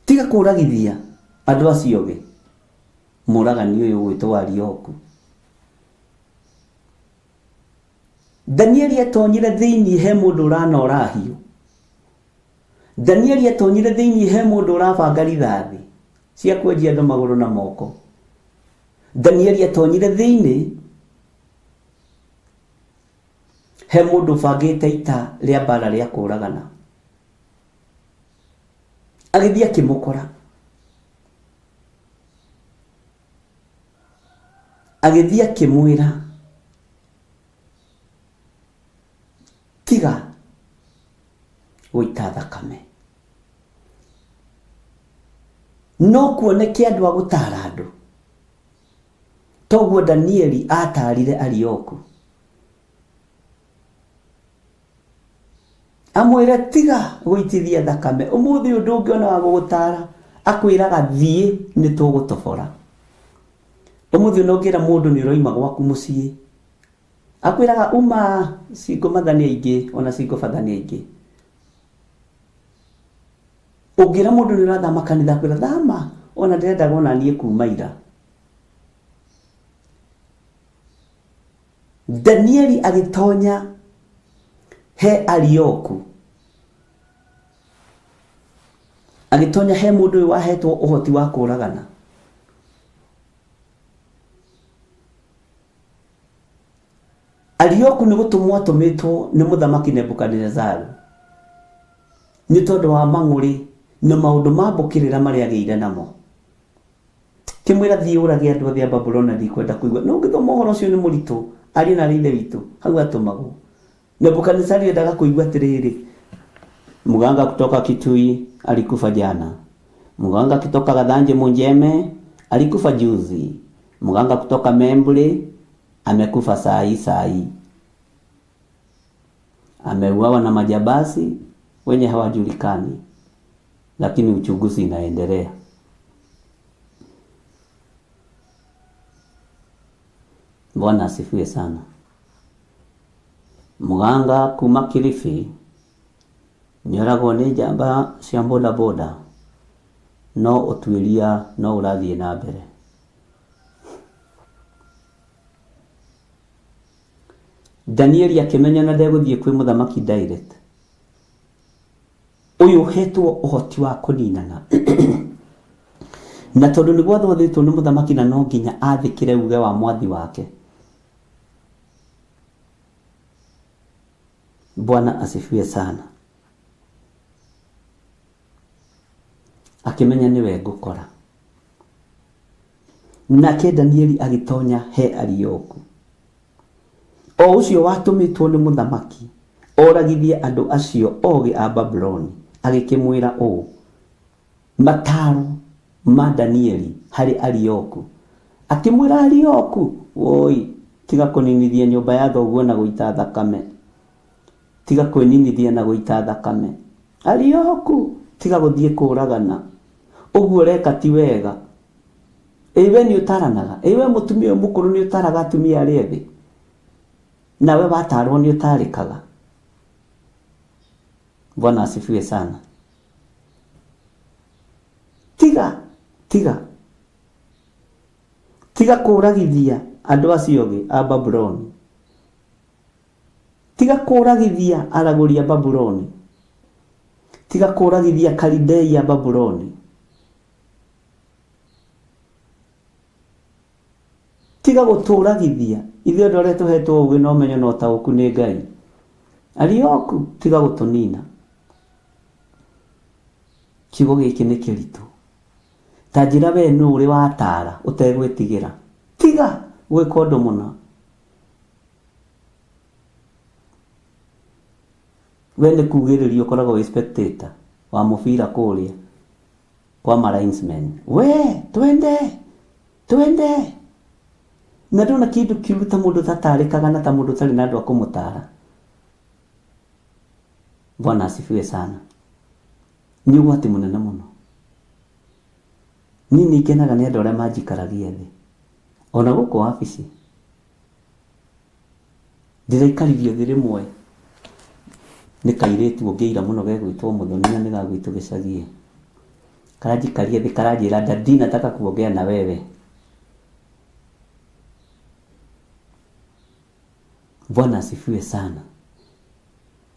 Tiga kũragithia andũ acio ogĩ. Mũragani ũyũ ũgwĩtwo Arioku. Danieli atonyire thĩinĩ he mũndũ ũranora hiũ. Danieli atonyire thĩinĩ he mũndũ ũrabanga rithathi cia kwenjia andũ magũrũ na moko. Danieli atonyire thĩinĩ he mũndũ ũbangĩte ita rĩa mbara rĩa kũragana. Agĩthiĩ akĩmũkora. Agĩthiĩ akĩmwĩra, tiga gũita thakame. No kuoneke andũ a gũtaara andũ. Toguo Danieli ataarire Arioku. Amwĩre tiga gũitithia thakame. Ũmũthĩ ũyũ ndũngĩona wa gũgũtaara, akwĩraga thiĩ nĩ tũgũtobora. Ũmũthĩ ũyũ ũngĩra mũndũ nĩ ũroima gwaku mũciĩ, akwĩraga uma single mother nĩ aingĩ ona single father nĩ aingĩ. Ũngĩra mũndũ nĩ ũrathama kanitha akwĩra thama ona ndĩrendaga ona niĩ kuma ira. Danieli agĩtonya he Arioku, agĩtonya he mũndũ ũyũ wahetwo ũhoti wa kũragana. Arioku nĩ gũtũmwo atũmĩtwo nĩ mũthamaki Nebukadinezaru nĩ tondũ wa mang'ũrĩ na maũndũ ma mbũkĩrĩra marĩa agĩire namo. Kĩmwĩra thiĩ ũrage andũ othe a Babuloni na ndikwenda kũigua. No ũngĩthoma ũhoro ũcio nĩ mũritũ, ariũ na aarĩ a Ithe witũ, hau atũmagwo. Nebukadnezari endaga kũigua atĩrĩrĩ, mganga kutoka Kitui alikufa jana, mganga kutoka Gathanje Munjeme alikufa juzi, mganga kutoka Membuli amekufa saa hii saa hii, ameuawa na majabasi wenye hawajulikani, lakini uchunguzi inaendelea. Bwana asifiwe sana. Mganga kuma Kilifi nĩoragwo nĩ njamba cia bodaboda no ũtuĩria no ũrathiĩ na mbere. Danieli akĩmenya na ndegũthiĩ kwĩ mũthamaki direct. Ũyũ ũhetwo ũhoti wa kũninana. Na tondũ nĩ gwathwathĩtwo nĩ mũthamaki na no nginya athĩkĩre uge wa mwathi wake. Bwana asifiwe sana. Akĩmenya nĩwe ngũkora. Nake Danieli agĩtonya he Arioku. O ũcio watũmĩtwo nĩ mũthamaki oragithie andũ acio ogĩ a Babuloni, agĩkĩmwĩra ũũ, Mataaro ma Danieli harĩ Arioku. Akĩmwĩra, Arioku, wũi, tiga kũninithia nyũmba ya thoguo na gũita thakame. Tiga kwĩninithia na gũita thakame. Arioku, tiga gũthiĩ kũragana. Ũguo ũreka ti wega. Ĩ we nĩ ũtaranaga? Ĩ we mũtumia ũyũ mũkũrũ nĩ ũtaraga atumia arĩa ethĩ? Nawe watarwo nĩ ũtarĩkaga? Bwana asifiwe sana. Tiga, tiga. Tiga kũragithia andũ acio ogĩ a Babuloni. Tiga kũragithia aragũri a Babuloni. Tiga kũragithia Kalidei a Babuloni. Tiga gũtũragithia ithuĩ andũ arĩa tũhetwo ũũgĩ na ũmenyo na ũtaũku nĩ Ngai. Arioku, tiga gũtũnina. Kiugo gĩkĩ nĩ kĩritũ. Ta njĩra wee nũ ũrĩ wataara ũtegwĩtigĩra. Tiga gwĩka ũndũ mũna. We nĩ kugĩrĩria ũkoragwo wĩ spectator wa mũbira kũrĩa kwa ma linesmen. We twende twende na ndona kĩndũ kĩũru ta mũndũ ũtatarĩkaga na ta mũndũ ũtarĩ na andũ a kũmũtara. Bwana asifiwe sana. Nĩ ũgwati mũnene mũno. Niĩ nĩ ngenaga nĩ andũ arĩa manjikaragia thĩ. Ona gũkũ wabici ndĩraikaririo thĩ rĩmwe nĩ kairĩtu ũngĩira mũno gegwĩtwo Mũthoni na nĩ ga gwitũ gĩcagi. Karanjikaria thĩ karanjĩra daddy nataka kuongea na wewe. Bwana asifiwe sana.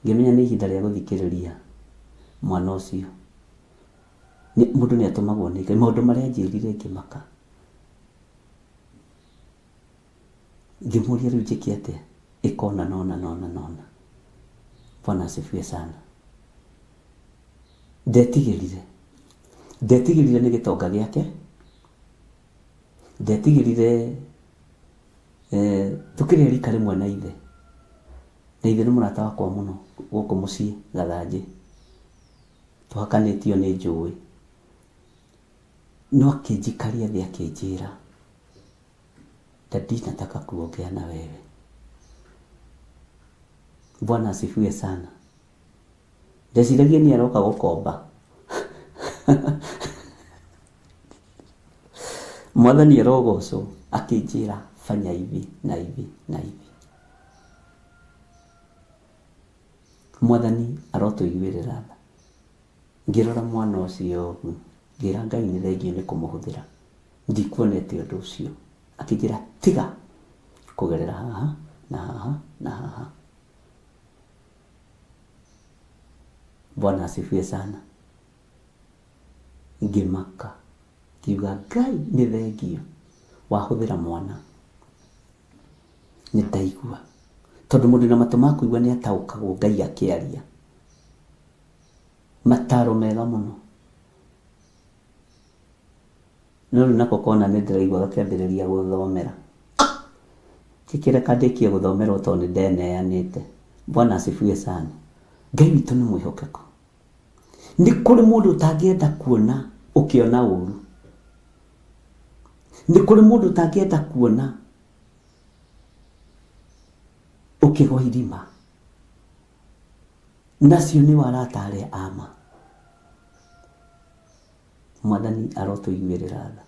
Ngĩmenya nĩ ihinda rĩa gũthikĩrĩria mwana ũcio. Mũndũ nĩ atũmagwo nĩ Ngai. Maũndũ marĩa anjĩrire ngĩmaka. Ngĩmũria rĩu njĩke atĩa? Ĩka ũna na ũna na ũna na ũna. Bwana asifiwe sana. Ndetigĩrire. Ndetigĩrire nĩ gĩtonga gĩake. Ndetigĩrire tũkĩrĩ rika rĩmwe na ithe. Na ithe nĩ mũrata wakwa mũno gũkũ mũciĩ Gathanjĩ. Tũhakanĩtio nĩ njũĩ. No akĩnjikaria thĩ akĩnjĩra, daddy nataka kuongea na wewe. Bwana asifiwe sana. Ndeciragia nĩ aroka gũkomba. Mwathani arogocwo akĩnjĩra fanya hivi na hivi na hivi. Mwathani arotũiguĩrĩra tha. Ngĩrora mwana ũcio ũguo, ngĩra Ngai nĩ thengiũ nĩ kũmũhũthĩra. Ndikuonete ũndũ ũcio. Akĩnjĩra tiga kũgerera haha na haha na haha. Bwana asifiwe sana. Ngĩmaka ngiuga Ngai nĩ thengiũ wahũthĩra mwana. Nĩ ndaigua tondũ mũndũ na matũ ma kũigua nĩ ataũkagwo Ngai akĩaria. Mataro mega mũno. No rĩu nako kona nĩ ndĩraigua gakĩambĩrĩria gũthomera. Ngĩkĩreka ndĩkie gũthomerwo tondũ nĩ ndeneanĩte. Bwana asifiwe sana. Ngai witũ nĩ mwĩhokeku. Nĩ kũrĩ mũndũ ũtangĩenda kuona ũkĩona ũru. Nĩ kũrĩ mũndũ ũtangĩenda kuona ũkĩgwa irima. Nacio nĩ arata arĩa a ma. Mwathani arotũiguĩrĩra tha.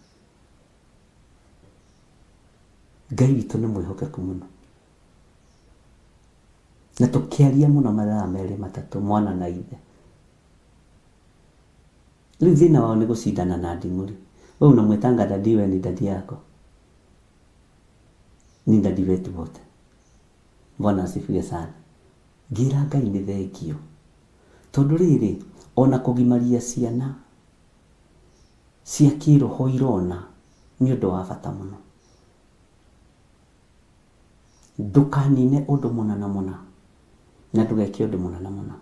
Ngai witũ nĩ mwĩhokeku mũno. Na tũkĩaria mũno mathaa merĩ matatũ mwana na ithe. Rĩu thĩna wao nĩ gũcindana na nding'ũri. We unamwetanga daddy, we ni daddy yako. Ni daddy wetu wote. Bwana asifiwe sana. Ngĩra Ngai nĩ thengio. Tondũ rĩrĩ, ona kũgimaria ciana cia kĩroho irona nĩ ũndũ wa bata mũno. Ndũkanine ũndũ mũna na mũna na ndũgeke ũndũ mũna na mũna.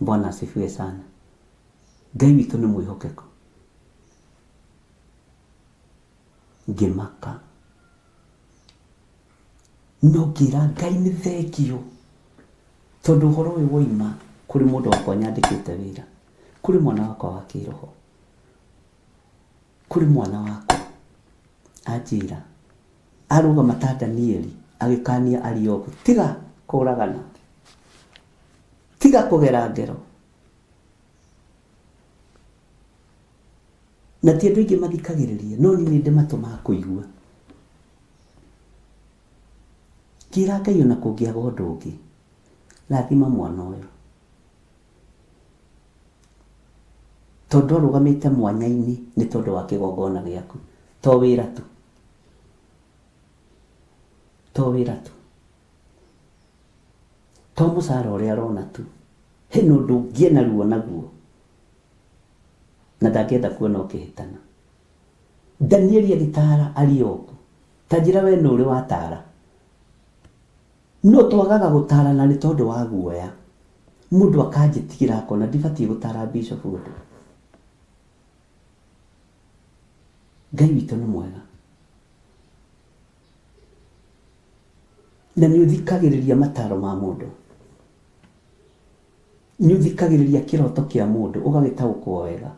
Bwana asifiwe sana. Ngai witũ nĩ mwĩhokeku. Ngĩmaka no ngĩra Ngai nĩ thengio tondũ ũhoro ũyũ woima kũrĩ mũndũ wakwa nyandĩkĩte wĩra, kũrĩ mwana wakwa wa kĩroho, kũrĩ mwana wakwa anjĩra arũgama ta Danieli Agĩkania Arioku, tiga kũũragana, tiga kũgera ngero. Na ti andũ aingĩ mathikagĩrĩria, no niĩ nĩ ndĩ matũ ma kũigua. Ngĩra Ngai ona kũngĩaga ũndũ ũngĩ, rathima mwana ũyũ. Tondũ arũgamĩte mwanya-inĩ nĩ tondũ wa kĩgongona gĩaku, to wĩra tu. To wĩra tu. To mũcara ũrĩa arona tu. Hena ũndũ ũngĩ ena ruo naguo. Na ndangĩenda kuona ũkĩhĩtana. Danieli agĩtaara Arioku. Ta njĩra we nũ ũrĩ wataara? No twagaga gũtaarana nĩ tondũ wa guoya. Mũndũ akanjĩtigĩra akona ndibatiĩ gũtaara bishop ũndũ. Ngai witũ nĩ mwega. Na nĩ ũthikagĩrĩria mataro ma mũndũ. Nĩ ũthikagĩrĩria kĩroto kĩa mũndũ ũgagĩtaũkwo wega.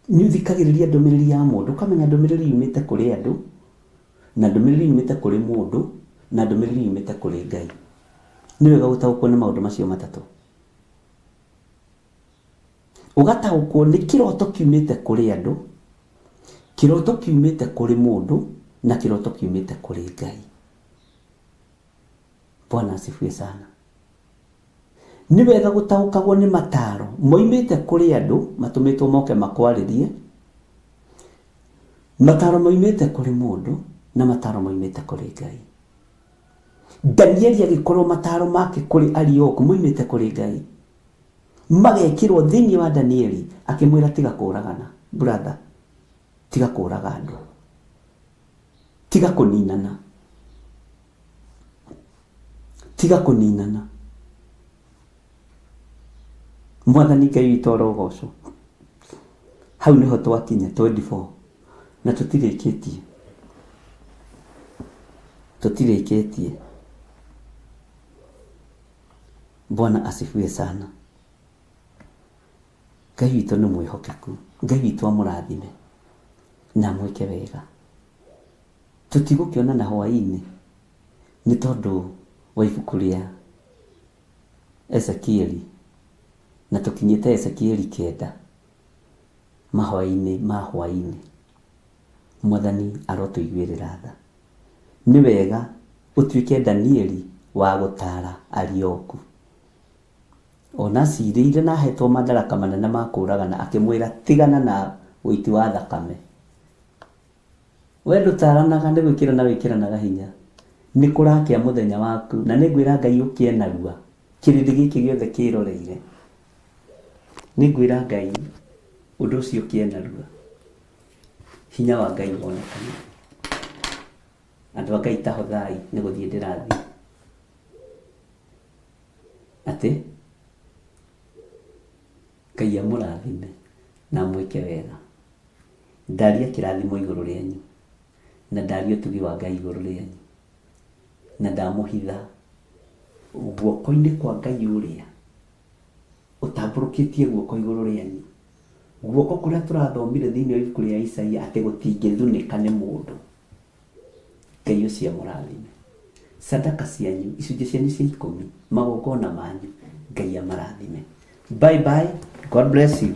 Nĩ ũthikagĩrĩria ndũmĩrĩri ya mũndũ ũkamenya ndũmĩrĩri yumĩte kũrĩ andũ na ndũmĩrĩri yumĩte kũrĩ mũndũ na ndũmĩrĩri yumĩte kũrĩ Ngai. Nĩ wega gũtaũkwo nĩ maũndũ macio matatũ. Ũgataũkwo nĩ kĩroto kiumĩte kũrĩ andũ, kĩroto kiumĩte kũrĩ mũndũ na kĩroto kiumĩte kũrĩ Ngai. Bwana asifiwe sana. Nĩ wega gũtaũkagwo nĩ mataro moimĩte kũrĩ andũ matũmĩtwo moke makwarĩrie, mataro moimĩte kũrĩ mũndũ na mataro moimĩte kũrĩ Ngai. Danieli agĩkorwo mataro make kũrĩ Arioku moimĩte kũrĩ Ngai, magekĩrwo thĩinĩ wa Danieli, akĩmwĩra tiga kũragana brother, tiga kũraga andũ, tiga kũninana, tiga kũninana. Mwathani Ngai witũ arogocwo. Hau nĩho twakinya 24 na tũtirĩkĩtie, tũtirĩkĩtie. Bwana asifiwe sana. Ngai witũ nĩ mwĩhokeku. Ngai witũ amũrathime na amwĩke wega. Tũtigũkĩonana hwaĩ-inĩ nĩ tondũ wa ibuku rĩa Ezekieli, na tũkinyĩte Ezekieli kenda mahoya-inĩ ma hwaĩ-inĩ. Mwathani arotũiguĩrĩra tha. Nĩ wega ũtuĩke Danieli wa gũtaara Arioku. Ona acirĩire na ahetwo madaraka manene ma kũũragana, akĩmwĩra tigana na ũiti wa thakame. We ndũtaranaga nĩ gwĩkĩrana wĩkĩranaga hinya. Nĩ kũrakĩa mũthenya waku, na nĩ ngwĩra Ngai ũkĩe narua, kĩrĩndĩ gĩkĩ gĩothe kĩroreire. Nĩ ngwĩra Ngai ũndũ ũcio ũkĩe narua, hinya wa Ngai wonekane. Andũ a Ngai ta hothai nĩ gũthiĩ ndĩrathiĩ. Atĩ Ngai amũrathime na amwĩke wega. Ndaria kĩrathimo igũrũ rĩanyu, na ndaria ũtugi wa Ngai igũrũ rĩanyu, na ndamũhitha guoko-inĩ kwa Ngai ũrĩa ũtambũrũkĩtie guoko igũrũ rĩanyu, guoko kũrĩa tũrathomire thĩinĩ wa ibuku rĩa Isaia atĩ gũtingĩthunĩka nĩ mũndũ. Ngai ũcio amũrathime. Sadaka cianyu, icunjĩ cianyu cia ikũmi, magongona manyu, Ngai amarathime. Bye bye, God bless you.